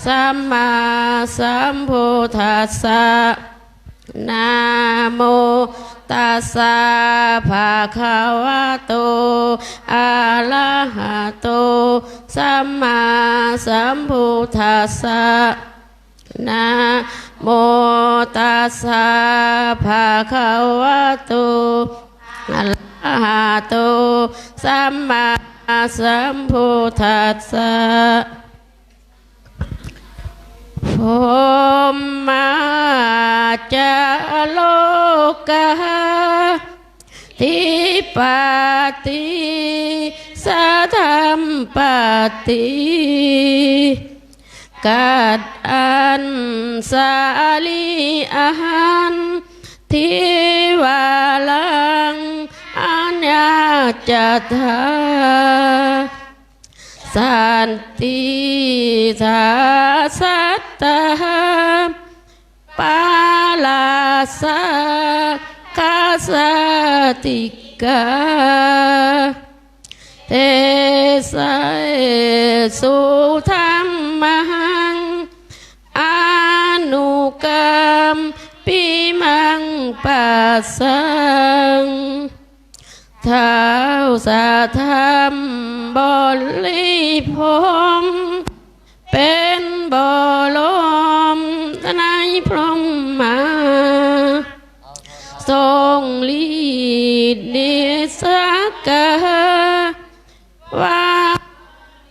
ສຳມາສຳພຸດທັດສະ ນະໂມຕັດສະ ພະຄະວະໂຕ ອະລະຫະໂຕ ສຳມາສຳພຸດທັດສະ ນະໂມຕັດສະ ພະຄະວະໂຕ ອະລະຫະໂຕ ສຳມາສຳພຸດທັດສະ ພົມມະຈາໂລກາທິປະຕິ ສະທຳປະຕິ ກັດອັນສາລີອະຫັນທິວາລັງ ອະຍາຈະຖາ ສັນຕິທາສັດຕາ ປາລາສາຄາສາຕິກາ ເຕເສສຸທຳມັງ ອະນຸກຳປິມັງປະສັງ ທ້າວສະທຳບໍລິພົມ ເປັນບໍລົມໃນພົມມາ ຊົງລີດເດຊະກາ ວາ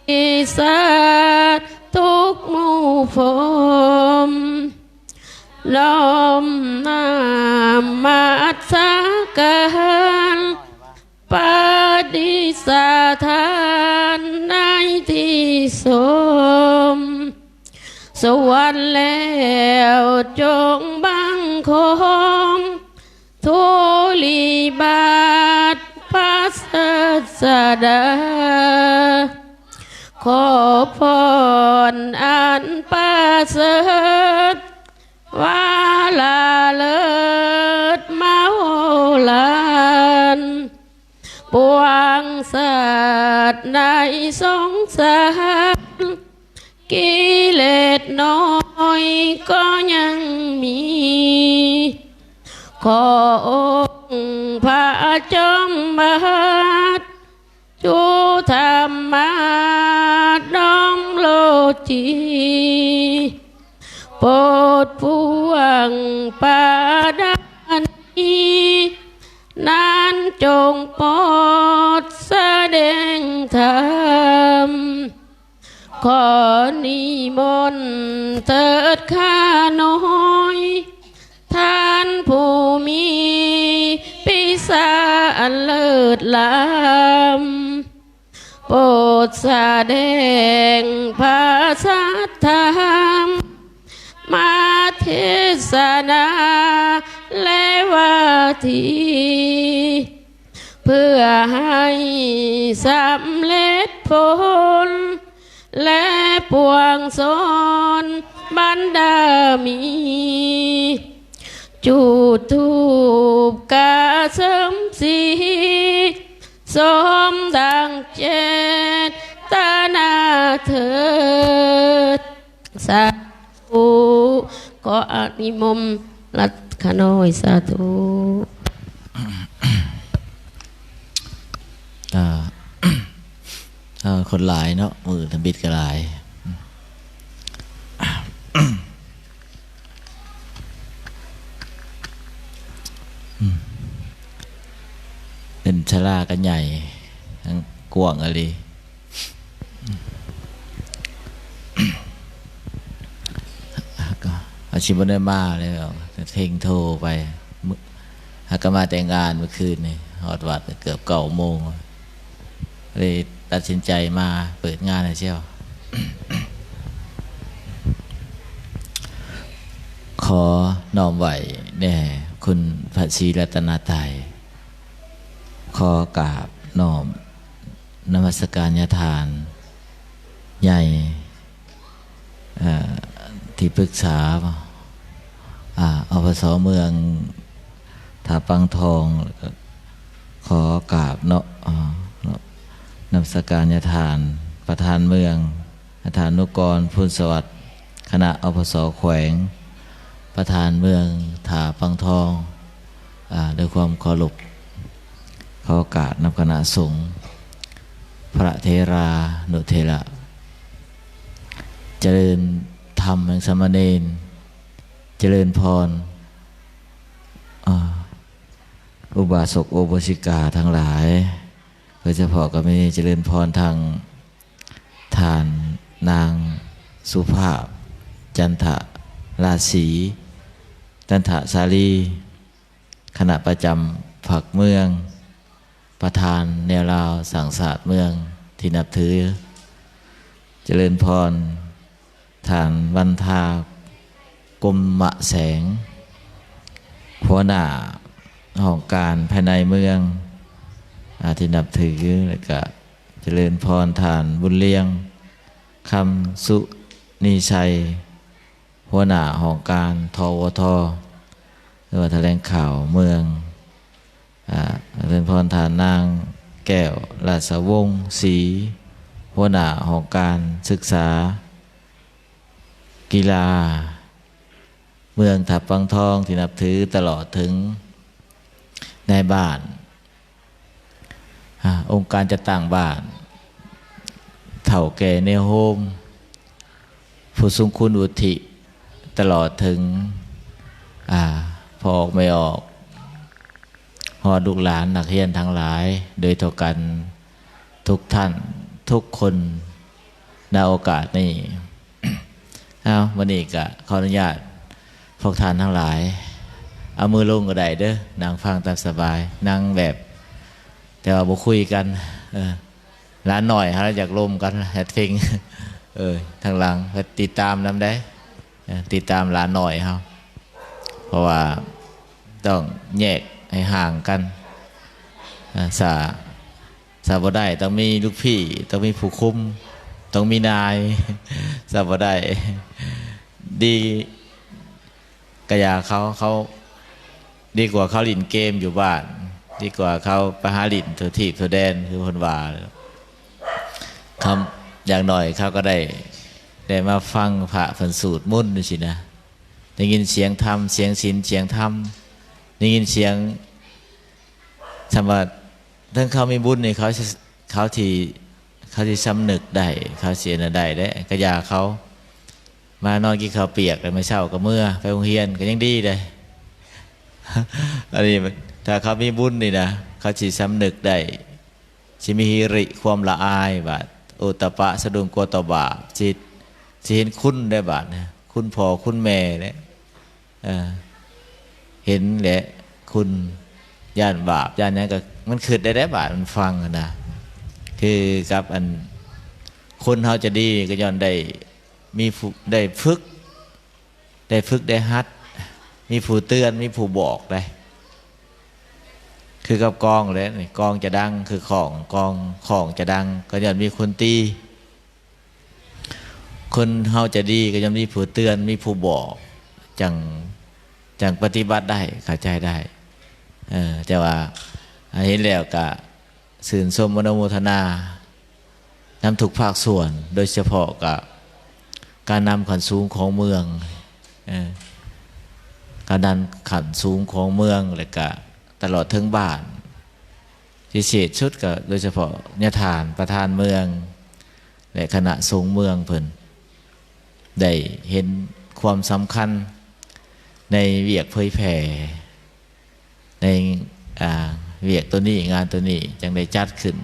ລິສັດທຸກໝູ່ພົມ ນ້ອມນະມັດສະການ ປະດິສະຖານໃນທີ່ຊົມ ສວນແລ້ວຈົ່ງບັງຄົມ ທຸລີບາດພະສາດສະດາ ຂໍພອນອັນປະເສີດ ວາລະເລີດມະໂຫລານ ປວງຊາດໃນສົງສານ ກິເລດນ້ອຍກໍຍັງມີ ຂໍອົງພະຈອມບາດ ຈຸທຳມາດນ້ອມໂລຈີ ໂປດພວງປາດານີ ນັ້ນຈົ່ງໂປດສະແດງທຳ ຂໍນິມົນເທີດຂ້ານ້ອຍ ທ່ານຜູ້ມີປິຊາອັນເລີດລ້ຳ ໂປດສະແດງພະສັດທຳ ມາເທສະນາແລວາທີ ເພື່ອໃຫ້ສຳເລັດຜົນ ແລະປວງຊົນບັນດາມີ ຈູດທູບກະເສີມສີ ສົມດັ່ງເຈດຕະນາເທີດ ສາທຸ ຂໍອະນຸໂມທະນາຂະນ້ອຍ ສາທຸ. ອ່າ ເອີ ຄົນຫຼາຍເນາະ ມື້ທຳອິດກໍຫຼາຍ. ເປັນສາລາກໍໃຫຍ່ ທັງກວ້າງອີ່ຫຼີ. ກໍ ອາ ຊິບໍ່ໄດ້ມາແລ້ວ ເທັງໂທໄປ ມື້ ຫາກະມາແຕ່ງານມື້ຄືນນີ້ ຮອດວັດເກືອບເກົ້າໂມງ ເລີຍຕັດສິນໃຈມາເປີດງານໃຫ້ເຈົ້າ. ຂໍນ້ອມໄຫວ້ແດ່ຄຸນພະສີລັດຕະນະໄຕ ຂໍກາບນ້ອມນະມັດສະການຍາທ່ານໃຫຍ່ ເອີ ທີ່ປຶກສາ ອາ ອພສ ເມືອງທ່າປາງທອງ ແລ້ວກໍຂໍກາບເນາະ ອາ ນະມັດສະການຍາທ່ານປະທານເມືອງ ທ່ານອະນຸກອນ ພູນສະຫວັດ ຄະນະ ອພສ ແຂວງ ປະທານເມືອງທ່າປັງທອງ ອາ ດ້ວຍຄວາມເຄົາລົບ ຂໍໂອກາດນຳຄະນະສົງ ພະເຖລານຸເຖລະ ຈະເລີນທຳແຫ່ງສາມະເນນ ຈະເລີນພອນ ອາ ອຸບາສົກອຸບາສິກາທັງຫຼາຍ ໂດຍສະເພາະກໍມີຈະເລີນພອນທາງ ທ່ານນາງສຸພາບ ຈັນທະລາສີ ຈັນທະສາລີ ຄະນະປະຈຳພັກເມືອງ ປະທານແນວລາວສ້າງຊາດເມືອງທີ່ນັບຖື ຈະເລີນພອນ ທ່ານວັນທາ ກົມມະແສງ ຫົວໜ້າຫ້ອງການພາຍໃນເມືອງ ອາ ທີ່ນັບຖື ແລ້ວກະຈະເລີນພອນທ່ານບຸນລຽງ ຄຳສຸນີໄຊ ຫົວໜ້າຫ້ອງການ ທວທ ຫຼືວ່າຖະແຫຼງຂ່າວເມືອງ ອາ ຈະເລີນພອນທ່ານນາງແກ້ວ ລາຊະວົງສີ ຫົວໜ້າຫ້ອງການສຶກສາ ກິລາເມືອງທັບວັງທອງທີ່ນັບຖື ຕະຫຼອດເຖິງນາຍບ້ານ ອາ ອົງການຈັດຕັ້ງບ້ານ ເຖົ້າແກ່ແນວໂຮມ ຜູ້ສູງຄຸນວຸດທິ ຕະຫຼອດເຖິງ ອາ ພໍ່ອອກແມ່ອອກ ຮອດລູກຫຼານນັກຮຽນທັງຫຼາຍ ໂດຍທົ່ວກັນທຸກທ່ານທຸກຄົນ ໃນໂອກາດນີ້. ເອົາ ມື້ນີ້ກະຂໍອະນຸຍາດພວກທ່ານທັງຫຼາຍ ເອົາມືລົງກໍໄດ້ເດີ ນັ່ງຟັງຕາມສະບາຍ ນັ່ງແບບ ແຕ່ວ່າບໍ່ຄຸຍກັນ ເອີ ຫຼານນ້ອຍເຮົາຢາກລົມກັນ ເຮັດເພງ ເອີ ທາງຫຼັງກໍຕິດຕາມນຳໄດ້ ເອີ ຕິດຕາມຫຼານນ້ອຍເຮົາ ເພາະວ່າຕ້ອງແຍກໃຫ້ຫ່າງກັນ ເອີ ສາ ສາບໍ່ໄດ້ ຕ້ອງມີລູກພີ່ ຕ້ອງມີຜູ້ຄຸມ ຕ້ອງມີນາຍ ສາບໍ່ໄດ້ ດີກະຢ່າເຂົາ ເຂົາ ດີກວ່າເຂົາຫຼິ້ນເກມຢູ່ບ້ານ ດີກວ່າເຂົາໄປຫາຫຼິ້ນທົ່ວທີບທົ່ວແດນ ຄືເພິ່ນວ່າ ຄຳ ຢ່າງໜ້ອຍເຂົາກໍໄດ້ ໄດ້ມາຟັງພະເພິ່ນສູດມົນຈັ່ງຊີ້ນະ ໄດ້ຍິນສຽງທຳ ສຽງສິນ ສຽງທຳ ໄດ້ຍິນສຽງ ສຳວ່າ ເຖິງເຂົາມີບຸນນີ້ ເຂົາຊິ ເຂົາທີ່ ເຂົາຊິສຳນຶກໄດ້ ເຂົາຊິອັນນັ້ນໄດ້ເດ້ ກະຢ່າເຂົາ ມານອນກິນເຂົ້າປຽກ ແລ້ວມື້ເຊົ້າກໍເມືອ ໄປໂຮງຮຽນກໍຍັງດີເດ້ ອັນນີ້ ຖ້າເຂົາມີບຸນນີ້ນະ ເຂົາຊິສຳນຶກໄດ້ ຊິມີຫິລິ ຄວາມລະອາຍ ບາດ ໂອດຕະປະ ສະດຸ້ງກົວຕໍ່ບາບ ຊິ ຊິເຫັນຄຸນໄດ້ບາດນະ ຄຸນພໍ່ຄຸນແມ່ເດ້ ເອີ ເຫັນແຫຼະ ຄຸນ ຢ້ານບາບ ຢ້ານຫຍັງກໍ ມັນຄິດໄດ້ ໄດ້ບາດມັນຟັງຫັ້ນນະ ຄືກັບອັນ ຄົນເຮົາຈະດີກໍຍ້ອນໄດ້ມີຜູ້ ໄດ້ຝຶກ ໄດ້ຝຶກໄດ້ຫັດ ມີຜູ້ເຕືອນ ມີຜູ້ບອກໄດ໋ ຄືກັບກອງແຫຼະ ນີ້ ກອງຈະດັງ ຄືຂ້ອງ ກອງ ຂ້ອງຈະດັງ ກໍຍ້ອນມີຄົນຕີ ຄົນເຮົາຈະດີກໍຍ່ອມມີຜູ້ເຕືອນ ມີຜູ້ບອກ ຈັ່ງ ຈັ່ງປະຕິບັດໄດ້ ເຂົ້າໃຈໄດ້ ເອີ ແຕ່ວ່າ ເຫັນແລ້ວກະຊື່ນຊົມອະນຸໂມທະນານຳທຸກພາກສ່ວນ ໂດຍສະເພາະກະການນຳຂັ້ນສູງຂອງເມືອງ ເອີ ການນຳຂັ້ນສູງຂອງເມືອງ ແລະກະຕະຫຼອດເຖິງບ້ານ ພິເສດສຸດກໍໂດຍສະເພາະຍາທ່ານປະທານເມືອງ ແລະ ຄະນະສົງເມືອງເພິ່ນ ໄດ້ເຫັນຄວາມສຳຄັນໃນວຽກເຜີຍແຜ່ ໃນ ອາ ວຽກໂຕນີ້ ງານໂຕນີ້ ຈັ່ງໄດ້ຈັດຂຶ້ນ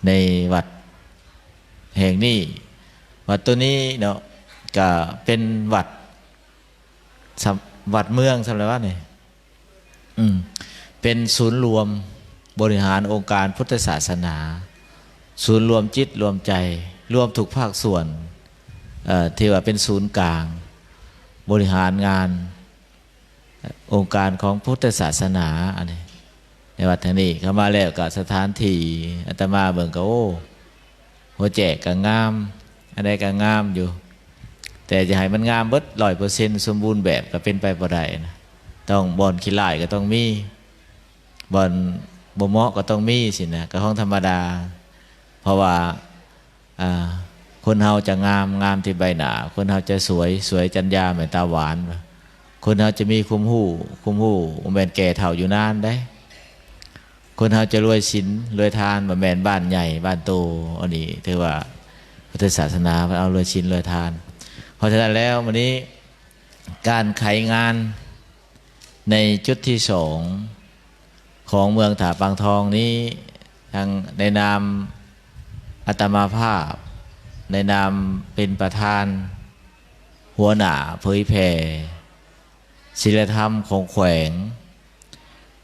ໃນວັດແຫ່ງນີ້. ວັດໂຕນີ້ເນາະ ກະເປັນວັດ ສຳ ວັດເມືອງ ສຳລັບວັດນີ້ ອືມ ເປັນສູນລວມບໍລິຫານອົງການພຸດທະສາສະໜາ, ສູນລວມຈິດລວມໃຈ, ລວມທຸກພາກສ່ວນ ເອີ ທີ່ວ່າເປັນສູນກາງບໍລິຫານງານອົງການຂອງພຸດທະສາສະໜາ ອັນນີ້ ໃນວັດແຫ່ງນີ້ເຂົ້າມາແລ້ວກໍສະຖານທີ່ ອາດຕະມາເບິ່ງກໍ ໂອ້ ຫົວແຈກກໍງາມ ອັນໃດກໍງາມຢູ່ ແຕ່ຈະໃຫ້ມັນງາມເບິດຮ້ອຍເປີເຊັນ ສົມບູນແບບກໍເປັນໄປບໍ່ໄດ້ນະ. ຕ້ອງ ບ່ອນຂີ້ລ້າຍກໍຕ້ອງມີ ບ່ອນບໍ່ເໝາະກໍຕ້ອງມີຊີ້ນະ ກໍຂອງທຳມະດາ ເພາະວ່າ ອາ ຄ ຄົນເຮົາຈະງາມ ງາມທີ່ໃບໜ້າ, ຄົນເຮົາຈະສວຍ ສວຍຈັນຍາແມ່ນຕາຫວານ, ຄົນເຮົາຈະມີຄວາມຮູ້ ຄວາມຮູ້ບໍ່ແມ່ນແກ່ເຖົ້າຢູ່ນານເດ້. ຄົນເຮົາຈະລວຍສິນລວຍທານ ບໍ່ແມ່ນບ້ານໃຫຍ່ບ້ານໂຕ. ອັນນີ້ຖືວ່າພຸດທະສາສະໜາເອົາລວຍສິນລວຍທານ. ເພາະສະນັ້ນແລ້ວ ມື້ນີ້ການໄຂງານໃນຈຸດທີສອງຂອງເມືອງທ່າປາງທອງນີ້ ທັງໃນນາມອາດຕະມາພາບ ໃນນາມເປັນປະທານຫົວໜ້າເຜີຍແຜ່ ສີລະທຳຂອງແຂວງ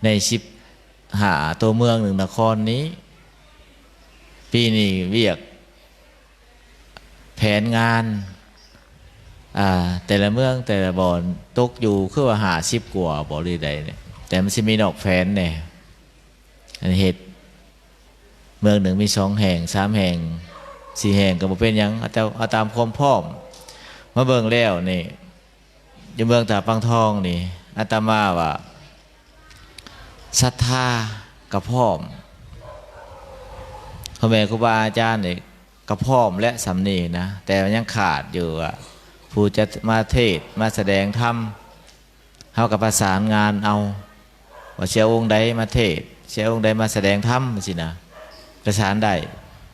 ໃນສິບຫ້າຕົວເມືອງ ໜຶ່ງນະຄອນນີ້ ປີນີ້ວຽກແຜນງານ ອ່າ ແຕ່ລະເມືອງແຕ່ລະບ່ອນຕົກຢູ່ຄືວ່າຫ້າສິບກວ່າບໍ ຫຼືໃດນີ້ ແຕ່ມັນຊິມີນອກແຜນແດ່. ອັນເຮັດເມືອງໜຶ່ງມີສອງແຫ່ງ ສາມແຫ່ງ ສີ່ແຫ່ງກໍບໍ່ເປັນຫຍັງ ເອົາແຕ່ ເອົາຕາມຄວາມພ້ອມ. ມາເບິ່ງແລ້ວນີ້ ຢູ່ເມືອງທ່າປາງທອງນີ້ ອາດຕະມາວ່າສັດທາກໍພ້ອມ ພໍ່ແມ່ຄູບາອາຈານນີ້ກໍພ້ອມແລະ ສ່ຳນີ້ນະ ແຕ່ມັນຍັງຂາດຢູ່ວ່າ ຜູ້ຈະມາເທດ ມາສະແດງທຳ ເຮົາກໍປະສານງານເອົາ ວ່າຊິເອົາອົງໃດມາເທດ ຊິເອົາອົງໃດມາສະແດງທຳ ຈັ່ງຊີ້ນະ ປະສານໄດ້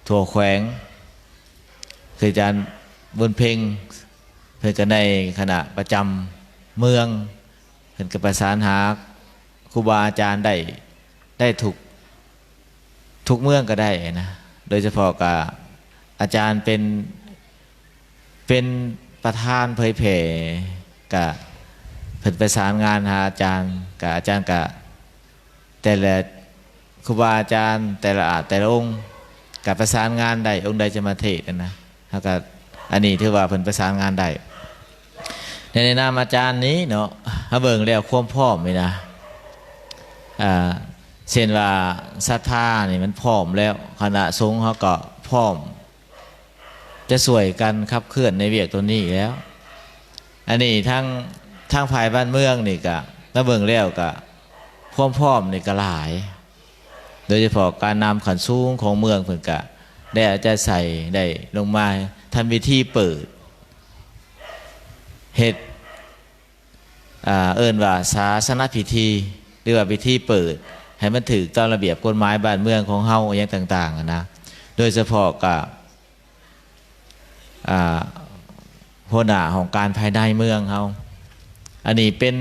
ທົ່ວແຂວງ. ຄືອາຈານບຸນເພັງ ເພິ່ນກໍໃນຄະນະປະຈຳເມືອງ ເພິ່ນກໍປະສານຫາຄູບາອາຈານໄດ້ ໄດ້ທຸກ ທຸກເມືອງກໍໄດ້ນະ ໂດຍສະເພາະກະອາຈານເປັນ ເປັນປະທານເຜີຍແຜ່ ກະເພິ່ນປະສານງານຫາອາຈານ ກະອາຈານກະ ແຕ່ລະຄູບາອາຈານ ແຕ່ລະອາດ ແຕ່ລະອົງ ກະປະສານງານໄດ້ ອົງໃດຈະມາເທດນະ ເຮົາກະ ອັນນີ້ຖືວ່າເພິ່ນປະສານງານໄດ້. ໃນ ໃນນາມອາຈານນີ້ເນາະ ເຮົາເບິ່ງແລ້ວຄວາມພ້ອມນີ້ນະ ອ່າ ເຊັ່ນວ່າສັດທານີ້ມັນພ້ອມແລ້ວ ຄະນະສົງເຮົາກໍພ້ອມຈະຊ່ວຍກັນຂັບເຄື່ອນໃນວຽກຕົວນີ້ແລ້ວ. ອັນນີ້ທາງ ທາງຝ່າຍບ້ານເມືອງນີ້ກະ ລະເບິ່ງແລ້ວກະຄວາມພ້ອມນີ້ກະຫຼາຍ ໂດຍສະເພາະການນຳຂັ້ນສູງຂອງເມືອງເພິ່ນກະໄດ້ເອົາໃຈໃສ່ ໄດ້ລົງມາທຳພິທີເປີດ ເຮັດ ອ່າ ເອີ້ນວ່າສາສະນະພິທີ ຫຼືວ່າພິທີເປີດ ໃຫ້ມັນຖືກຕາມລະບຽບກົດໝາຍບ້ານເມືອງຂອງເຮົາ ອີ່ຫຍັງຕ່າງໆ ຫັ້ນນະ ໂດຍສະເພາະກະ ອ່າ ຫົວໜ້າຫ້ອງການພາຍໃນເມືອງເຮົາ ອັນນີ້ເປັນ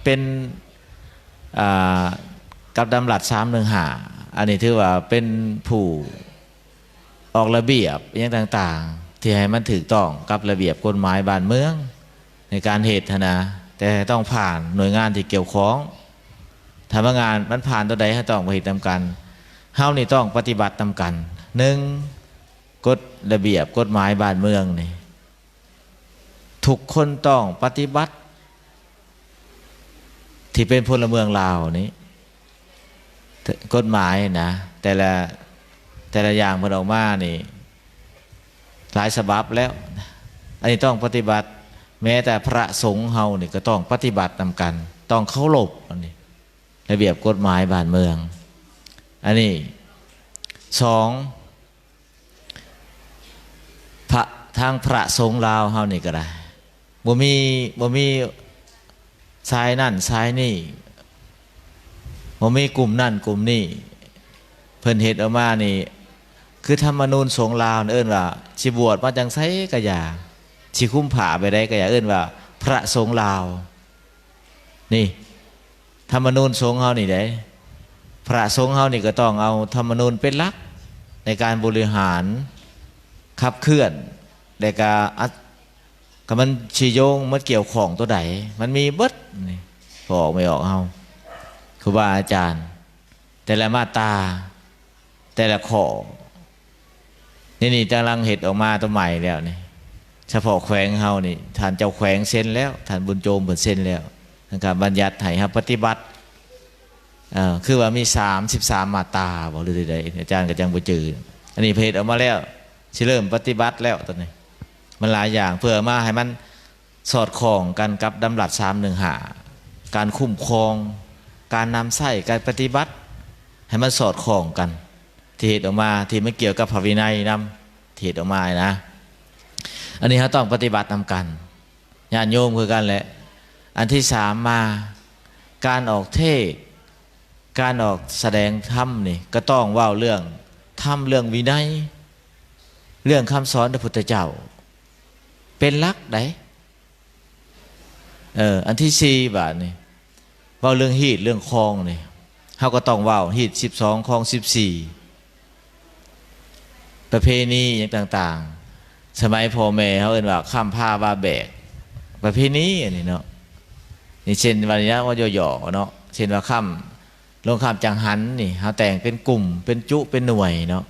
ເປັນ ອ່າ ກັບດຳລັດສາມໜຶ່ງຫ້າ ອັນນີ້ຖືວ່າເປັນຜູ້ ອອກລະບຽບອີ່ຫຍັງຕ່າງໆ ທີ່ໃຫ້ມັນຖືກຕ້ອງກັບລະບຽບກົດໝາຍບ້ານເມືອງໃນການເຮັດຫັ້ນນະ ແຕ່ຕ້ອງຜ່ານໜ່ວຍງານທີ່ກ່ຽວຂ້ອງ. ຖ້າວ່າງານມັນຜ່ານຕົວໃດ ເຮົາຕ້ອງມາເຮັດນຳກັນ. ເຮົານີ້ຕ້ອງປະຕິບັດນຳກັນ. ໜຶ່ງ ກົດລະບຽບກົດໝາຍບ້ານເມືອງນີ້ ທຸກຄົນຕ້ອງປະຕິບັດ ທີ່ເປັນພົນລະເມືອງລາວນີ້ ກົດໝາຍນະ ແຕ່ລະ ແຕ່ລະຢ່າງເພິ່ນອອກມານີ້ ຫຼາຍສະບັບແລ້ວ ອັນນີ້ຕ້ອງປະຕິບັດ. ແມ້ແຕ່ພະສົງເຮົານີ້ກໍຕ້ອງປະຕິບັດນຳກັນ ຕ້ອງເຄົາລົບ ອັນນີ້ລະບຽບກົດໝາຍບ້ານເມືອງ. ອັນນີ້ ສອງ ພະ ທາງພະສົງລາວເຮົານີ້ກໍໄດ້ ບໍ່ມີ ບໍ່ມີສາຍນັ້ນສາຍນີ້ ບໍ່ມີກຸ່ມນັ້ນກຸ່ມນີ້ ເພິ່ນເຮັດອອກມານີ້ ຄືທຳມະນູນສົງລາວເອີ້ນວ່າ ຊິບວດມາຈັ່ງໃສກໍຢ່າ ຊິຄຸມຜ້າແບບໃດກໍຢ່າ ເອີ້ນວ່າພະສົງລາວ. ນີ້ ທຳມະນູນສົງເຮົານີ້ເດ້ ພະສົງເຮົານີ້ກໍຕ້ອງເອົາທຳມະນູນເປັນຫຼັກໃນການບໍລິຫານຂັບເຄື່ອນ ແລະກະ ກະມັນຊິໂຍງ ມັນກ່ຽວຂ້ອງຕົວໃດ ມັນມີເບິດນີ້ ພໍອອກໄມ່ອອກເຮົາ ຄູບາອາຈານ ແຕ່ລະມາດຕາ ແຕ່ລະຂໍ້ ນີ້ ນີ້ກຳລັງເຮັດອອກມາຕົວໃໝ່ແລ້ວນີ້ ສະເພາະແຂວງເຮົານີ້ ທ່ານເຈົ້າແຂວງເຊັນແລ້ວ ທ່ານບຸນໂຈມເພິ່ນເຊັນແລ້ວ ເພິ່ນກໍບັນຍັດໃຫ້ເຮົາປະຕິບັດ ເອີ ຄືວ່າມີສາມສິບສາມມາດຕາບໍ ຫຼືໃດໆ ອາຈານກໍຍັງບໍ່ຈື່. ອັນນີ້ເພິ່ນເຮັດອອກມາແລ້ວ ຊິເລີ່ມປະຕິບັດແລ້ວຕອນນີ້ ມັນຫຼາຍຢ່າງ ເພື່ອມາໃຫ້ມັນ ສອດຄ່ອງກັນກັບດຳລັດສາມໜຶ່ງຫ້າ ການຄຸ້ມຄອງ ການນຳໃຊ້ ການປະຕິບັດ ໃຫ້ມັນສອດຄ່ອງກັນ ທີ່ເຮັດອອກມາ ທີ່ມັນກ່ຽວກັບພະວິໄນນຳ ທີ່ເຮັດອອກມານະ. ອັນນີ້ເຮົາຕ້ອງປະຕິບັດນຳກັນ ຍາດໂຍມຄືກັນແຫຼະ. ອັນທີສາມມາ ການອອກເທດ ການອອກສະແດງທຳນີ້ ກໍຕ້ອງເວົ້າເລື່ອງທຳ ເລື່ອງວິໄນ ເລື່ອງຄຳສອນພະພຸດທະເຈົ້າ ເປັນຫຼັກໃດ໋. ເອີ ອັນທີສີ່ ບາດນີ້ ເວົ້າເລື່ອງຮີດເລື່ອງຄອງນີ້ ເຮົາກໍຕ້ອງເວົ້າຮີດສິບສອງ ຄອງສິບສີ່ ປະເພນີຫຍັງຕ່າງໆ. ສະໄໝພໍ່ແມ່ເຮົາເອີ້ນວ່າຄ້ຳພາວາແບກ ປະເພນີອັນນີ້ເນາະ. ນີ້ເຊັ່ນວ່ານີ້ນະ ເວົ້າຫຍໍ້ໆເນາະ ເຊັ່ນວ່າຄ້ຳ ໂລງຄ້ຳຈັງຫັນນີ້ ເຮົາແຕ່ງເປັນກຸ່ມ ເປັນຈຸ ເປັນໜ່ວຍເນາະ.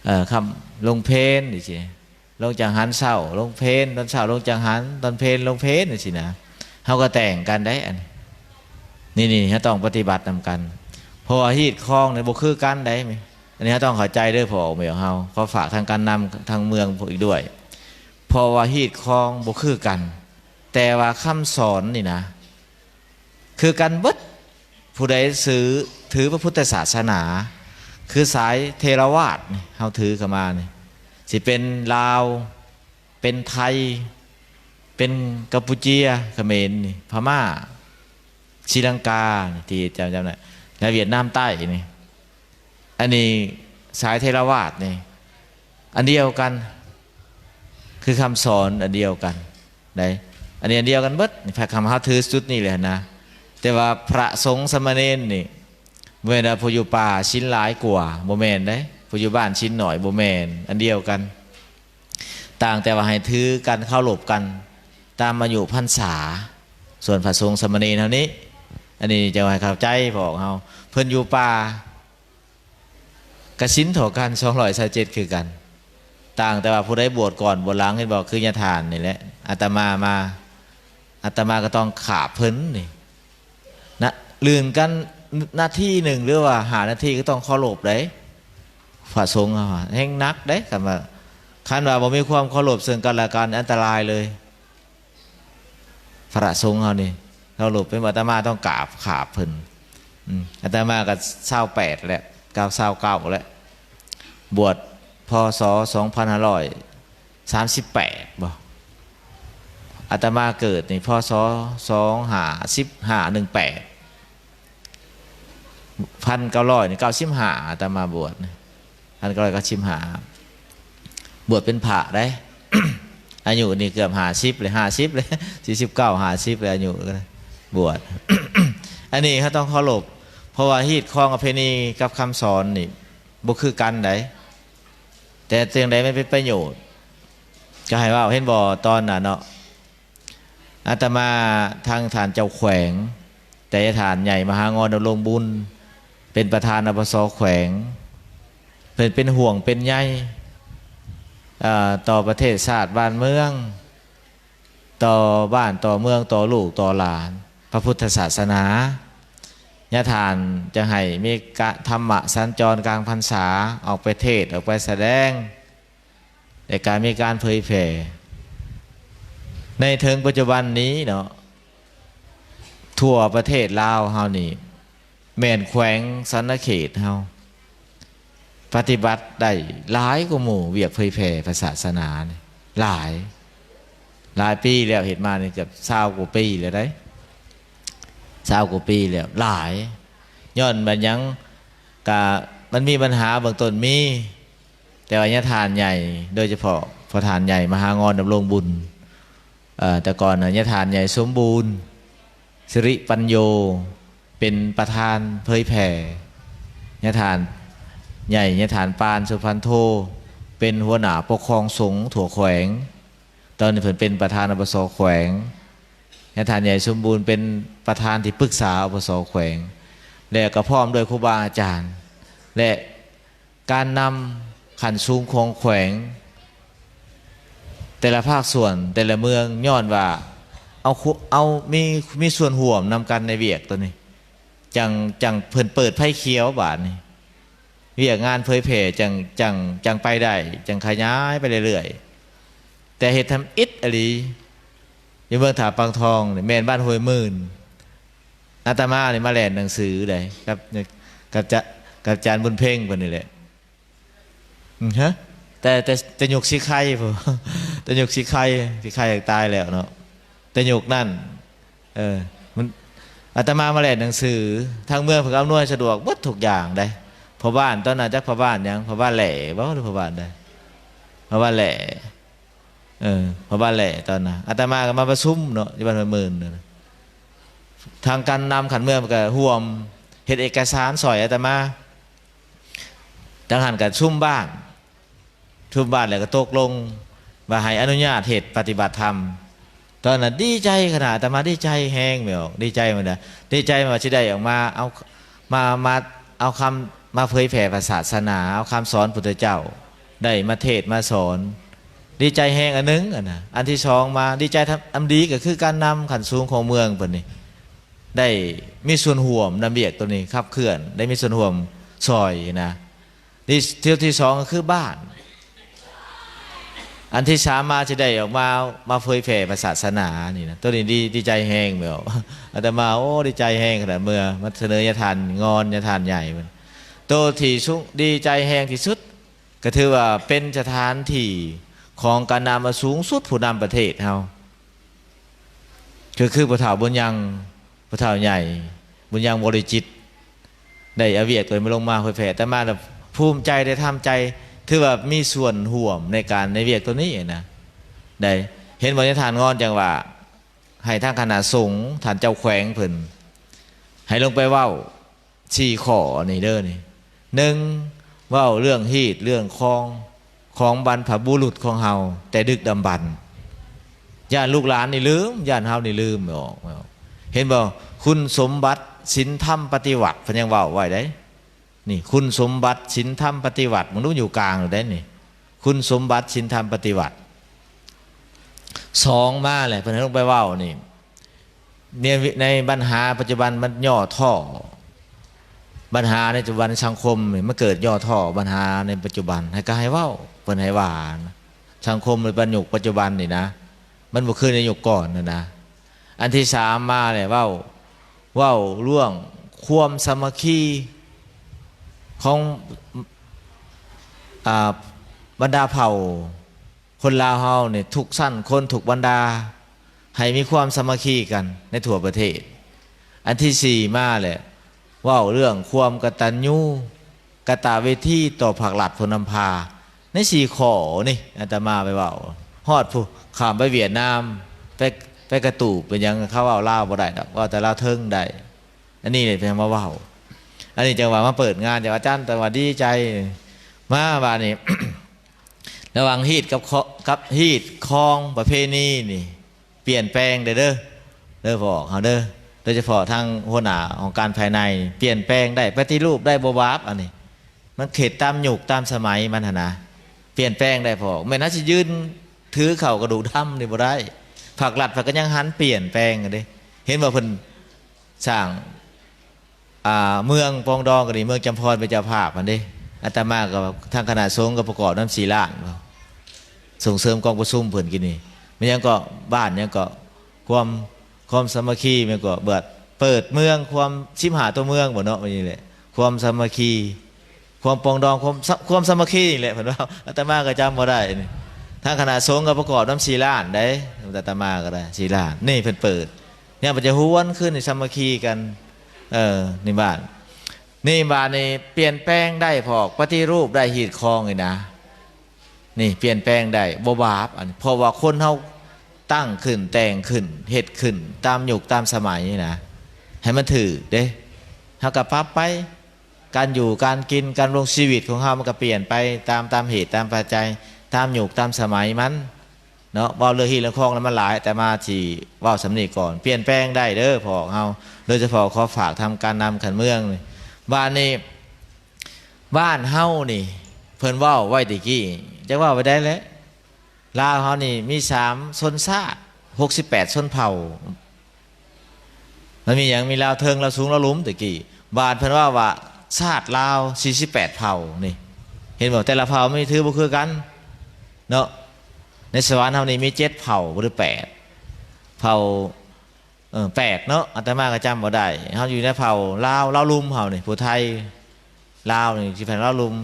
ເອີ ຄ້ຳ ໂລງເພນນີ້ຊີ້ ໂລງຈັງຫັນເຊົ້າ ໂລງເພນ ຕອນເຊົ້າ ໂລງຈັງຫັນ ຕອນເພນ ໂລງເພນ ຈັ່ງຊີ້ນະ. ເຮົາກໍແຕ່ງກັນໄດ໋ ອັນນີ້ ນີ້ໆ ເຮົາຕ້ອງປະຕິບັດນຳກັນ ເພາະວ່າຮີດຄອງນີ້ບໍ່ຄືກັນໄດ໋. ອັນນີ້ເຮົາຕ້ອງເຂົ້າໃຈເດີ ພໍ່ແມ່ເຮົາ ຂໍຝາກທາງການນຳທາງເມືອງອີກດ້ວຍ ເພາະວ່າຮີດຄອງບໍ່ຄືກັນ ແຕ່ວ່າຄຳສອນນີ້ນະ ຄືກັນເບິດ. ຜູ້ໃດຖື ຖືພະພຸດທະສາສະໜາ ຄືສາຍເຖລະວາດນີ້ ເຮົາຖືເຂົ້າມານີ້ ຊິເປັນລາວ ເປັນໄທ ເປັນກຳປູເຈຍ ຂະເໝນນີ້ ພະມ້າ ສີລັງການີ້ ທີ່ຈຳ ຈຳໄດ້ ແລະ ຫວຽດນາມໃຕ້ນີ້. ອັນນີ້ສາຍເຖລະວາດນີ້ ອັນດຽວກັນ ຄືຄຳສອນອັນດຽວກັນໄດ໋. ອັນນີ້ອັນດຽວກັນເບິດ ນີ້ ພະຄຳເຮົາຖືຈຸດນີ້ແຫຼະນະ. ແຕ່ວ່າພະສົງສາມະເນນນີ້ ບໍ່ແມ່ນວ່າຜູ້ຢູ່ປ່າສິນຫຼາຍກວ່າ ບໍ່ແມ່ນເດ້ ຜູ້ຢູ່ບ້ານສິນໜ້ອຍ ບໍ່ແມ່ນ ອັນດຽວກັນ. ຕ່າງແຕ່ວ່າໃຫ້ຖືກັນ ເຄົາລົບກັນຕາມອາຍຸພັນສາ. ສ່ວນພະສົງສາມະເນນເຮົານີ້ ອັນນີ້ຈະໃຫ້ເຂົ້າໃຈພວກເຮົາ ເພິ່ນຢູ່ປ່າ ກະສິນເທົ່າກັນ ສອງຮ້ອຍຊາວເຈັດ ຄືກັນ ຕ່າງແຕ່ວ່າຜູ້ໃດບວດກ່ອນບວດຫຼັງ ເຫັນບໍ່ ຄືຍາທ່ານນີ້ແຫຼະ. ອາດຕະມາມາ ອາດຕະມາກໍຕ້ອງຂາບເພິ່ນນີ້ນະ ລື່ນກັນນາທີໜຶ່ງ ຫຼືວ່າຫ້ານາທີ ກໍຕ້ອງເຄົາລົບໄດ໋. ພະສົງເຮົາແຮ່ງໜັກເດ້ ຄັນວ່າ ຄັນວ່າບໍ່ມີຄວາມເຄົາລົບເຊິ່ງກັນແລະກັນ ອັນຕະລາຍເລີຍ. ພະສົງເຮົານີ້ ເຄົາລົບ ເປັນອາດຕະມາຕ້ອງກາບຂາບເພິ່ນ. ອາດຕະມາກໍຊາວແປດແຫຼະ ເກົ້າ ຊາວເກົ້າແຫຼະ ບວດ ພ.ສ. ສອງພັນຫ້າຮ້ອຍສາມສິບແປດ ບໍ່ ອາດຕະມາເກີດນີ້ ພ.ສ. ສອງຫ້າສິບຫ້າ ໜຶ່ງແປດ ພັນເກົ້າຮ້ອຍນີ້ ເກົ້າສິບຫ້າ ອາດຕະມາບວດ ພັນເກົ້າຮ້ອຍເກົ້າສິບຫ້າ ບວດເປັນພະໄດ໋. ອາຍຸນີ້ເກືອບຫ້າສິບແລ້ວ ຫ້າສິບແລ້ວ ສີ່ສິບເກົ້າ ຫ້າສິບແລ້ວ ອາຍຸບວດ. ອັນນີ້ເຮົາຕ້ອງເຄົາລົບ ເພາະວ່າຮີດຄອງປະເພນີກັບຄຳສອນນີ້ບໍ່ຄືກັນໃດ໋ ແຕ່ຈັ່ງໃດມັນເປັນປະໂຫຍດ ກໍໃຫ້ເວົ້າ ເຫັນບໍ່ ຕອນນັ້ນເນາະ ອາດຕະມາທາງທ່ານເຈົ້າແຂວງ ແຕ່ຍາທ່ານໃຫຍ່ມະຫາງອນດຳລົງບຸນ ເປັນປະທານ ອພສ ແຂວງ ເພິ່ນເປັນຫ່ວງເປັນໃຍ ເອີ ຕໍ່ປະເທດຊາດບ້ານເມືອງ ຕໍ່ບ້ານຕໍ່ເມືອງ ຕໍ່ລູກຕໍ່ຫຼານ ພະພຸດທະສາສະໜາ. ຍາທ່ານຈະໃຫ້ມີກະ ທຳມະສັນຈອນກາງພັນສາ ອອກໄປເທດ ອອກໄປສະແດງ ແລະ ການມີການເຜີຍແຜ່ ໃນເຖິງປັດຈຸບັນນີ້ເນາະ ທົ່ວປະເທດລາວເຮົານີ້ ແມ່ນແຂວງສະຫວັນນະເຂດເຮົາ ປະຕິບັດໄດ້ຫຼາຍກວ່າໝູ່ ວຽກເຜີຍແຜ່ພະສາສະໜານີ້ ຫຼາຍ ຫຼາຍປີແລ້ວ ເຮັດມານີ້ເກືອບຊາວກວ່າປີແລ້ວໃດ໋ ຊາວກວ່າປີແລ້ວ ຫຼາຍ ຍ້ອນວ່າຫຍັງ ກະມັນມີບັນຫາເບື້ອງຕົ້ນມີ ແຕ່ວ່າຍາທ່ານໃຫຍ່ ໂດຍສະເພາະພໍ່ທ່ານໃຫຍ່ມະຫາງອນດຳລົງບຸນ ເອີ ແຕ່ກ່ອນນະ ຍາທ່ານໃຫຍ່ສົມບູນ ສິລິປັນໂຍ ເປັນປະທານເຜີຍແຜ່ ຍາທ່ານໃຫຍ່ ຍາທ່ານປານ ສຸພັນໂທ ເປັນຫົວໜ້າປົກຄອງສົງທົ່ວແຂວງ ຕອນນີ້ເພິ່ນເປັນປະທານ ອພສ ແຂວງ ຍາທ່ານໃຫຍ່ສົມບູນ ເປັນປະທານທີ່ປຶກສາ ອພສ ແຂວງ ແລະ ກໍພ້ອມດ້ວຍຄູບາອາຈານ ແລະ ການນຳຂັ້ນສູງຂອງແຂວງ ແຕ່ລະພາກສ່ວນ ແຕ່ລະເມືອງ ຍ້ອນວ່າເອົາ ເອົາ ມີ ມີສ່ວນຮ່ວມນຳກັນໃນວຽກໂຕນີ້ ຈັ່ງ ຈັ່ງເພິ່ນເປີດໄຟຂຽວບາດນີ້ ວຽກງານເຜີຍແຜ່ຈັ່ງ ຈັ່ງ ຈັ່ງໄປໄດ້ ຈັ່ງຂະຫຍາຍໄປເລື້ອຍໆ. ແຕ່ເຮັດທຳອິດອີ່ຫຼີ ຢູ່ເມືອງທ່າປາງທອງນີ້ ແມ່ນບ້ານຫ້ວຍໝື່ນ ອາດຕະມານີ້ມາແລ່ນໜັງສືໄດ໋ ກັບ ກັບຈາ ກັບອາຈານບຸນເພັງເພິ່ນນີ້ແຫຼະ ອື ຮະ ແຕ່ ແຕ່ ແຕ່ຍຸກສີໄຄພຸ້ນ ແຕ່ຍຸກສີໄຄ ສີໄຄຕາຍແລ້ວເນາະ ແຕ່ຍຸກນັ້ນ ເອີ ມັນ ອາດຕະມາມາແລ່ນໜັງສື ທາງເມືອງເພິ່ນອຳນວຍສະດວກເບິດທຸກຢ່າງໃດ໋ ພໍ່ບ້ານຕອນນັ້ນ ຈັກພໍ່ບ້ານຫຍັງ ພໍ່ບ້ານແຫຼບໍ່ ຫຼືພໍ່ບ້ານໃດ ພໍ່ບ້ານແຫຼ ເອີ ພໍ່ບ້ານແຫຼຕອນນັ້ນ ອາດຕະມາກໍມາປະຊຸມເນາະ ຢູ່ບ້ານຫ້ວຍໝື່ນ ທາງການນຳຂັ້ນເມືອງກໍຮ່ວມເຮັດເອກະສານຊ່ອຍອາດຕະມາ ທາງຫັ້ນກໍຊຸມບ້ານ ທຸບບາດແລ້ວກໍຕົກລົງວ່າໃຫ້ອະນຸຍາດເຮັດປະຕິບັດທຳ. ຕອນນັ້ນດີໃຈຂະໜາດ ອາດຕະມາດີໃຈແຮງແມ່ນບໍ່ ດີໃຈມັນນະ ດີໃຈວ່າຊິໄດ້ອອກມາເອົາ ມາ ມາເອົາຄຳມາເຜີຍແຜ່ພະສາສະໜາ ເອົາຄຳສອນພຸດທະເຈົ້າ ໄດ້ມາເທດມາສອນ ດີໃຈແຮງອັນໜຶ່ງ ອັນນະ ອັນທີສອງມາດີໃຈທຳ ອັນດີກໍຄືການນຳຂັ້ນສູງຂອງເມືອງເພິ່ນນີ້ ໄດ້ມີສ່ວນຮ່ວມນຳວຽກໂຕນີ້ຂັບເຄື່ອນ ໄດ້ມີສ່ວນຮ່ວມຊ່ອຍນະ. ທີ່ ທີ່ ທີ່ສອງກໍຄືບ້ານ ອັນທີສາມມາຊິໄດ້ອອກມາ ມາເຜີຍແຜ່ພະສາສະໜານີ້ນະ ໂຕນີ້ດີ ດີໃຈແຮງແມ່ນບໍ່ ອາດຕະມາ ໂອ້ ດີໃຈແຮງຂະໜາດ ເມືອມາສະເໜີຍາທ່ານງອນ ຍາທ່ານໃຫຍ່ເພິ່ນ ໂຕທີ່ສຸ ດີໃຈແຮງທີ່ສຸດ ກໍຖືວ່າເປັນສະຖານທີ່ຂອງການນຳອັນສູງສຸດ ຜູ້ນຳປະເທດເຮົາ ຄື ຄືພໍ່ເຖົ້າບຸນຍັງ ພໍ່ເຖົ້າໃຫຍ່ບຸນຍັງ ວໍລິຈິດ ໄດ້ເອົາວຽກຕົວນີ້ມາລົງມາເຜີຍແຜ່ ອາດຕະມາລະພູມໃຈ ໄດ້ທຳໃຈ ຖືວ່າມີສ່ວນຮ່ວມໃນການ ໃນວຽກຕົວນີ້ນະ ໄດ້ເຫັນບໍ່ ຍາທ່ານງອນຈັ່ງວ່າ ໃຫ້ທາງຄະນະສົງ ທ່ານເຈົ້າແຂວງເພິ່ນ ໃຫ້ລົງໄປເວົ້າ ສີ່ຂໍ້ນີ້ເດີນີ້ ໜຶ່ງ ເວົ້າເລື່ອງຮີດເລື່ອງຄອງຂອງບັນພະບຸລຸດຂອງເຮົາແຕ່ດຶກດຳບັນ ຢ້ານລູກຫຼານນີ້ລືມ ຢ້ານເຮົານີ້ລືມອອກ ເຫັນບໍ່ ຄຸນສົມບັດສິນທຳປະຕິວັດ ເພິ່ນຍັງເວົ້າໄວ້ເດ້ ນີ້ ຄຸນສົມບັດສິນທຳປະຕິວັດ ເບິ່ງດູ ຢູ່ກາງໂລດເດ້ນີ້ ຄຸນສົມບັດສິນທຳປະຕິວັດ. ສອງມາແຫຼະ ເພິ່ນໃຫ້ລົງໄປເວົ້ານີ້ ໃນ ໃນບັນຫາປັດຈຸບັນມັນຫຍໍ້ທໍ້ ບັນຫາໃນປັດຈຸບັນສັງຄົມນີ້ມັນເກີດຫຍໍ້ທໍ້ ບັນຫາໃນປັດຈຸບັນ ໃຫ້ກໍໃຫ້ເວົ້າ ເພິ່ນໃຫ້ວ່ານະ ສັງຄົມໃນປັດຍຸກປັດຈຸບັນນີ້ນະ ມັນບໍ່ຄືໃນຍຸກກ່ອນຫັ້ນນະ. ອັນທີສາມມາແຫຼະ ເວົ້າ ເວົ້າເລື່ອງຄວາມສາມັກຄີຂອງ ອ່າ ບັນດາເຜົ່າ ຄົນລາວເຮົານີ້ທຸກຊັ້ນຄົນທຸກບັນດາ ໃຫ້ມີຄວາມສາມັກຄີກັນໃນທົ່ວປະເທດ. ອັນທີສີ່ມາແຫຼະ ເວົ້າເລື່ອງຄວາມກະຕັນຍູກະຕະເວທີຕໍ່ພາກລັດຜູ້ນຳພາ. ໃນສີ່ຂໍ້ນີ້ອາດຕະມາໄປເວົ້າ ຮອດຜູ້ ຂ້າມໄປຫວຽດນາມ ໄປ ໄປກະຕູບ ເປັນຫຍັງ ເຂົາເວົ້າລາວບໍ່ໄດ້ດອກ ເວົ້າແຕ່ລາວເທິງໄດ້. ອັນນີ້ເລີຍເພິ່ນມາເວົ້າ ອັນນີ້ຈັ່ງວ່າມາເປີດງານ ຈັ່ງວ່າອາຈານຈັ່ງວ່າດີໃຈ ມາບາດນີ້ ລະຫວ່າງຮີດກັບ ກັບຮີດຄອງປະເພນີນີ້ ປ່ຽນແປງໄດ້ເດີ ເດີພໍ່ເຮົາເດີ ໂດຍສະເພາະທາງຫົວໜ້າຫ້ອງການພາຍໃນ ປ່ຽນແປງໄດ້ ປະຕິຮູບໄດ້ ບໍ່ບາບ ອັນນີ້ ມັນເຮັດຕາມຍຸກຕາມສະໄໝມັນຫັ້ນນະ ປ່ຽນແປງໄດ້ພໍ່ ແມ່ນເຮົາຊິຢືນຖືເຂົ້າກະດູກດຳນີ້ບໍ່ໄດ້ ພາກລັດເພິ່ນກໍຍັງຫັນປ່ຽນແປງເດ້ ເຫັນບໍ່ ເພິ່ນສ້າງ ອ່າ ເມືອງປອງດອງກໍດີ ເມືອງຈຳພອນເປັນເຈົ້າພາບຫັ້ນເດ້ ອາດຕະມາກໍ ທາງຄະນະສົງກໍປະກອບນຳສີ່ລ້ານ ສົ່ງເສີມກອງປະຊຸມເພິ່ນກີ້ນີ້ ແມ່ນຫຍັງເກາະ ບ້ານຫຍັງເກາະ ຄວາມ ຄວາມສາມັກຄີ ແມ່ນເກາະ ເປີດ ເປີດເມືອງ ຄວາມ ສິບຫ້າຕົວເມືອງບໍ່ເນາະ ນີ້ແຫຼະ ຄວາມສາມັກຄີ ຄວາມປອງດອງ ຄວາມສາ ຄວາມສາມັກຄີນີ້ແຫຼະ ເພິ່ນເວົ້າ ອາດຕະມາກໍຈຳບໍ່ໄດ້ນີ້ ທາງຄະນະສົງກໍປະກອບນຳສີ່ລ້ານໃດ໋ ອາດຕະມາກໍໄດ້ສີ່ລ້ານ ນີ້ເພິ່ນເປີດ ຍັງໄປຈະຫວນຄືນໃຫ້ສາມັກຄີກັນ ເອີ ໃນບ້ານ ນີ້ບາດນີ້ປ່ຽນແປງໄດ້ພອກ ປະຕິຮູບໄດ້ ຮີດຄອງນີ້ນະ ນີ້ປ່ຽນແປງໄດ້ ບໍ່ບາບ ອັນ ເພາະວ່າຄົນເຮົາຕັ້ງຂຶ້ນ ແຕ່ງຂຶ້ນ ເຮັດຂຶ້ນຕາມຍຸກຕາມສະໄໝນະ ໃຫ້ມັນຖືກເດ້ ເຮົາກໍປັບໄປ ການຢູ່ການກິນ ການດຳລົງຊີວິດຂອງເຮົາ ມັນກໍປ່ຽນໄປຕາມ ຕາມເຫດຕາມປັດໄຈ ຕາມຍຸກຕາມສະໄໝມັນ ເນາະ ເວົ້າເລື່ອງຮີດເລື່ອງຄອງແລ້ວມັນຫຼາຍ ອາດຕະມາຊິເວົ້າສ່ຳນີ້ກ່ອນ ປ່ຽນແປງໄດ້ເດີພວກເຮົາ ໂດຍສະເພາະຂໍຝາກທາງການນຳຂັ້ນເມືອງນີ້ ບາດນີ້ ບ້ານເຮົານີ້ ເພິ່ນເວົ້າໄວ້ແຕ່ກີ້ ຈັກເວົ້າໄປໄດ້ແຫຼະ ລາວເຮົານີ້ມີສາມຊົນຊາດ ຫົກສິບແປດຊົນເຜົ່າ ມັນມີຫຍັງ ມີລາວເທິງ ລາວສູງ ລາວລຸ່ມແຕ່ກີ້ ບາດເພິ່ນເວົ້າວ່າຊາດລາວສີ່ສິບແປດເຜົ່ານີ້ ເຫັນບໍ່ ແຕ່ລະເຜົ່າມັນຖືບໍ່ຄືກັນເນາະ ໃນສະຫວັນເຮົານີ້ມີເຈັດເຜົ່າ ຫຼື ແປດເຜົ່າ ເອີ ແປດເນາະ ອາດຕະມາກໍຈຳບໍ່ໄດ້ ເຮົາຢູ່ໃນເຜົ່າລາວ ລາວລຸ່ມເຮົານີ້ ຜູ້ໄທລາວນີ້ຊິເປັນລາວລຸ່ມ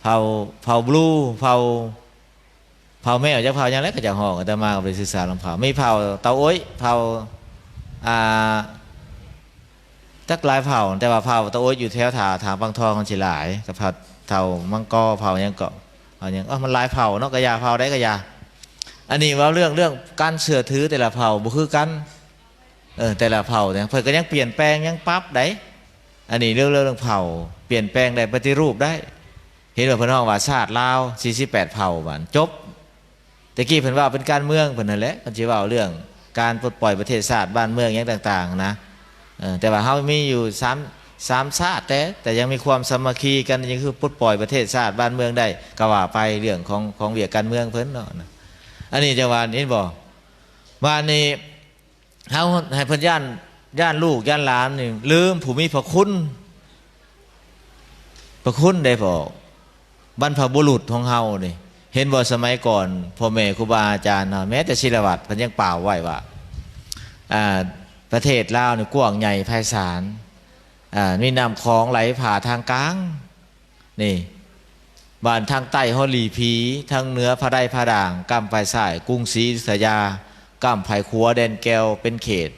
ເຜົ່າ ເຜົ່າບລູ ເຜົ່າ ເຜົ່າແມວ ຈັກເຜົ່າຫຍັງແຫຼະ ເຂົາເຈົ້າຮ້ອງ ອາດຕະມາກໍບໍ່ໄດ້ສຶກສານຳເຜົ່າ. ມີເຜົ່າຕາໂອ້ຍ ເຜົ່າ ອ່າ ຈັກຫຼາຍເຜົ່າ ແຕ່ວ່າເຜົ່າຕາໂອ້ຍຢູ່ແຖວທ່າ ທ່າປາງທອງມັນຊິຫຼາຍ ກັບເຜົ່າ ເຜົ່າມັງກໍ ເຜົ່າຫຍັງເກາະ ເຜົ່າຫຍັງ ເອີ ມັນຫຼາຍເຜົ່າເນາະ ກະຢ່າ ເຜົ່າໃດກະຢ່າ. ອັນນີ້ເວົ້າເລື່ອງ ເລື່ອງການເຊື່ອຖືແຕ່ລະເຜົ່າບໍ່ຄືກັນ ເອີ ແຕ່ລະເຜົ່າເນຍ ເພິ່ນກໍຍັງປ່ຽນແປງ ຍັງປັບໄດ້. ອັນນີ້ເລື່ອງ ເລື່ອງເຜົ່າ ປ່ຽນແປງໄດ້ ປະຕິຮູບໄດ້. ເຫັນວ່າເພິ່ນຮ້ອງວ່າຊາດລາວສີ່ສິບແປດເຜົ່າ ບາດຈົບ. ແຕ່ກີ້ເພິ່ນເວົ້າເປັນການເມືອງເພິ່ນຫັ້ນແຫຼະ ເພິ່ນຊິເວົ້າເລື່ອງການປົດປ່ອຍປະເທດຊາດບ້ານເມືອງຫຍັງຕ່າງໆນະ. ເອີ ແຕ່ວ່າເຮົາມີຢູ່ສາມ ສາມຊາດແຕ່ ແຕ່ຍັງມີຄວາມສາມັກຄີກັນ ຍັງຄືປົດປ່ອຍປະເທດຊາດບ້ານເມືອງໄດ້ ກໍວ່າໄປເລື່ອງຂອງ ຂອງວຽກການເມືອງເພິ່ນເນາະ. ອັນນີ້ຈັ່ງວ່າ ເຫັນບໍ່? ບາດນີ້ ເຮົາໃຫ້ເພິ່ນຢ້ານ ຢ້ານລູກຢ້ານຫຼານນີ້ລືມຜູ້ມີພະຄຸນ ພະຄຸນເດ້ພໍ່ ບັນພະບຸລຸດຂອງເຮົານີ້. ເຫັນບໍ່ ສະໄໝກ່ອນ ພໍ່ແມ່ຄູບາອາຈານເຮົາ ແມ້ແຕ່ສິລະວັດ ເພິ່ນຍັງກ່າວໄວ້ວ່າ ອ່າ ປະເທດລາວນີ້ກວ້າງໃຫຍ່ໄພສານ ອ່າ ມີນ້ຳຂອງໄຫຼຜ່າທາງກາງ ນີ້ ບ້ານທາງໃຕ້ຮອດຫຼີຜີ ທາງເໜືອຜາໄດຜາດ່າງ ກ້ຳໄພຊ້າຍກຸງສີອະຍຸທະຍາ ກ້ຳໄພຂວາແດນແກ້ວເປັນເຂດ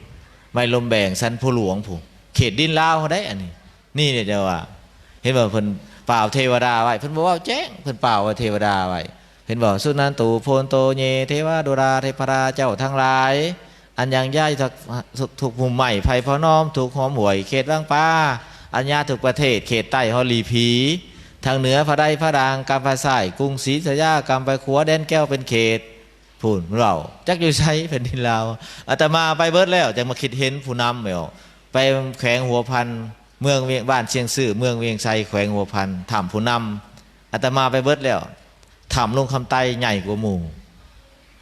ໄມ້ລົມແບງ ສັນພູຫຼວງພຸ້ນ ເຂດດິນລາວເຮົາໄດ໋ ອັນນີ້. ນີ້ເດ ເຈົ້າວ່າ ເຫັນບໍ່ ເພິ່ນປ່າວເທວະດາໄວ້ ເພິ່ນບໍ່ເວົ້າແຈ້ງ ເພິ່ນປ່າວວ່າເທວະດາໄວ້. ເຫັນບໍ່? ສຸນັນຕູ ໂພນໂຕເຍ ເທວະດຸລາ ເທພະດາເຈົ້າທັງຫຼາຍ ອັນຍັງຍ້າຍທຸກ ທຸກ ທຸກມຸມໄມ້ໄຜ່ເຜົ່ານ້ອມ ທຸກຫອມຫ້ວຍເຂດວັງປາ ອັນຍາທຸກປະເທດ ເຂດໃຕ້ຮອດຫຼີຜີ ທາງເໜືອຜາໄດຜາດ່າງ ກ້ຳໄປຊ້າຍກຸງສີສະຢາ ກ້ຳໄປຂວາແດນແກ້ວເປັນເຂດ ພຸ້ນເວົ້າ ຈັກຢູ່ໃສແຜ່ນດິນລາວ. ອາດຕະມາໄປເບິດແລ້ວ ຈັ່ງມາຄິດເຫັນຜູ້ນຳແລ້ວ ໄປແຂວງຫົວພັນ ເມືອງວຽງ ບ້ານຊຽງຊື່ ເມືອງວຽງໄຊ ແຂວງຫົວພັນ ຖ້ຳຜູ້ນຳ ອາດຕະມາໄປເບິດແລ້ວ. ຖ້ຳຫຼວງຄຳໄຕໃຫຍ່ກວ່າໝູ່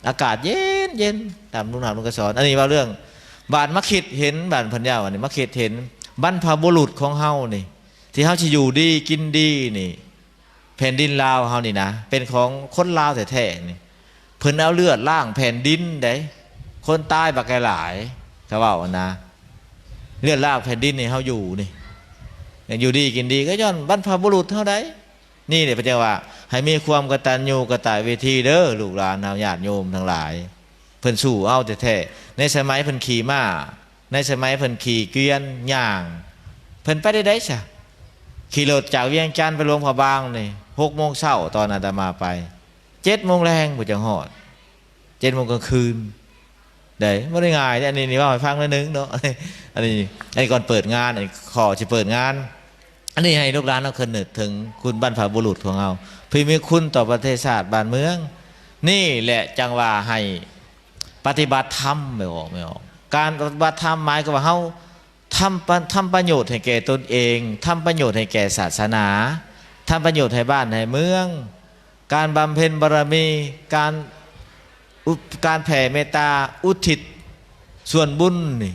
ອາກາດເຢັນໆ ຕາມລຸງ ຕາມລຸງກະສອນ. ອັນນີ້ເວົ້າເລື່ອງ ບາດມາຄິດເຫັນ ບາດເພິ່ນເວົ້າ ອັນນີ້ມາຄິດເຫັນບັນພະບຸລຸດຂອງເຮົານີ້ ທີ່ເຮົາຊິຢູ່ດີກິນດີນີ້ ແຜ່ນດິນລາວເຮົານີ້ນະ ເປັນຂອງຄົນລາວແທ້ໆນີ້ ເພິ່ນເອົາເລືອດລ້າງແຜ່ນດິນເດ້ ຄົນຕາຍບັກຫຼາຍໆ ເຂົາເວົ້ານະ ເລືອດລ້າງແຜ່ນດິນໃຫ້ເຮົາຢູ່ນີ້ ຍັງຢູ່ດີກິນດີ ກໍຍ້ອນບັນພະບຸລຸດເຮົາໄດ໋. ນີ້ແຫຼະ ເພິ່ນຈັ່ງວ່າ ໃຫ້ມີຄວາມກະຕັນຍູກະຕະເວທີເດີ້ ລູກຫຼານເຮົາ ຍາດໂຍມທັງຫຼາຍ ເພິ່ນສູ້ເອົາແທ້ໆ. ໃນສະໄໝເພິ່ນຂີ່ມ້າ ໃນສະໄໝເພິ່ນຂີ່ເກວຽນຍ່າງ ເພິ່ນໄປໄດ້ໃດຊະ? ຂີ່ລົດຈາກວຽງຈັນໄປຫຼວງພະບາງນີ້ ຫົກໂມງເຊົ້າ ຕອນອາດຕະມາໄປ ເຈັດໂມງແລງພຸ້ນຈັ່ງຮອດ ເຈັດໂມງກາງຄືນ. ໄດ້ ບໍ່ໄດ້ງ່າຍເດ້ ອັນນີ້ນີ້ເວົ້າໃຫ້ຟັງໜ້ອຍໜຶ່ງເນາະ ອັນນີ້ ອັນນີ້ກ່ອນເປີດງານ ອັນນີ້ຂໍຊິເປີດງານ ອັນນີ້ໃຫ້ລູກຫຼານເຮົາຄະນຶກເຖິງຄຸນບັນພະບຸລຸດຂອງເຮົາ ທີ່ມີຄຸນຕໍ່ປະເທດຊາດບ້ານເມືອງ. ນີ້ແຫຼະຈັ່ງວ່າໃຫ້ປະຕິບັດທຳ ແມ່ນບໍ່ ແມ່ນບໍ່? ການປະຕິບັດທຳໝາຍຄວາມວ່າເຮົາ ທຳປະ ທຳປະໂຫຍດໃຫ້ແກ່ຕົນເອງ ທຳປະໂຫຍດໃຫ້ແກ່ສາສະໜາ ທຳປະໂຫຍດໃຫ້ບ້ານໃຫ້ເມືອງ ການບຳເພັນບາລະມີ ການ ອຸ ການແຜ່ເມດຕາ ອຸທິດສ່ວນບຸນນີ້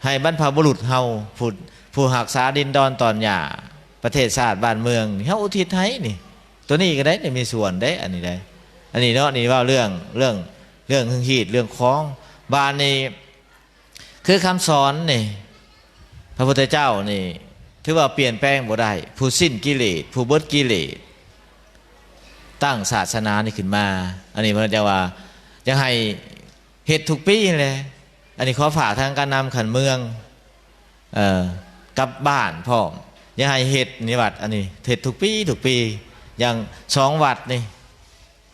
ໃຫ້ບັນພະບຸລຸດເຮົາ ຜູ້ ຜູ້ຮັກສາດິນດອນຕອນຫຍ້າ ປະເທດຊາດບ້ານເມືອງນີ້ ເຮົາອຸທິດໃຫ້ນີ້ ໂຕນີ້ກໍໄດ້ ໄດ້ມີສ່ວນເດ້ ອັນນີ້ໄດ້ ອັນນີ້ເນາະ ນີ້ເວົ້າເລື່ອງ ເລື່ອງ ເລື່ອງເຮືອງຮີດເລື່ອງຄອງ. ບາດນີ້ ຄືຄຳສອນນີ້ ພະພຸດທະເຈົ້ານີ້ ຖືວ່າປ່ຽນແປງບໍ່ໄດ້ ຜູ້ສິ້ນກິເລດ ຜູ້ເບິດກິເລດ ຕັ້ງສາສະໜານີ້ຂຶ້ນມາ. ອັນນີ້ເພິ່ນຈັ່ງວ່າ ຢາກໃຫ້ເຮັດທຸກປີຫັ້ນແຫຼະ. ອັນນີ້ຂໍຝາກທາງການນຳຂັ້ນເມືອງ ເອີ ກັບບ້ານພ້ອມ ຢາກໃຫ້ເຮັດນິວັດ ອັນນີ້ເຮັດທຸກປີ ທຸກປີ ຢ່າງສອງວັດນີ້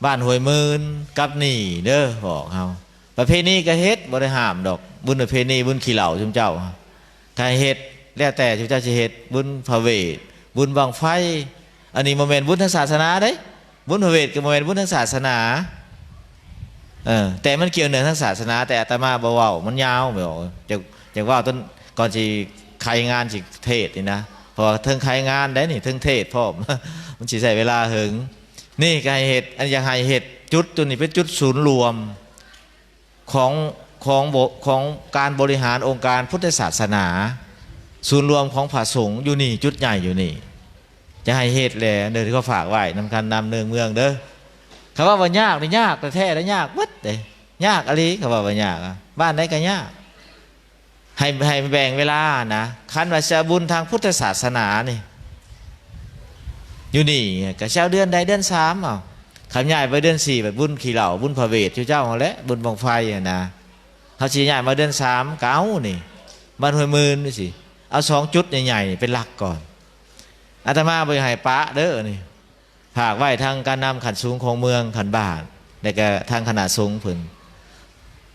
ບ້ານຫ້ວຍໝື່ນກັບນີ້ເດີ ບອກເຮົາ ປະເພນີກໍເຮັດ ບໍ່ໄດ້ຫ້າມດອກ ບຸນປະເພນີ ບຸນຂີ້ເຫຼົ້າ ຊຸມເຈົ້າກໍໃຫ້ເຮັດ ແລ້ວແຕ່ຊຸມເຈົ້າຊິເຮັດ ບຸນພະເວດ ບຸນບັ້ງໄຟ. ອັນນີ້ບໍ່ແມ່ນບຸນທາງສາສະໜາເດ້ ບຸນພະເວດກໍບໍ່ແມ່ນບຸນທາງສາສະໜາ ເອີ ແຕ່ມັນກ່ຽວເນື່ອງທາງສາສະໜາ ແຕ່ອາດຕະມາບໍ່ເວົ້າ ມັນຍາວ ແມ່ນບໍ່ ຢາກ ຢາກເວົ້າຕອນ ກ່ອນຊິໄຂງານ ຊິເທດນີ້ນະ ເພາະວ່າເທິງໄຂງານໄດ໋ນີ້ ເທິງເທດພ້ອມ ມັນຊິໃຊ້ເວລາເຫິງ. ນີ້ກໍໃຫ້ເຮັດ ອັນຢາກໃຫ້ເຮັດຈຸດຕົວນີ້ເປັນຈຸດສູນລວມຂອງ ຂອງ ຂອງການບໍລິຫານອົງການພຸດທະສາສະໜາ ສູນລວມຂອງພະສົງຢູ່ນີ້ ຈຸດໃຫຍ່ຢູ່ນີ້ ຈະໃຫ້ເຮັດແຫຼະເດີ ທີ່ເຂົາຝາກໄວ້ນຳຄັນນຳເມືອງເມືອງເດີ. ເຂົາເວົ້າວ່າຍາກນີ້ ຍາກແທ້ໆ ແລະ ຍາກເບິດເດ້ ຍາກອີ່ຫຼີ ເຂົາເວົ້າວ່າຍາກ ບ້ານໃດກໍຍາກ. ໃຫ້ ໃຫ້ແບ່ງເວລານະ ຄັນວ່າຊິເອົາບຸນທາງພຸດທະສາສະໜານີ້ ຢູ່ນີ້ກໍຊິເອົາເດືອນໃດ ເດືອນສາມ ເອົາ ຄັນຍ້າຍໄປເດືອນສີ່ ບັດບຸນຂີ້ເຫຼົ້າ ບຸນພະເວດ ເຈົ້າເຈົ້າຫັ້ນແຫຼະ ບຸນບັ້ງໄຟຫັ້ນນະ. ເຮົາຊິຍ້າຍມາເດືອນສາມ ກໍເອົານີ້ ບ້ານຫ້ວຍໝື່ນນີ້ຊິ ເອົາສອງຈຸດໃຫຍ່ໆນີ້ເປັນຫຼັກກ່ອນ. ອາດຕະມາບໍ່ຢາກໃຫ້ປະເດີນີ້ ຝາກໄວ້ທາງການນຳຂັ້ນສູງຂອງເມືອງ ຂັ້ນບ້ານ ແລະກະທາງຄະນະສົງເພິ່ນ.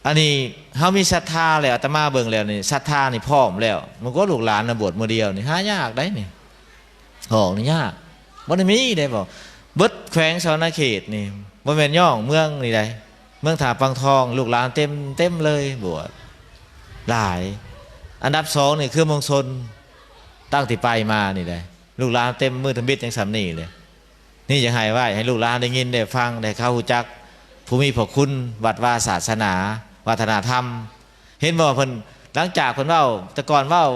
ອັນນີ້ເຮົາມີສັດທາແລ້ວ ອາດຕະມາເບິ່ງແລ້ວນີ້ ສັດທານີ້ພ້ອມແລ້ວ. ມັນກໍລູກຫຼານນະ ບວດມື້ດຽວນີ້ຫາຍາກໄດ໋ນີ້ ອອກນີ້ຍາກ ບໍ່ໄດ້ມີໄດ໋ ບໍ່ ເບິດແຂວງສະຫວັນນະເຂດນີ້ ບໍ່ແມ່ນຍ້ອງເມືອງນີ້ໄດ໋ ເມືອງທ່າປາງທອງ ລູກຫຼານເຕັມ ເຕັມເລີຍ ບວດຫຼາຍ. ອັນດັບສອງນີ້ຄືເມືອງຊົນ ຕັ້ງແຕ່ໄປມານີ້ໄດ໋ ລູກຫຼານເຕັມ ມື້ທຳອິດຍັງສ່ຳນີ້ເລີຍ. ນີ້ຢາກໃຫ້ໄວ້ ໃຫ້ລູກຫຼານໄດ້ຍິນໄດ້ຟັງ ໄດ້ເຂົາຮູ້ຈັກ ຜູ້ມີພະຄຸນ ວັດວາ ສາສະໜາ ວັດທະນະທຳ. ເຫັນບໍ່ ເພິ່ນ ຫຼັງຈາກເພິ່ນເວົ້າ ແຕ່ກ່ອນເວົ້າ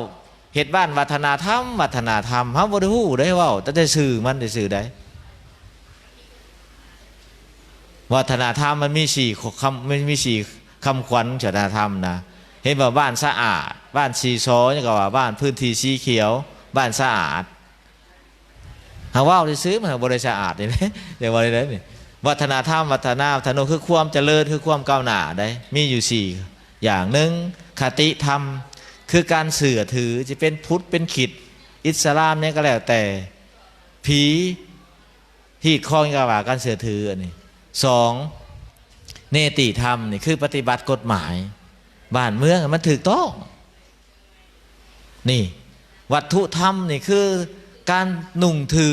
ເຮັດບ້ານວັດທະນະທຳ ວັດທະນະທຳ ເຮົາບໍ່ໄດ້ຮູ້ເດ້ ເວົ້າແຕ່ຊື່ມັນຊື່ໆໄດ໋. ວັດທະນະທຳມັນມີສີ່ຄຳ ມັນມີສີ່ຄຳຂວັນວັດທະນະທຳນະ. ເຫັນບໍ່ ບ້ານສະອາດ ບ້ານສີສໍ ຫຍັງກໍວ່າ ບ້ານພື້ນທີ່ສີຂຽວ ບ້ານສະອາດ. ຫາເວົ້າຊື່ໆ ມັນບໍ່ໄດ້ສະອາດນີ້ແຫຼະ ຢ່າວ່າໄດ້ນີ້. ວັດທະນະທຳ ວັດທະນາທຳ ຄືຄວາມຈະເລີນ ຄືຄວາມກ້າວໜ້າໄດ໋ ມີຢູ່ສີ່ຢ່າງ. ໜຶ່ງ ຄະຕິທຳ ຄືການເຊື່ອຖື ຈະເປັນພຸດເປັນຄຣິດ ອິດສະລາມ ຫຍັງກໍແລ້ວແຕ່ ຜີ ຮີດຄອງ ຫຍັງກໍວ່າ ການເຊື່ອຖືອັນນີ້. ສອງ ເນຕິທຳ ນີ້ຄືປະຕິບັດກົດໝາຍບ້ານເມືອງໃຫ້ມັນຖືກຕ້ອງ. ນີ້ ວັດຖຸທຳນີ້ຄືການນຸ່ງຖື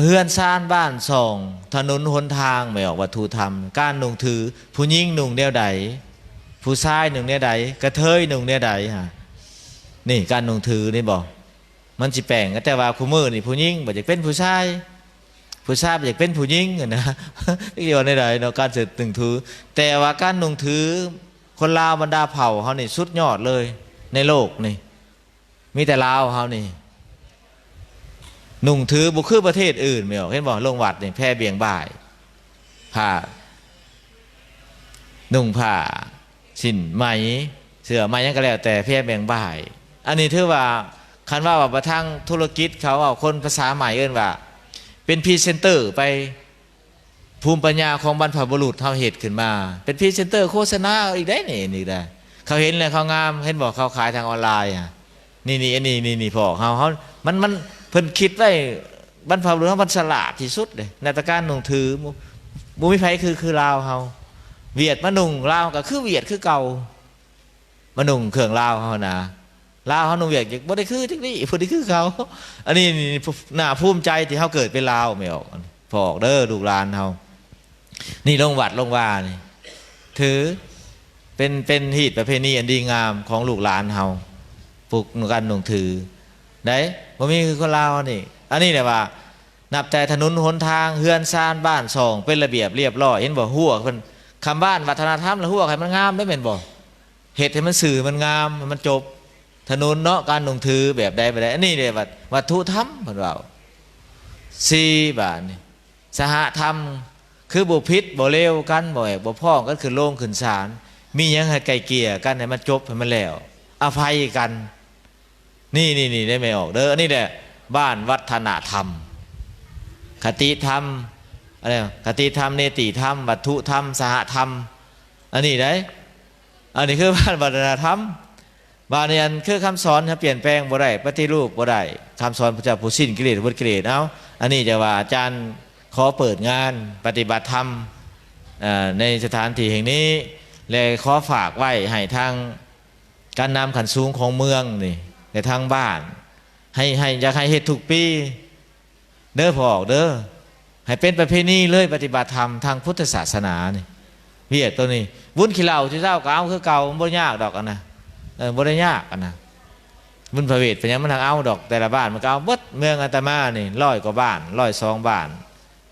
ເຮືອນຊານບ້ານຊ່ອງ ຖະໜົນຫົນທາງ ແມ່ນອອກວັດຖຸທຳ ການນຸ່ງຖື ຜູ້ຍິງນຸ່ງແນວໃດ ຜູ້ຊາຍນຸ່ງແນວໃດ ກະເທີຍນຸ່ງແນວໃດຫາ. ນີ້ການນຸ່ງຖືນີ້ບໍ ມັນຊິແປງກັນ ແຕ່ວ່າຄູ່ມື້ນີ້ຜູ້ຍິງບໍ່ຢາກເປັນຜູ້ຊາຍ ຜູ້ຊາຍບໍ່ຢາກເປັນຜູ້ຍິງຫັ້ນນະ ຈັກຊິວ່າແນວໃດເນາະ ການເຊື່ອຖື. ແຕ່ວ່າການນຸ່ງຖື ຄົນລາວບັນດາເຜົ່າເຮົານີ້ສຸດຍອດເລີຍໃນໂລກນີ້ ມີແຕ່ລາວເຮົານີ້ນຸ່ງຖື ບໍ່ຄືປະເທດອື່ນ ແມ່ນບໍ່ ເຫັນບໍ່ ລົງວັດນີ້ແຜ່ບ່ຽງບ່າຍ ຜ້າ ນຸ່ງຜ້າສິ້ນໄໝ ເສື້ອໄໝ ຫຍັງກໍແລ້ວແຕ່ ແຜ່ບ່ຽງບ່າຍ. ອັນນີ້ຖືວ່າ ຄັນເວົ້າວ່າໄປທາງທຸລະກິດ ເຂົາເວົ້າຄົນພາສາໃໝ່ເອີ້ນວ່າ ເປັນພຣີເຊັນເຕີໄປ ພູມປັນຍາຂອງບັນພະບຸລຸດເຮົາເຮັດຂຶ້ນມາ ເປັນພຣີເຊັນເຕີໂຄສະນາອີກໄດ໋ນີ້ ນີ້ໄດ໋. ເຂົາເຫັນແລ້ວເຂົາງາມ ເຫັນບໍ່ ເຂົາຂາຍທາງອອນລາຍຫະ. ນີ້ໆ ອັນນີ້ ນີ້ໆ ພວກເຮົາ ເຮົາ ມັນ ມັນ ເພິ່ນຄິດໄວ້ ບັນພະບຸລຸດເຮົາມັນສະຫຼາດທີ່ສຸດເດ້ ໃນການນຸ່ງຖື ບໍ່ ບໍ່ມີໃຜຄື ຄືລາວເຮົາ. ຫວຽດມານຸ່ງ ລາວກໍຄືຫວຽດຄືເກົ່າ ມານຸ່ງເຄື່ອງລາວເຮົານະ. ລາວເຮົານຸ່ງຫວຽດ ບໍ່ໄດ້ຄືຈັກນີ້ ບໍ່ໄດ້ຄືເຂົາ. ອັນນີ້ນີ້ໜ້າພູມໃຈທີ່ເຮົາເກີດເປັນລາວ ແມ່ນອອກ ພວກເດີ ລູກຫຼານເຮົາ. ນີ້ລົງວັດລົງວານີ້ ຖືເປັນ ເປັນຮີດປະເພນີອັນດີງາມຂອງລູກຫຼານເຮົາ ປຸກການນຸ່ງຖືໄດ໋ ບໍ່ມີຄືຄົນລາວນີ້. ອັນນີ້ແຫຼະວ່າ ນັບແຕ່ຖະໜົນຫົນທາງ ເຮືອນຊານບ້ານຊ່ອງ ເປັນລະບຽບລຽບຮ້ອຍ ເຫັນບໍ່ ຮົ້ວເພິ່ນ ຄຳບ້ານວັດທະນະທຳລະ ຮົ້ວໃຫ້ມັນງາມໄດ້ ແມ່ນບໍ່? ເຮັດໃຫ້ມັນຊື່ມັນງາມ ໃຫ້ມັນຈົບ ຖະໜົນເນາະ ການນຸ່ງຖືແບບໃດແບບໃດ. ອັນນີ້ເດ ວັດ ວັດຖຸທຳ ເພິ່ນເວົ້າ. ສີ່ ບາດນີ້ ສະຫະທຳ ຄືບໍ່ຜິດບໍ່ເລວກັນ ບໍ່ແອກບໍ່ພ້ອງກັນ ຂຶ້ນໂລງຂຶ້ນສານ ມີຫຍັງໃຫ້ໄກ່ເກ່ຍກັນ ໃຫ້ມັນຈົບ ໃຫ້ມັນແລ້ວ ອະໄພກັນ. ນີ້ ນີ້ ນີ້ໄດ້ແມ່ອອກເດີ ອັນນີ້ແຫຼະ ບ້ານວັດທະນະທຳ ຄະຕິທຳ ອັນນີ້ ຄະຕິທຳ ເນຕິທຳ ວັດຖຸທຳ ສະຫະທຳ ອັນນີ້ໄດ໋ ອັນນີ້ຄືບ້ານວັດທະນະທຳ. ບາດນີ້ ອັນຄືຄຳສອນເຮົາປ່ຽນແປງບໍ່ໄດ້ ປະຕິຮູບບໍ່ໄດ້ ຄຳສອນພະເຈົ້າຜູ້ສິ້ນກິເລດໝົດກິເລດ. ເອົາ ອັນນີ້ຈະວ່າອາຈານຂໍເປີດງານປະຕິບັດທຳ ເອີ ໃນສະຖານທີ່ແຫ່ງນີ້ ແລະ ຂໍຝາກໄວ້ໃຫ້ທາງ ການນຳຂັ້ນສູງຂອງເມືອງນີ້ ແລະ ທາງບ້ານ ໃຫ້ ໃຫ້ ຢາກໃຫ້ເຮັດທຸກປີເດີພໍ່ອອກເດີ ໃຫ້ເປັນປະເພນີເລີຍ ປະຕິບັດທຳທາງພຸດທະສາສະໜານີ້. ວຽກໂຕນີ້ ບຸນຂີ້ເຫຼົ້າເຈົ້າກໍເອົາຄືເກົ່າ ມັນບໍ່ຍາກດອກອັນນະ ເອີ ບໍ່ໄດ້ຍາກອັນນະ. ບຸນພະເວດເປັນຫຍັງ ມັນຫາກເອົາດອກ ແຕ່ລະບ້ານມັນກໍເອົາເບິດ. ເມືອງອາດຕະມານີ້ ຮ້ອຍກວ່າບ້ານ ຮ້ອຍສອງບ້ານ